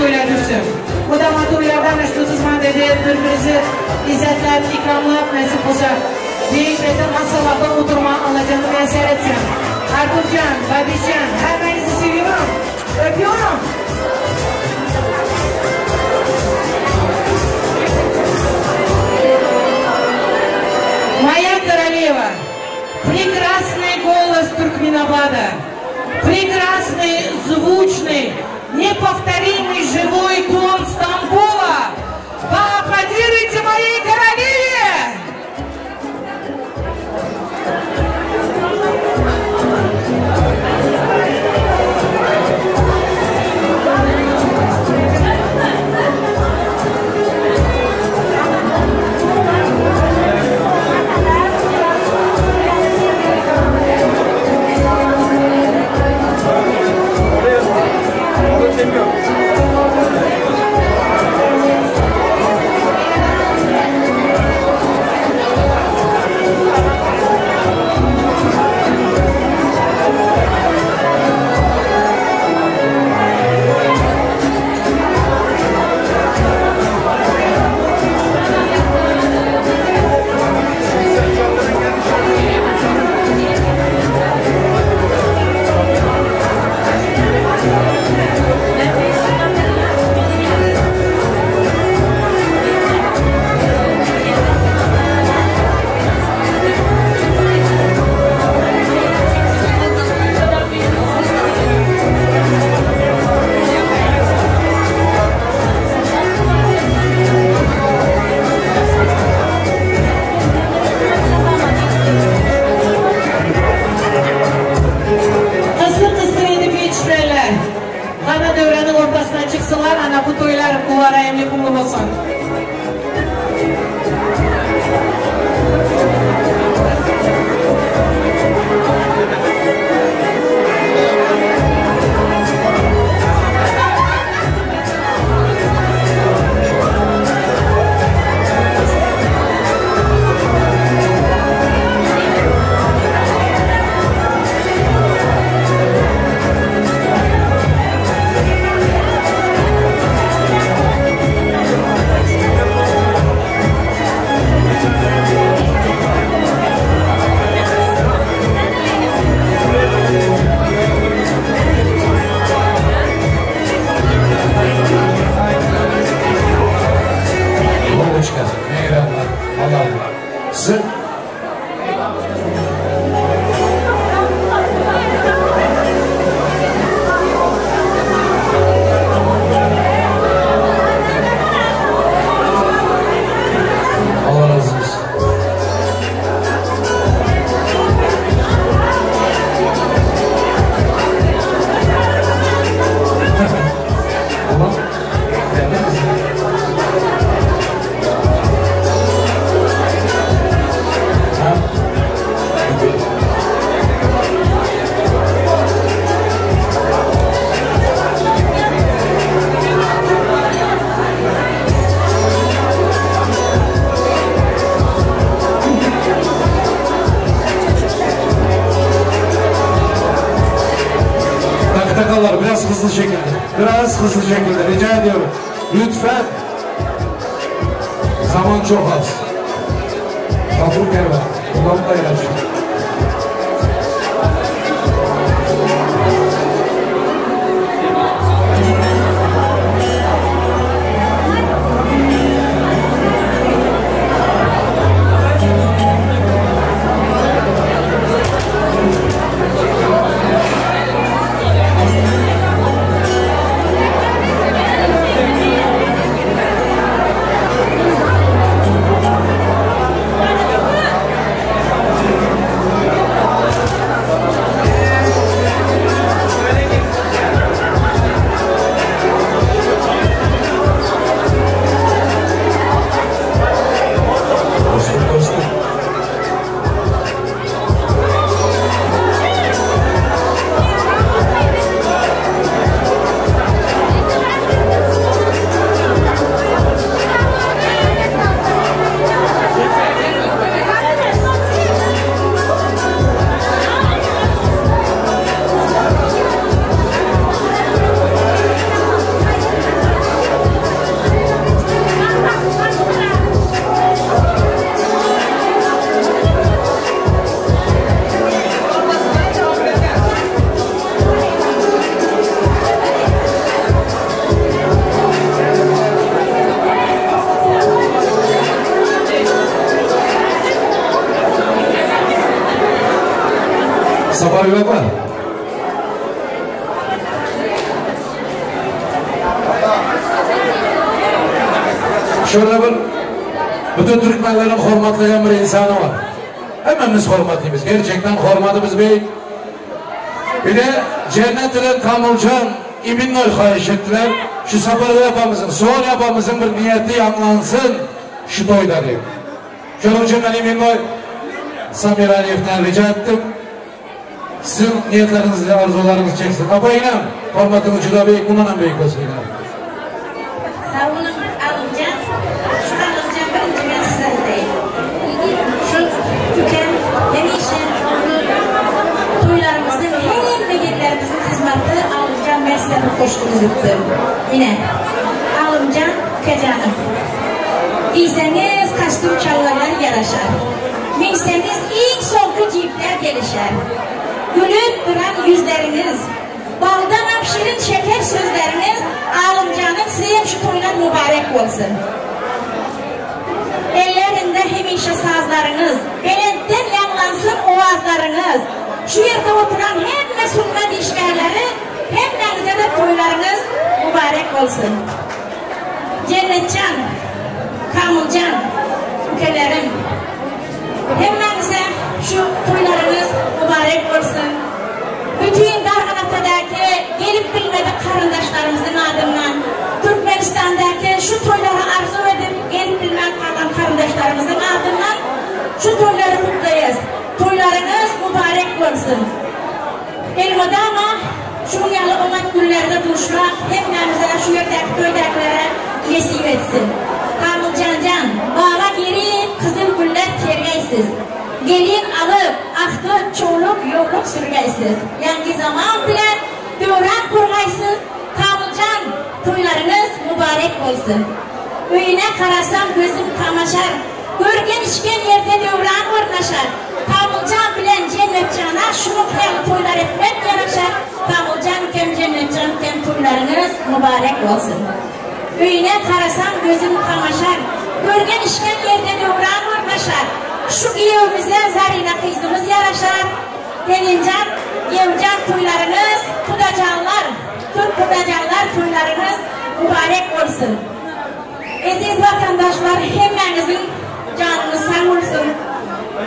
toylar düşsün. Bu da toylardan meşrutsuz dedi, birbirinizi izzetlep, ikramlap nasip olsa. Büyük ve masalarda oturma alacağını müyesser etsin. Ertuğcan, Babişcan, hepinizi seviyorum. Öpüyorum. Моя королева, прекрасный голос Туркменабада, прекрасный, звучный, неповторимый живой тон Стамбула. Поаплодируйте моей королеве! Kısır kısır edip içmeler. Kana dövrenin ortasına çıksınlar, ana bu toylar kuvara emli kumlu olsun. Hoş geldin. Eyvallah. Allah Allah. Sizin Allah razı olsun. Tamam. Geldiniz mi? Ha? Taktakallar biraz hızlı şekilde. Biraz hızlı şekilde rica ediyorum. Lütfen. Zaman çok az. Gafur Kervan. Ulan da ilaç. Sapar apa. Şöyle bir bütün Türkmenlerin hormatlayan bir insanı var. Hemmemiz hormatlıyız. Gerçekten hormatımız bey. Bir de cennet ile Kamulcan İminnoy xahiş ettiler. Şu Saparlı yapamızın, son yapamızın bir niyeti yanlansın şu toyda diye. Şunun için ben İminnoy Samir Aliyev'den rica ettim. Sizin niyetlerinizi, arzularınızı çeksin. Apa inem, hormatınız juda büyük, bundan ham büyük olsun inem. Sağ olun Alımcan. Şu Alımcan birinci ben size değil. Şu tüken hemişe toylarımızın hem yerlerimizin hizmeti Alımcan ben size bir koşkunuz ettim. Yine Alımcan Kecanım. Diyseniz kastım çallarlar yaraşar. Minseniz ilk sonki cipler gelişer. Gülüp duran yüzleriniz, baldan am şirin şeker sözleriniz Alımcanım size şu toylar mübarek olsun. Ellerinde hemişe sazlarınız, belentten yanlansın ovazlarınız. Şu yerde oturan hem sünnet işgarları, hemmenize de toylarınız mübarek olsun. Cennetcan, Kamulcan, ülkelerim, hemmenize şu toylarınız mübarek olsun. Bütün Darganata'daki gelip bilmedik karındaşlarımızın adından, Türkmenistan'daki şu toyları arzu edip gelip bilmem kalan karındaşlarımızın adından şu toyları kutlayız. Toylarınız mübarek olsun. Elmadama şunun yalı omat günlerde buluşmak hemmemize şu yerdeki toydakilere nesip etsin. Kamilcan can, bağa girip kızıl güller tergeysiz. Gelin alıp ahtı çoluk yokluk sürgeysiz. Yangi zaman bilen dövran kurgaysız. Kamilcan toylarınız mübarek olsun. Öyüne karasam gözüm kamaşar. Görgen içken yerde dövran ornaşar. Kamilcan bilen cennetcana şunu hayal toylar etmek yaraşar. Kamilcan kem cennetcan kem toylarınız mübarek olsun. Öyüne karasam gözüm kamaşar. Görgen içken yerde dövran ornaşar. Şu evimize zarina kızımız yaraşar. Gelincan, yevcan toylarınız, kudacanlar, Türk kudacanlar toylarınız mübarek olsun. Aziz vatandaşlar, hemmenizin canınız sağ olsun.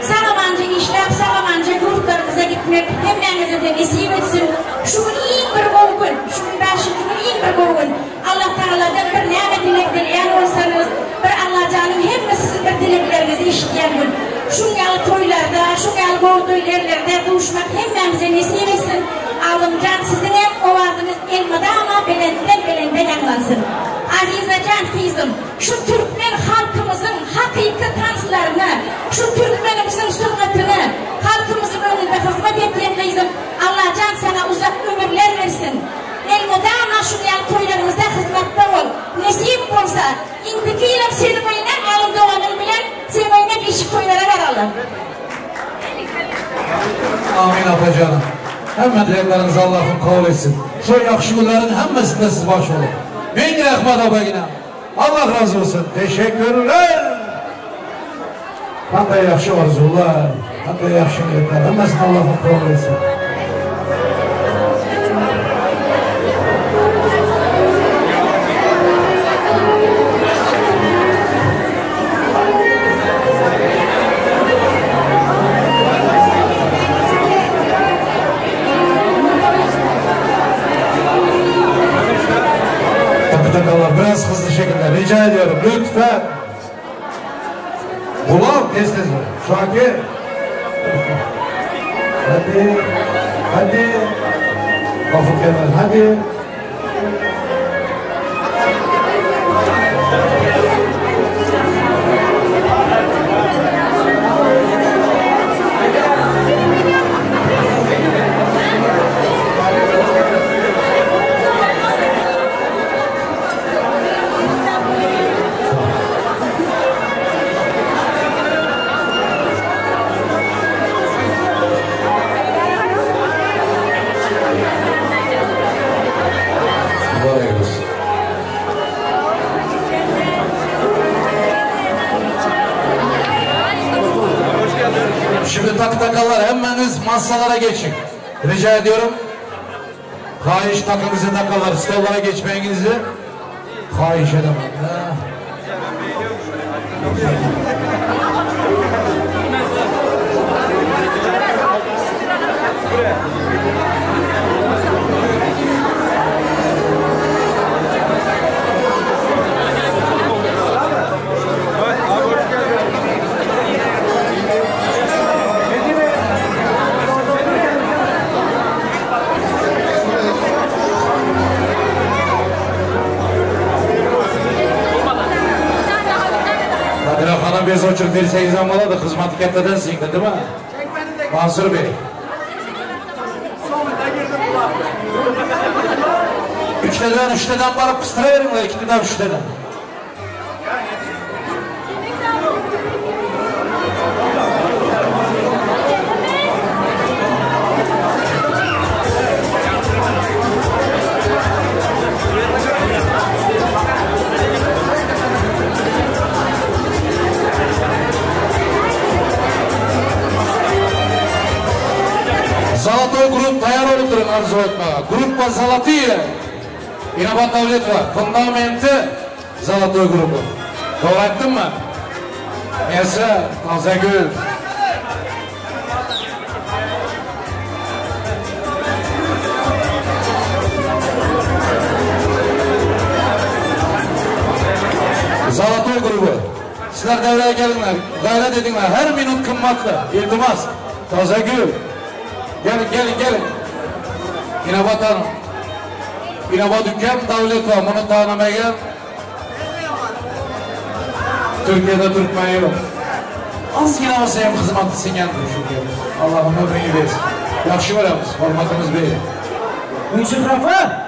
Sağamancı işlep, sağamancı yurtlarımıza gitmek hemmenize de nasip etsin. Şu gün iyi bir gün, şu gün beşinci gün iyi bir gün. Allah Teala'dan bir nimet dilek dileyen olsanız, bir Allah canım hepsi sizin bir dileklerinizi işleyen gün. Şu yalı toylarda, şu yalı goldu yerlerde buluşmak hemmemize nasip etsin. Alımcan sizin hem ovazınız elmada ama belenden belende yanlansın. Azizecan kızım, şu Türkmen halkımızın hakiki tanslarını, şu Türkmenimizin sünretini, halkımızın önünde hizmet ettiğin kızım, Allahcan sana uzak ömürler versin. Elmudama şu yalı toylarımızda hizmette ol. Nesip olsa, indiki yılım seni boyuna alım doğanın bilen, seni boyuna beşik toylara varalım. Amin apacanım. Hemen dileklerinizi Allah'ım kabul etsin. Şu yaxşı günlerin hemmesinde siz baş olun. Bin rahmet abagina. Allah razı olsun. Teşekkürler. Hem de yaxşı arzular, hem de yaxşı niyetler. Hemmesini Allah'ım kabul etsin. Biraz hızlı şekilde rica ediyorum lütfen. Ulan tez tez Şakir. Hadi. Hadi. Lafı kenar hadi. Kudalar hemmeniz masalara geçin. Rica ediyorum. Hayiş takınızı takarlar. Stollara geçmeyinizi. Hayiş edemem. Ha. Kadire Hanım bez oçur dirseğiniz olmalı da hizmeti kattadan singdi, değil mi? Mansur Bey. Üçteden, üçteden barıp pıstıraverin la, ikiden, üçteden. Золотой групп tayyor olib turing arzu etme. Группа Золотые. Inobat Davletova, fundamenti Золотой группа. To'g'ri aytdimmi? Esa, Tozagul. Zolotoy grubu. Sizlar davraga kelinglar, g'ayrat edinglar. Har minut qimmatli. Iltimos. Tozagul. Gelin, gelin, gelin. Inobat hanım. Inobat ukam Davletova buni tanimagan Türkiye'de Türkmen yok. Ozgina bo'lsa ham xizmat singandir shu yerga. Allohim ömrünü bersin. Yaxshi ko'ramiz, hurmatimiz bering. Gülşehre apa.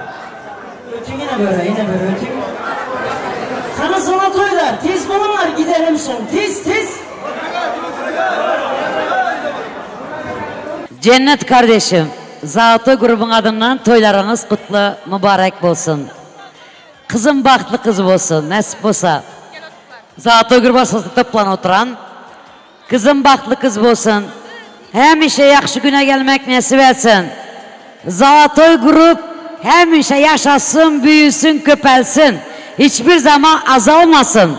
Ötün yine böyle, yine böyle ötün. Kana zolotoylar, tez bulunlar gidelim son. Tez, tez. Cennet kardeşim, Zatı grubun adından toylarınız kutlu, mübarek olsun. Kızım bahtlı kız olsun, nasip olsa. Zatı grubu asasında toplan oturan. Kızım bahtlı kız olsun. Həmişə yaxşı günə gəlmək nəsib etsin. Zalatoy grup həmişə yaşasın, büyüsün, köpəlsin. Hiçbir zaman azalmasın.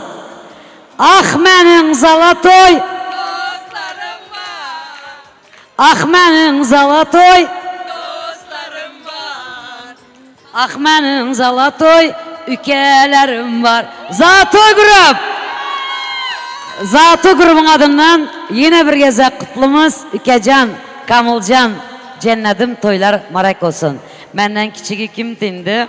Ah mənim Zalatoy. Ah mənim Zalatoy. Ah mənim Zalatoy ükələrim var. Zalatoy grup. Zatı grubun adından yine bir gezek kutlumuz Ükecan, Kamılcan, Cennetim toylar marak olsun. Menden küçüğü kim tindi?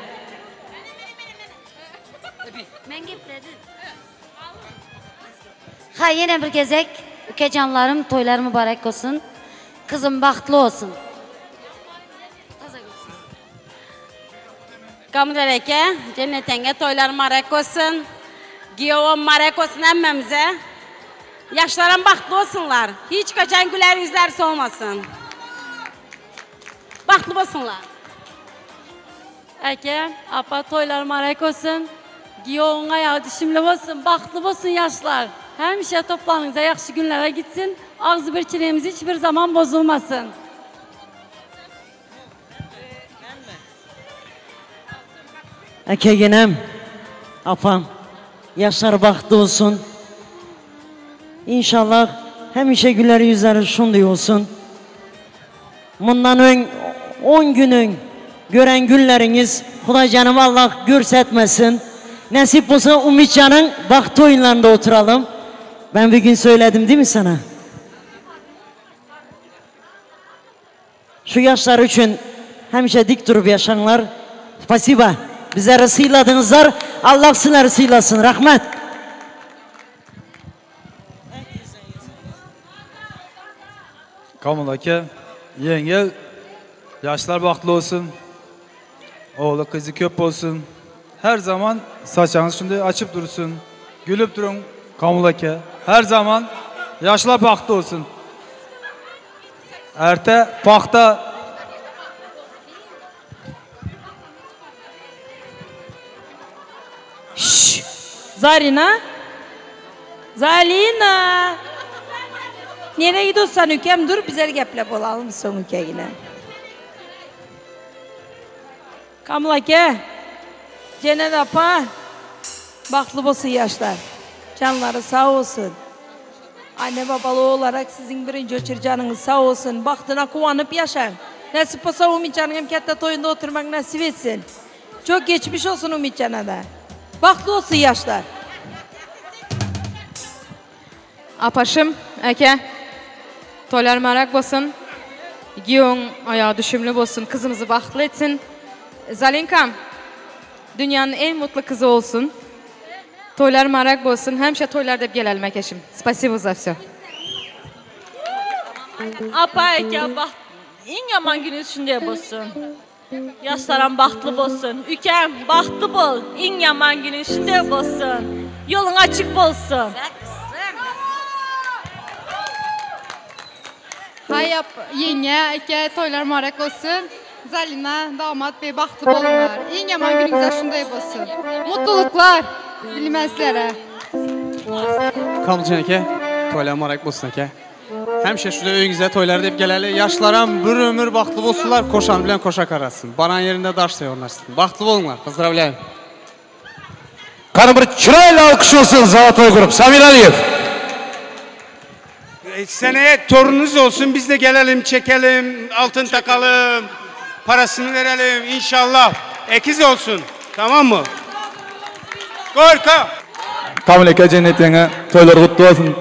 Ha yine bir gezek Ükecanlarım toylar mübarek olsun. Kızım bahtlı olsun. Kamil aka, Cennet yenge toylar mübarek olsun. Giyovom mübarek olsun hemmemize. Yaşlarım bahtlı olsunlar. Hiç kaçan güler yüzler solmasın. Bahtlı olsunlar. Aka, apa toylar mübarek olsun. Giyovun ayağı dişimli olsun, bahtlı olsun yaşlar. Həmişə toplanınıza yaxşı günlərə gitsin. Ağzı birçiliğimiz hiçbir zaman bozulmasın. Aka yenem, apam, yaşlar bahtlı olsun. İnşallah həmişə gülər yüzləri şunday olsun. Bundan ön 10 günün gören günleriniz Xuday canım Allah göstermesin. Nasip olsa Ümitcan'ın bahtı oyunlarında oturalım. Ben bir gün söyledim değil mi sana? Şu yaşlar için həmişə dik durup yaşanlar. Spasiba. Bizleri sıyladınızlar. Allah sizleri sıylasın. Rahmet. Kamil aka, yengil, yaşlar bahtlı olsun. Oğlu kızı köp olsun. Her zaman saçağınız şimdi açıp dursun. Gülüp durun Kamil aka. Her zaman yaşlar bahtlı olsun. Erte paxta Şşş! Zarina? Zalina! Nereye gidiyorsan ükem dur bizler geplep olalım son üke yine. Kamla ke. Cennet apa. Bahtlı olsun yaşlar. Canları sağ olsun. Anne babalı olarak sizin birinci öçür canınız sağ olsun. Bahtına kuvanıp yaşayın. Nasip olsa Ümitcan'ın hem katta toyunda oturmak nasip etsin. Çok geçmiş olsun Ümitcan'a da. Bahtlı olsun yaşlar. Apaşım, aka, toylar mübarek bolsun. Giyoň ayağı düşümlü bolsun, kızımızı bahtly etsin. Zalinkam, dünyanın en mutlu kızı olsun. Toylar mübarek bolsun. Hemşe toylar dep gelelim akeşim. Спасибо за все. Apa aka baht eng yomon kuningiz shunday bo'lsin. Yoshlarim baxtli bo'lsin. Ukam baxtli bo'l. Eng yomon kuning shunday bo'lsin. Yo'ling ochiq bo'lsin. Hay ap, yenge, aka, toylar mübarek olsun. Zalina, damat bey bahtly bolunlar. Eng yaman günüňiz şunday bolsun. Mutluluklar dilemen sizlere. Kamilcan aka, toylar mübarek bolsun aka. Həmişə şurada öyünüzə toylar deb gələli. Yaşlaram bir ömür baxtlı bolsunlar, koşan bilen koşa karasın. Baran yerinde daş yornaşsın. Baxtlı bolunlar. Поздравляю. Qani bir chiroyli alkış olsun Zolotoi Group. Samir Aliyev. Seneye torununuz olsun biz de gelelim çekelim altın takalım parasını verelim inşallah ekiz olsun tamam mı? Gorka. Kamil aka Cennet ýeňňe toýlar gutly bolsun.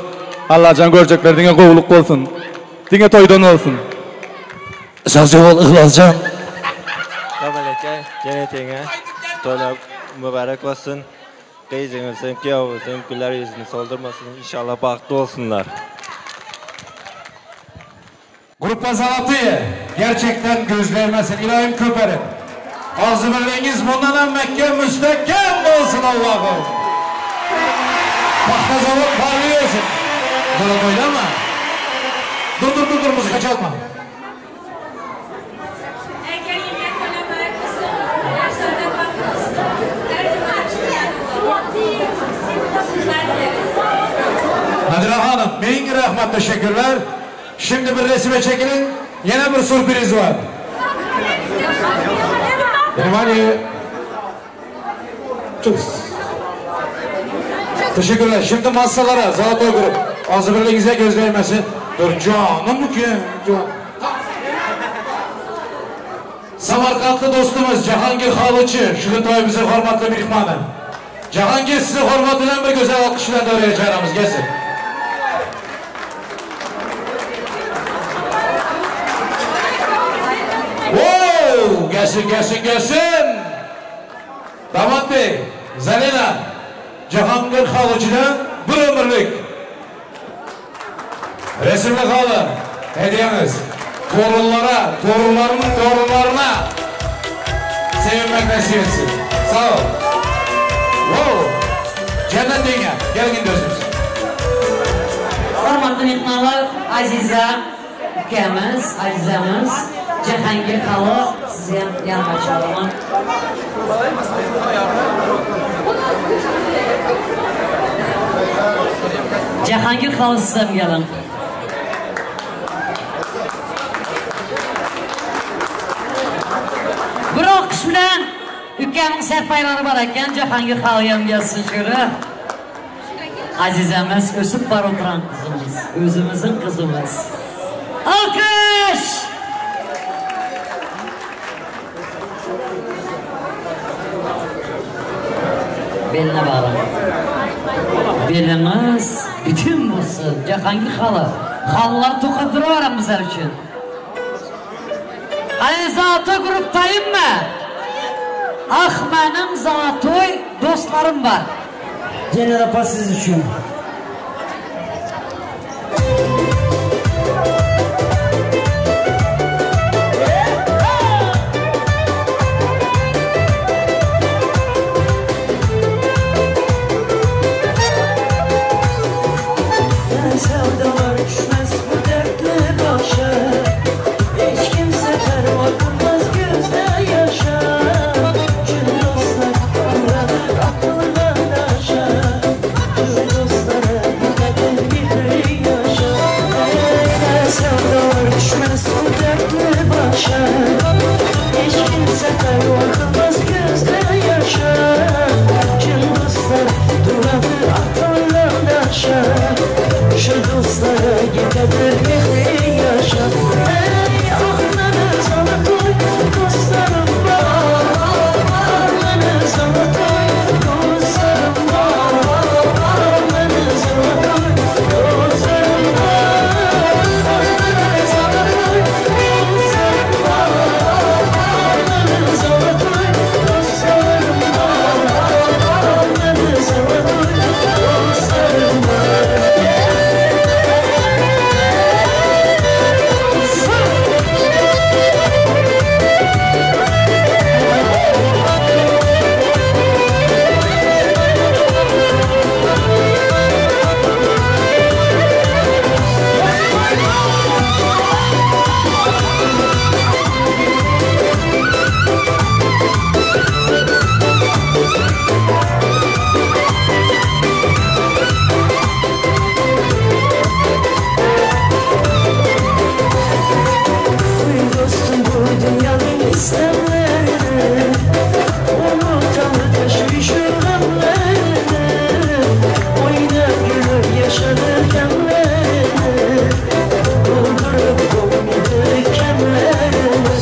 Allajan görjekler diňe gowulyk bolsun. Diňe toýdan bolsun. Sagja bol Yhlasjan. Kamil aka Cennet ýeňňe toýlar mübarek bolsun. Gyzyňyzyň, giýewiňiziň güler ýüzüni soldurmasyn. Inşallah bagtly bolsunlar. Gruppa Zalatoye gerçekten gözlermesin İlahim köperim. Arzu birliğiniz bundan hem Mekke müstehkem olsun Allah'ım. Paxta zavod parlıyorsun. Zalatoy'da mı? Dur dur dur dur müzik çalma. Nadire Hanım, bin rahmet teşekkürler. Şimdi bir resime çekilin. Yine bir sürpriz var. Внимание. Teşekkürler. Şimdi masalara Zalatoy Grup. Ağzı birliğinize göz değmesin. Dur canım ki. Can. Samarkantlı dostumuz Cihangir Halıcı. Şu toyumuzun hürmetli mihmanı. Cihangir sizi hürmetine bir güzel alkışla oraya çağıramız. Gelsin. Wow! Gelsin, gelsin, gelsin. Damat Bey, Zalina, Cihangir Halıcı'dan bir ömürlük. Resimli halı hediyemiz. Torunlara, torunlarının torunlarına sevinmek nasip etsin. Sağ ol. Wow! Cennet yenge, gelin gözümüz. Hörmətli mehmanlar, Aziza ukamiz, Azizamiz, Jahangir xala, sizi ham yanıma çağıraman. Jahangir xala siz ham gelin. Bir alkış bilan ukamning sarpaylari bor ekan, Jahangir xala ham gelsin şöyle. Azizamiz o'sib bor o'tiran qizimiz, o'zimizning qizimiz. Alkış! Beline bağlı. Belimiz bütün olsun. Jahangir xala. Xalalar to'qib turaveramiz bizlar uchun. Hani Zalatoy gruptayım mı? Ah benim Zalatoy dostlarım var. Cennet apa siz üçün. Sevdalar düşmez bu dertle başa. Hiç kimse perva kurmaz gözde yaşa. Tüm dostlar buradır atılgan taşa. Tüm dostlara kadeh bir yaşa. Sığmaz bu dertli başa. Hiç kimse kaybolmaz gözde yaşa. Çın dostlar duradı atarlar daşa. Şu dostlara gidedir mehri yaşa. Ey ahları sana koy dostlarım var. Ahları sana koy dostlarım var. Ahları sana koy dostlarım var. Ahları sana koy dostlarım var. Ahları sana koy dostlarım var. Ahları sana koy dostlarım var. Uy dostum bu dünyanın istemlerini Unutalım teşvişü gamlerini Oyna gülüp yaşanır demlerini Doldurup dolmadı kemlerini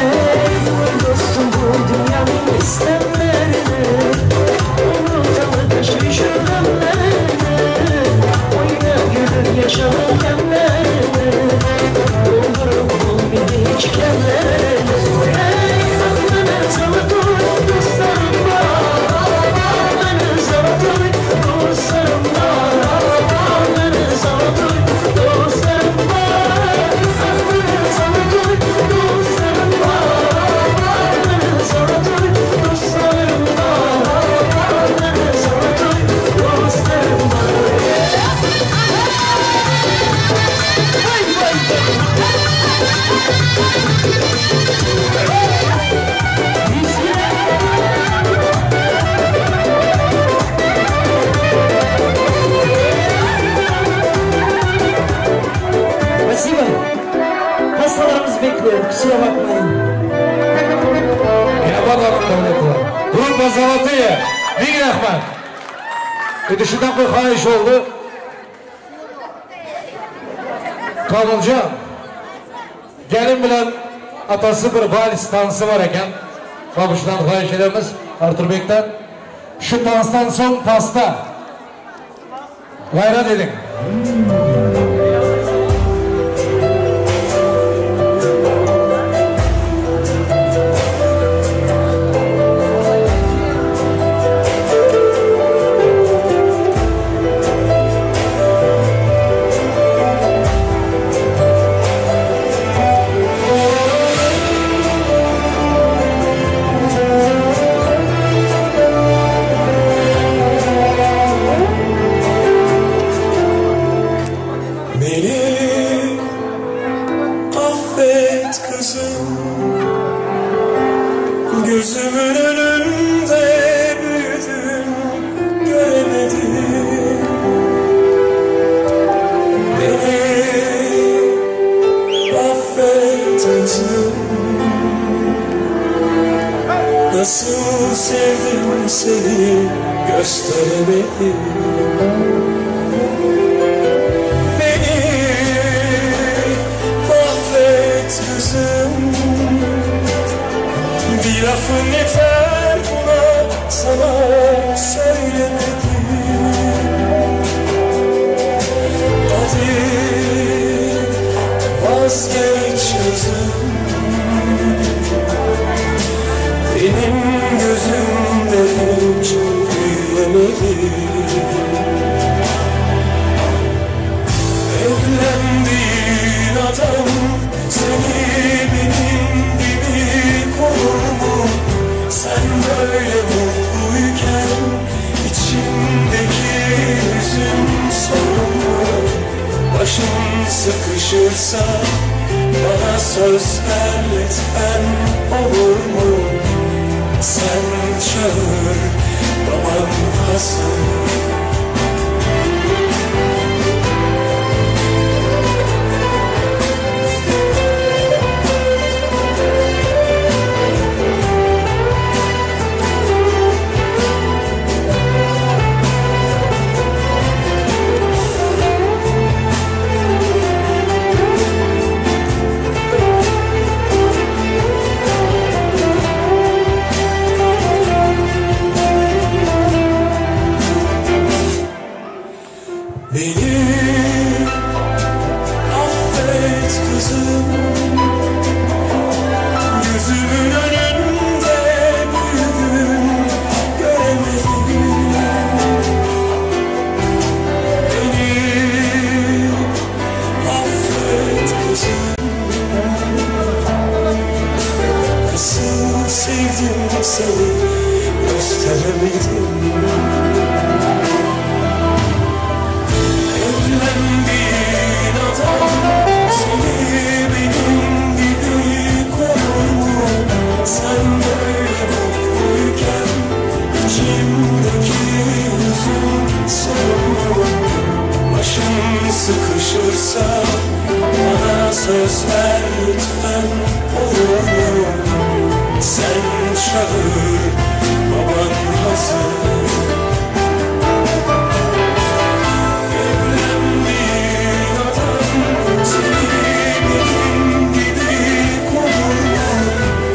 Ey uy dostum bu dünyanın istemlerini Unutalım teşvişü gamlerini Oyna gülüp yaşanır demlerini Doldurup bulmadı hiç kemlerini Ey aklını sana koy dostlarım var. Aklını sana koy dostlarım var. Aklını sana koy dostlarım var. Aklını sana koy dostlarım var. Aklını sana koy dostlarım var. Aklını sana koy dostlarım var. Vay vay vay. Спасибо. Hastalarımız bekliyor. Kusura bakmayın. Группа Золотые. Ming rahmat. Endi shundan qo'y xohish oldi. Komiljon, gelin bilan otasi bir vals tansi bor ekan. Babushdan xohish edamiz, Arturbekdan. Shu tansdan so'ng pasta. G'ayrat eding. Beni affet kızım. Gözümün önünde büyüdün, göremedim. Beni affet kızım. Nasıl sevdim seni gösteremedim. Beni mahvet kızım. Bir lafın yeter buna sana söylemedim. Hadi vazgeç kızım. Benim gözümde hiç büyüyemedin. Evlendiğin adam seni benim gibi korur mu? Sen böyle mutluyken içimdeki hüzün sorun mu? Başın sıkışırsa bana söz ver lütfen olur mu? Sen çağır baban hazır. seni gösteremedim. Evlendiğin adam seni benim gibi korur mu? Sen böyle mutluyken içimdeki hüzün sorun mu? Başın sıkışırsa bana söz ver lütfen, olur mu? Sen çağır, baban hazır. Evlendiğin adam seni benim gibi korur mu?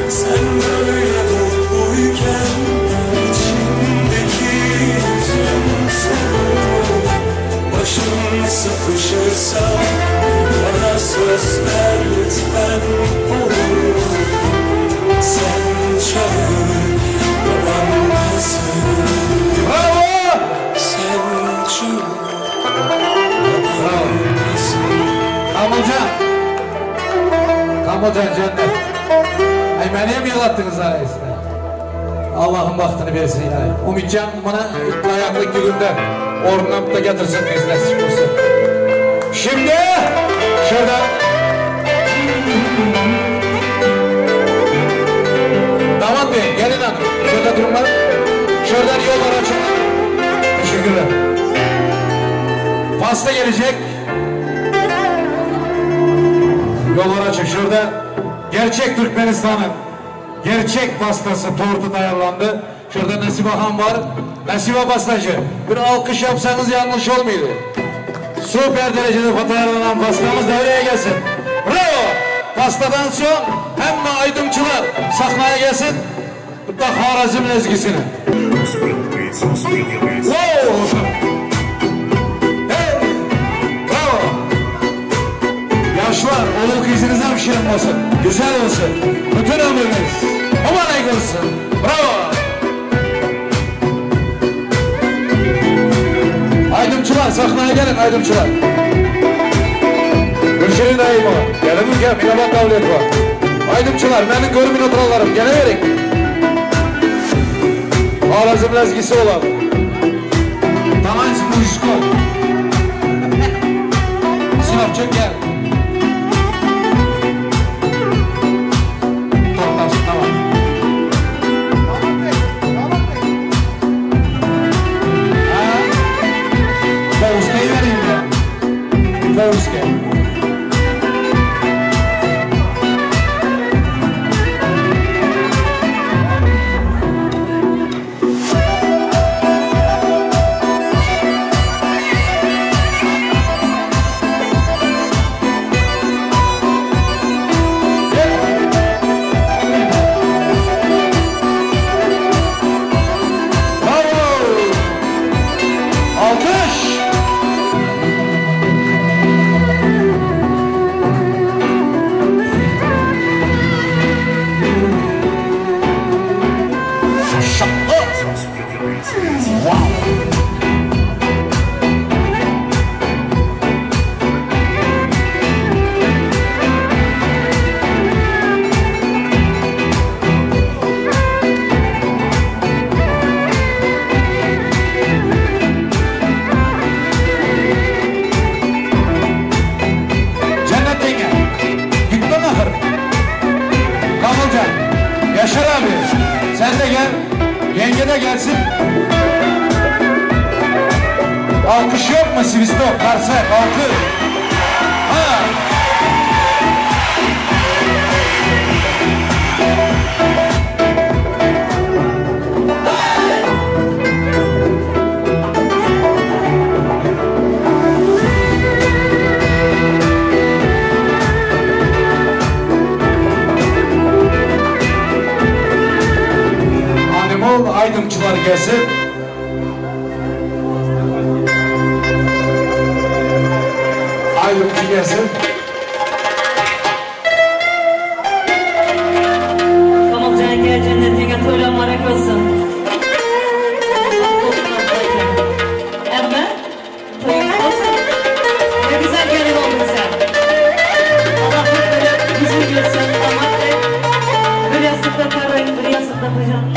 Sen böyle mutluyken içimdeki hüzün sorun mu? Başın sıkışırsa bana söz ver lütfen, olur mu? Sen çağır, baban hazır. Bravo! Sen çağır, baban hazır. Kamilcan. Kamilcan cennet. Ay beni mi yılattınız arasında? Allah'ın bahtını versin ilahi. Ümitcan bana ilk ayaklı iki günde ornuna da getirsin kız nasip olsun. Şimdi şurada Damat Bey, gelin hanım. Şurada durun bana. Şuradan yollar açın. Teşekkürler. Pasta gelecek. Yollar açık. Şurada gerçek Türkmenistan'ın gerçek pastası, tortu tayarlandı. Şurada Nesibe Han var. Nesibe pastacı. Bir alkış yapsanız yanlış olmuyor. Süper derecede tayarlanan pastamız devreye gelsin. Bravo! Pastadan son hem de aydınçılar sahneye gelsin. Bu da Harazm lezgisini. Wow! Hey! Bravo! Yaşlar, oğul kızınız hem şirin olsun, güzel olsun. Bütün ömrünüz mübarek olsun. Bravo! Aydınçılar, sahneye gelin aydınçılar. Gülşirin Dayımova, gelin ülke, Mirabat Davletova. Aydınçılar, benim görümün oturanlarım, geleverin. Harazm lezgisi olan. Tamanç Mujko. Sinopçuk gel. Toplansın, tamam. Bozka'yı vereyim ya. Bozka. Yenge de gelsin. Alkış yok mu Sivistop, Karsak, alkış. Ha. Aydınçılar gelsin. Aydınçı gelsin. Kamilcan gel cennetine toyla mübarek olsun. Emme toyun olsun. Ne güzel gelin oldun sen. Allah böyle huzur görsün. Damat bey. Bir yastıkta karın, bir yastıkta kocan.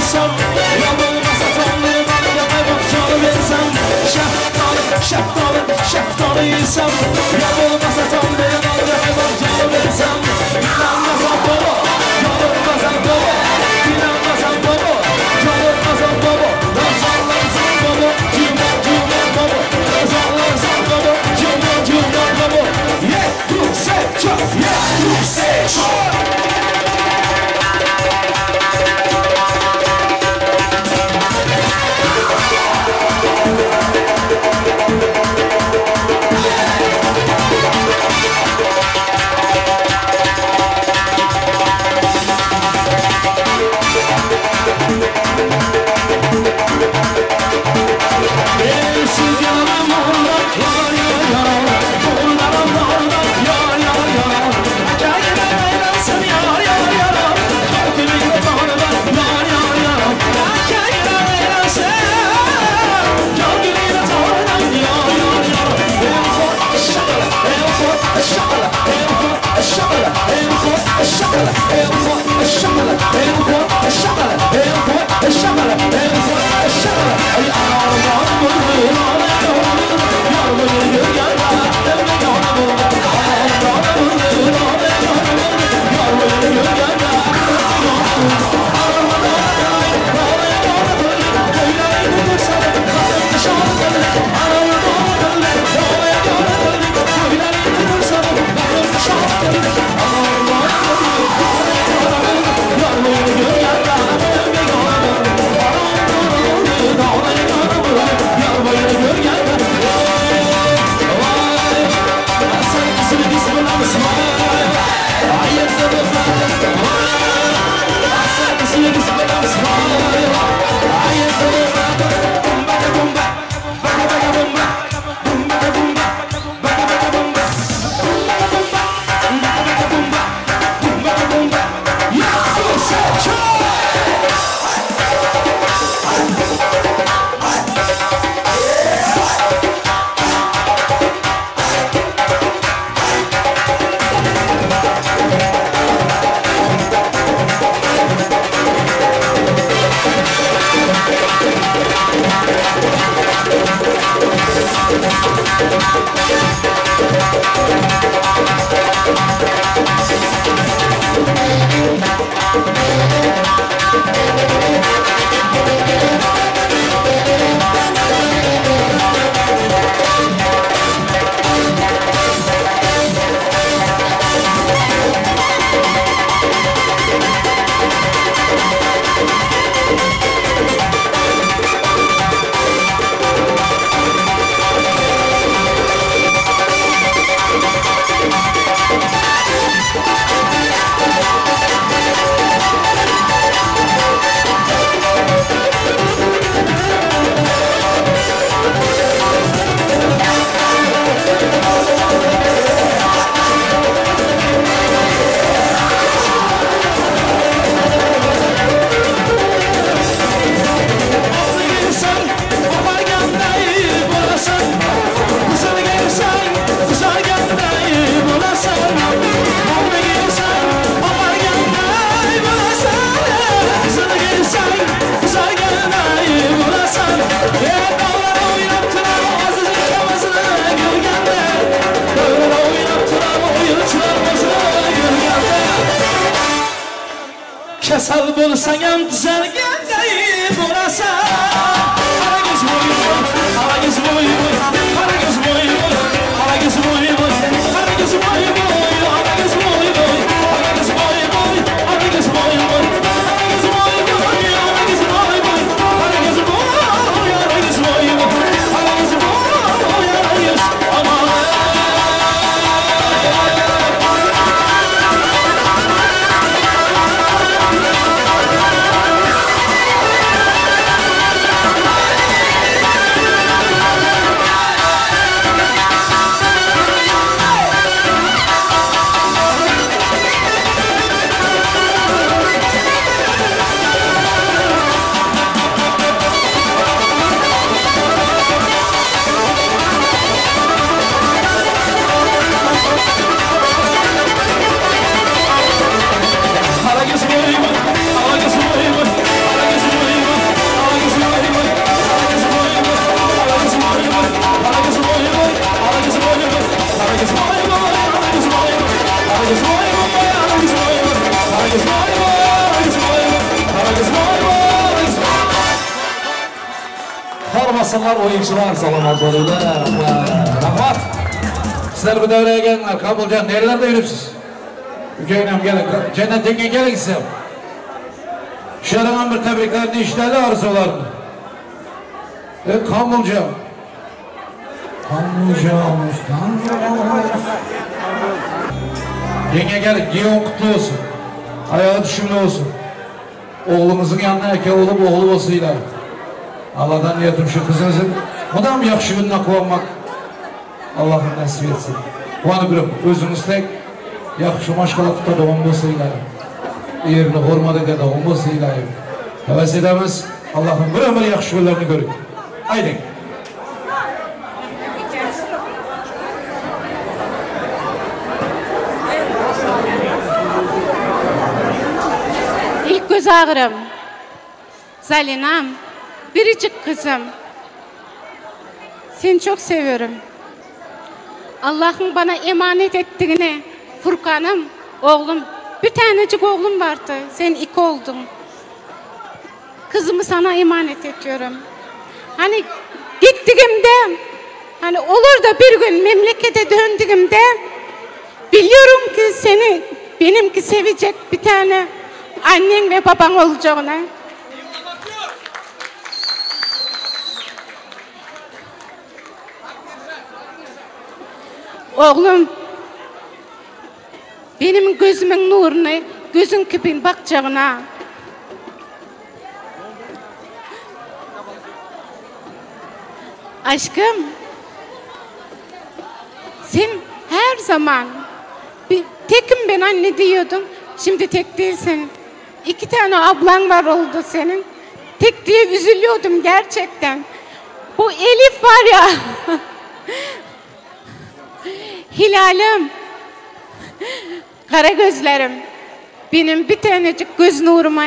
versem Ya bolmasa Tanrı'dan kaymak canı versem Şeftalı, şeftalı, şeftalı yesem Ya bolmasa Tanrı'dan kaymak canı versem İnanmasan baba, yanılmasan baba İnanmasan baba, yanılmasan baba Nazarlarsan baba, cüman cüman baba Nazarlarsan baba, cüman cüman baba Ye, du, se, çak, ye, du, se, çak. Kasal bo'lsang ham tuzalganday bo'lasan. Qaragiz bo'y bo'y, qaragiz bo'y bo'y, qaragiz bo'y bo'y, qaragiz bo'y bo'y, qaragiz bo'y bo'y, qaragiz bo'y bo'y, qaragiz bo'y bo'y, qaragiz bo'y bo'y, qaragiz bo'y bo'y, qaragiz bo'y bo'y, qaragiz bo'y, qaragiz bo'y bo'y, qaragiz bo'y, qaragiz aman. bassinlar o'yinchilar, salomat bo'linglar. Rahmat. Rahmat. Sizlar bu davraga kelinglar. Komiljon, nerelarda yuribsiz? Ukangam keling. Jannat yanga keling siz ham. Shulardan ham bir tabriklarni eshitadi, orzularni. E, Komiljon. Komiljon, Komiljon. Yenge gelin, giyon kutlu olsun. Ayağı düşümlü olsun. Oğlumuzun yanına eke olup oğlu olsun ilah. Allah'tan niyetim şu kızınızın mudam yaxşı gününe quvonmaq Allah'ım nasip etsin. Quvonib yurib, o'zingiz tek yaxşı maşqala tutadigan bo'lsa ilohim. Erini hurmat etadigan bo'lsa ilohim. Havas etamiz. Allah'ım bir ömür yaxşı günlerini görün. Haydi. İlk göz ağrım. Zalinam, biricik kızım. Seni çok seviyorum. Allah'ın bana emanet ettiğini Furkan'ım, oğlum, bir tanecik oğlum vardı. Sen iki oldun. Kızımı sana emanet ediyorum. Hani gittiğimde, hani olur da bir gün memlekete döndüğümde biliyorum ki seni benimki sevecek bir tane annen ve baban olacağını. Oğlum, benim gözümün nurunu gözün gibi bakacağına. Aşkım, sen her zaman bir tekim ben anne diyordun. Şimdi tek değilsin. İki tane ablan var oldu senin. Tek diye üzülüyordum gerçekten. Bu Elif var ya. Hilal'im. Kara gözlerim. Benim bir tanecik göz nuruma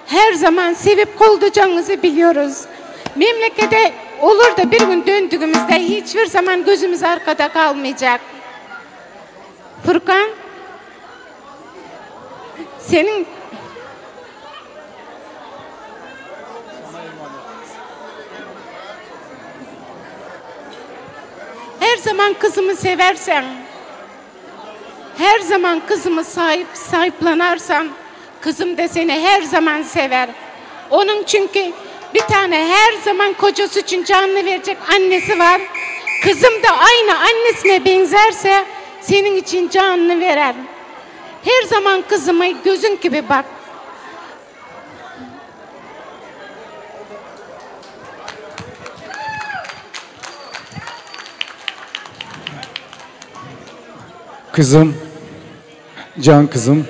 her zaman sevip koldacağınızı biliyoruz. Memlekete olur da bir gün döndüğümüzde hiçbir zaman gözümüz arkada kalmayacak. Furkan, senin her zaman kızımı seversen, her zaman kızımı sahip sahiplanarsan, kızım da seni her zaman sever. Onun çünkü bir tane her zaman kocası için canını verecek annesi var. Kızım da aynı annesine benzerse senin için canını verer. Her zaman kızıma gözün gibi bak. Kızım, can kızım,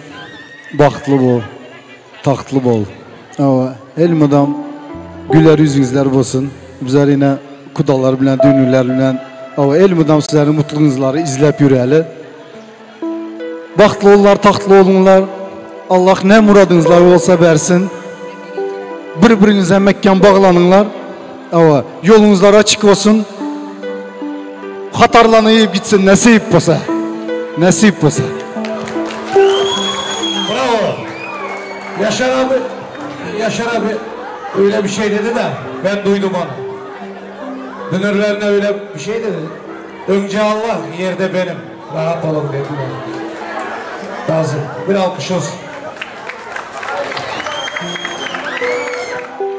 baxtlı bol, taxtlı bol. Ama elmudam güler yüzünüzler bolsun. Bizler yine kudalar bilen, düğünler bilen, ama elmudam sizlerin mutluluğunuzları izlep yürüyeli. Baxtlı olurlar, taxtlı olurlar. Allah ne muradınızlar olsa versin. Bir-birinize mekkan bağlanınlar. Ama yolunuzlar açık olsun. Xatarlanıyıp gitsin nasip olsa. Nasip olsa. Bravo. Yaşar abi, Yaşar abi öyle bir şey dedi de ben duydum onu. Dünürlerine öyle bir şey dedi. Önce Allah, yerde benim. Rahat olun dedi bana. Lazım. Bir alkış olsun.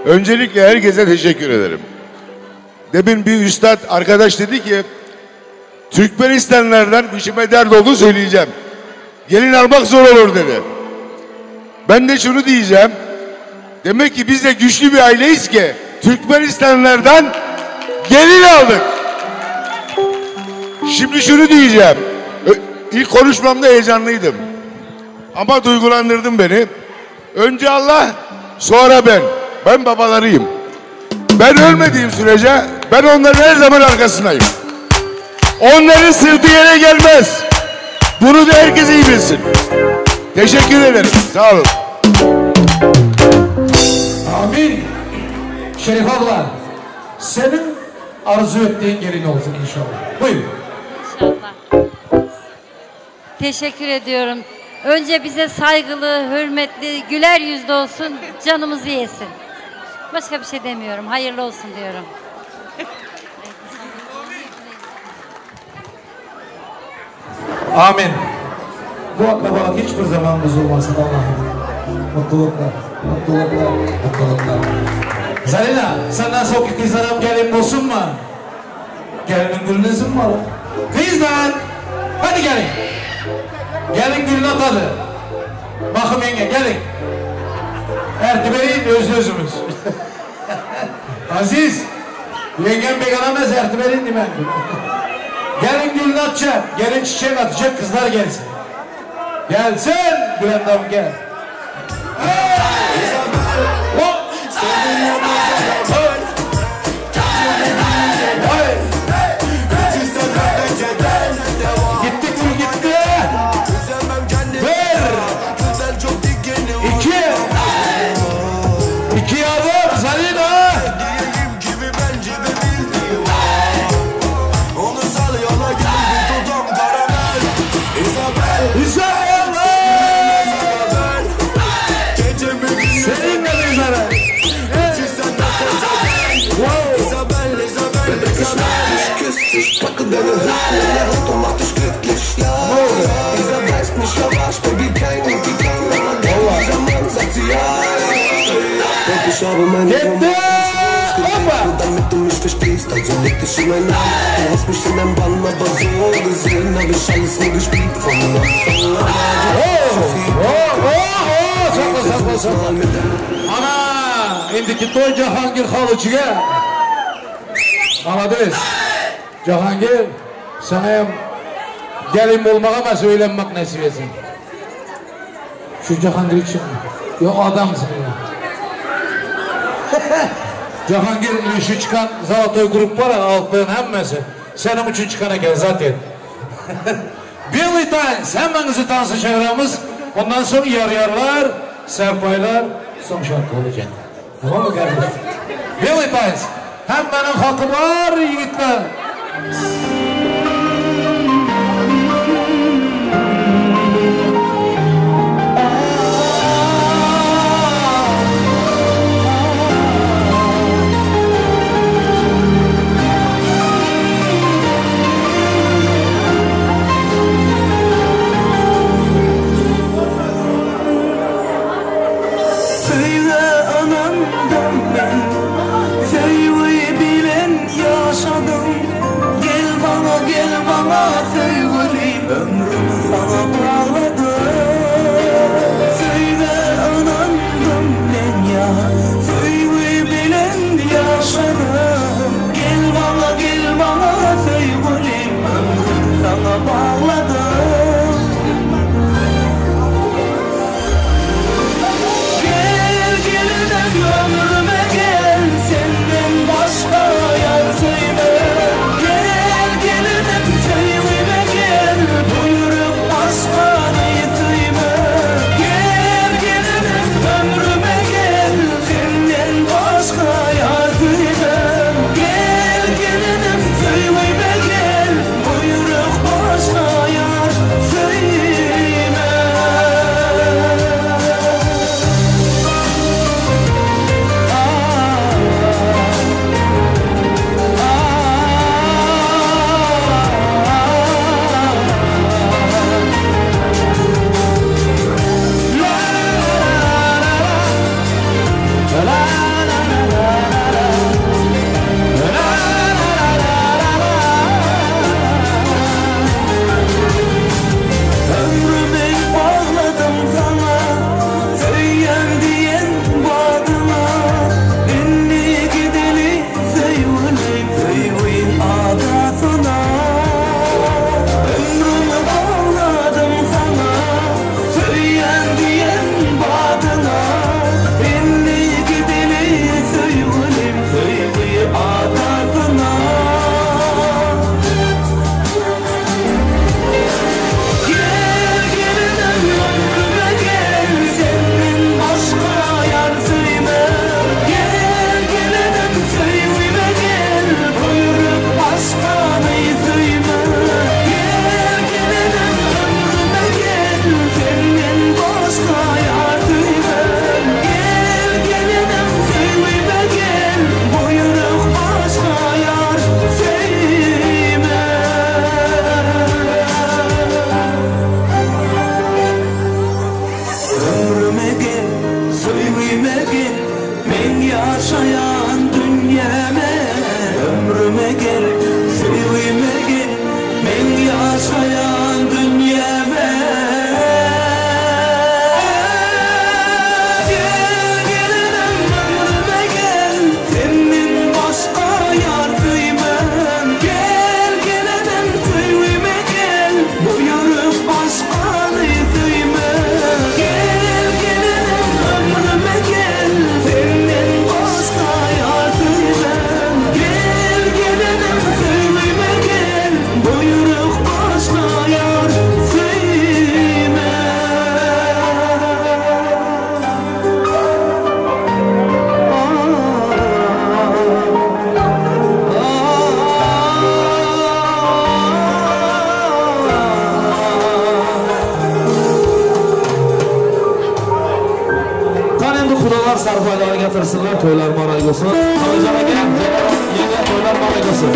Öncelikle herkese teşekkür ederim. Demin bir üstad arkadaş dedi ki Türkmenistanlardan işime dert oldu söyleyeceğim. Gelin almak zor olur dedi. Ben de şunu diyeceğim. Demek ki biz de güçlü bir aileyiz ki Türkmenistanlardan gelin aldık. Şimdi şunu diyeceğim. İlk konuşmamda heyecanlıydım. Ama duygulandırdın beni. Önce Allah, sonra ben. Ben babalarıyım. Ben ölmediğim sürece ben onların her zaman arkasındayım. Onların sırtı yere gelmez. Bunu da herkes iyi bilsin. Teşekkür ederim. Sağ olun. Amin. Şerif abla, senin arzu ettiğin gelin olsun inşallah. Buyur. İnşallah. Teşekkür ediyorum. Önce bize saygılı, hürmetli, güler yüzlü olsun, canımızı yesin. Başka bir şey demiyorum. Hayırlı olsun diyorum. Amin. Bu akrabalık hiçbir zaman bozulmasın Allah'ım. Mutluluklar, mutluluklar, mutluluklar. Zalina, senden soğuk kızlarım gelin bolsun mu? Gelinin gülünüzün mü alın? Kızlar, hadi gelin. Gelin gülünü atadı. Bakın yenge gelin. Ertiberin öz özümüz. Aziz, yengem begalamez ertiberin değil mi? Gelin gülünü atacak, gelin çiçek atacak kızlar gelsin. Gelsin, Gülendam gel. Hop! Gitti kul gitti. Bir, iki, iki yavrum Zalina. Seninle mezara. Küss dich, packe deine Hüften in der Hand und mach dich glücklich. Ja, dieser beißt mich am Arsch, Baby, kein und die kann, aber dieser Mann sagt sie ja. Und ich habe meine Hoppa! Nur damit du mich verstehst, also leg dich in meinen Arm. Du hast mich in deinem Bann, aber so gesehen hab ich alles nur gespielt von Anfang an. Oh, oh, oh, sakla, sakla, sakla. Ana, indiki toy Jahangir Halıcı'ya. Молодец. Jahangir, sana hem gelin olmak ama söylenmek nasip etsin. Şu Jahangir için. Yok adamsın ya. Jahangir şu çıkan Zalatoy grup var ya altın hemmesi. Senin için çıkan eken zaten. Белый танц, hemmenizi dansı çağıramız. Ondan sonra yar yarlar, serpaylar, son şarkı olacak. Tamam mı kardeşim? Белый танц. Hemmenin hakkı var yiğitler. Söyle anamdan ben Söyle bilen yaşadım Gel bana gel bana sevgilim Ömrümü sana bağladım Söyle anamdan ben ya Söyle bilen yaşadım Gel bana gel bana sevgilim Ömrümü sana bağladım Gel gelinim ömrüme gel Senden başka yar sevme Gel gelinim sevgime gel Bu yürek Bunu kudalar sarpaylara getirsinler, toylar maray olsun. Kamilcan aka, yenge toylar maray olsun.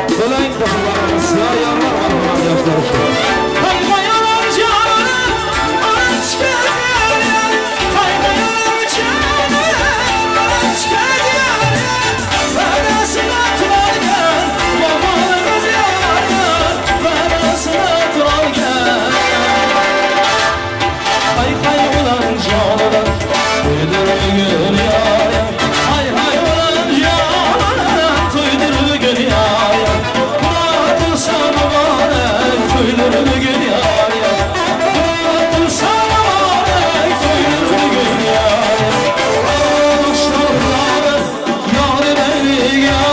Töleyin koşullarımız, ya yarlar var bunlar yaşlar için. Hay hay canım, aç gözlerim. Hay hay canım, aç gözlerim. Verasına turarken, babalığız yarın. Verasına turarken. Hay hay ulan canım, toydur bugün yar. Hay hay ulan canım, toydur bugün yar. Muratılsa mübarek, toydur bugün yar. Muratılsa mübarek, toydur bugün yar. Baştan ağladı, yar beni yar.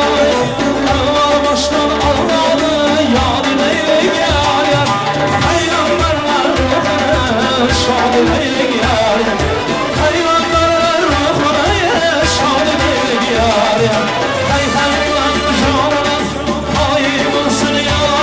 Evvel baştan ağladı, yar beni yar. Peygamberler ruhunu şad eyleyin yar. Peygamberler ruhunu şad eyleyin yar. Hay hay ulan canım, hay olsun yar.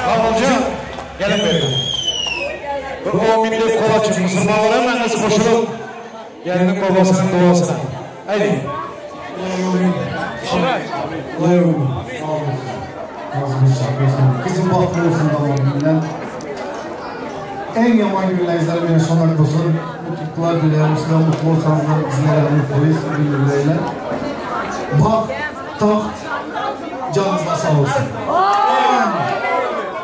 Kamilcan, gelin beri. Bu 10 binlik kola Musulmanlar hemen nasıl koşulup gelinin babasının duasına. Haydi. Kızım bahtlı olsun Allah'ım. En yaman günlerinizler beni sonak olsun. Mutluluklar dilerim. Sizler mutlu olsanız da bizlere mutluyuz. Birbirleriyle. Baht, taht, canınızda sağ olsun.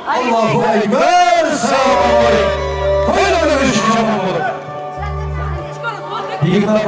Allahu Ekber. Selamun Aleyküm. Toyla görüşeceğim onları. Yigitler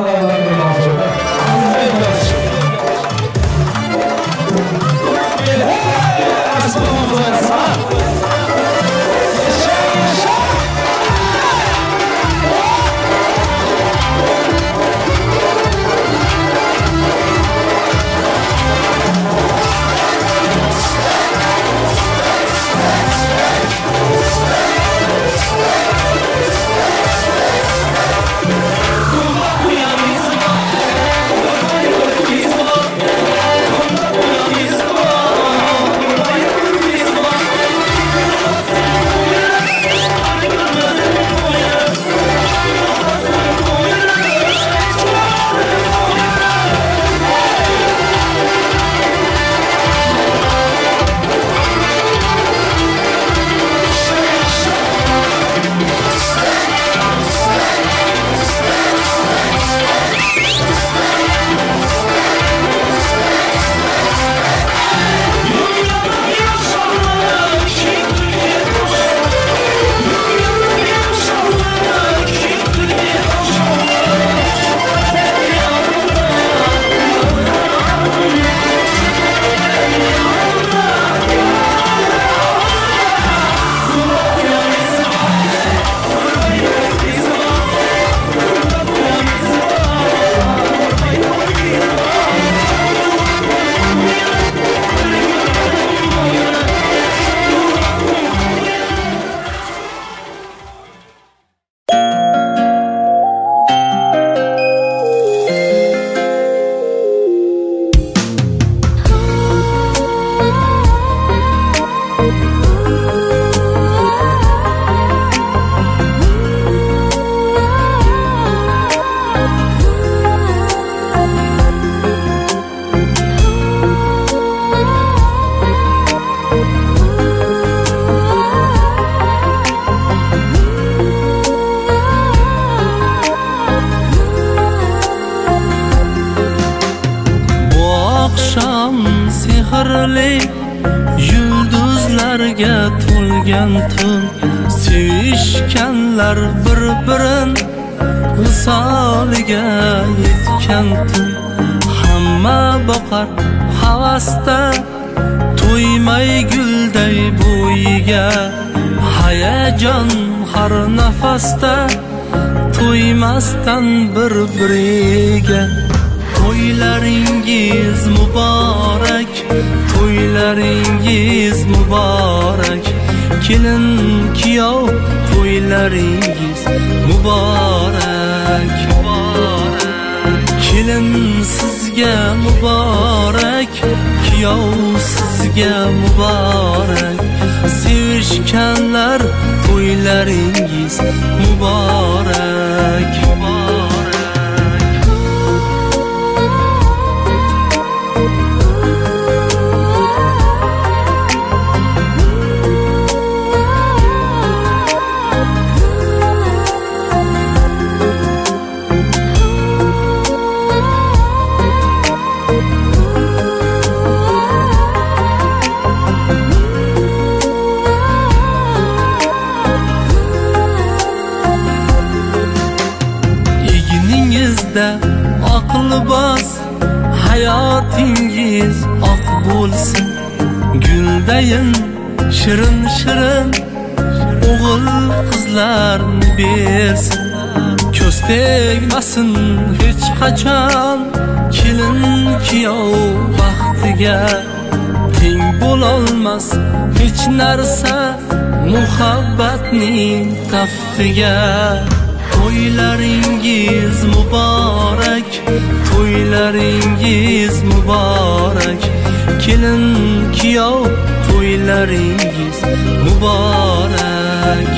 Sehrli yulduzlarga to'lgan tun. Sevishganlar bir-birin visoliga yetgan tun. Hamma boqar havasda to'ymay gulday bo'yiga. Hayajon har nafasda to'ymasdan bir-biriga. To'ylaringiz muborak, to'ylaringiz muborak. Kelin kuyov to'ylaringiz muborak. Kelin sizga muborak, kuyov sizga muborak. Sevishganlar to'ylaringiz muborak. Oq libos hayotingiz oq bo'lsin. Guldayin shirin shirin o'g'il qizlarni bersin. Ko'z tegmasin hech qachon kelin kuyov baxtiga. Teng bo'lolmas hech narsa muhabbatning taftiga. To'ylaringiz muborak, to'ylaringiz muborak. Kelin kuyov to'ylaringiz muborak.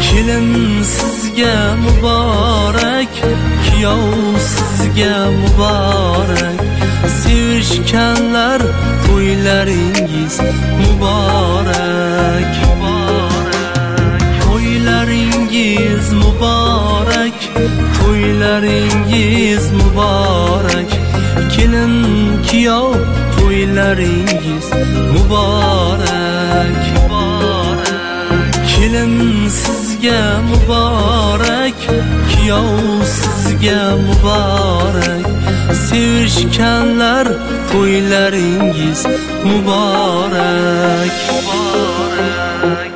Kelin sizga muborak, kuyov sizga muborak. Sevishganlar to'ylaringiz muborak. To'ylaringiz muborak, to'ylaringiz muborak. Kelin kuyov to'ylaringiz muborak. Kelin sizga muborak, kuyov sizga muborak. Sevishganlar to'ylaringiz muborak. Muborak.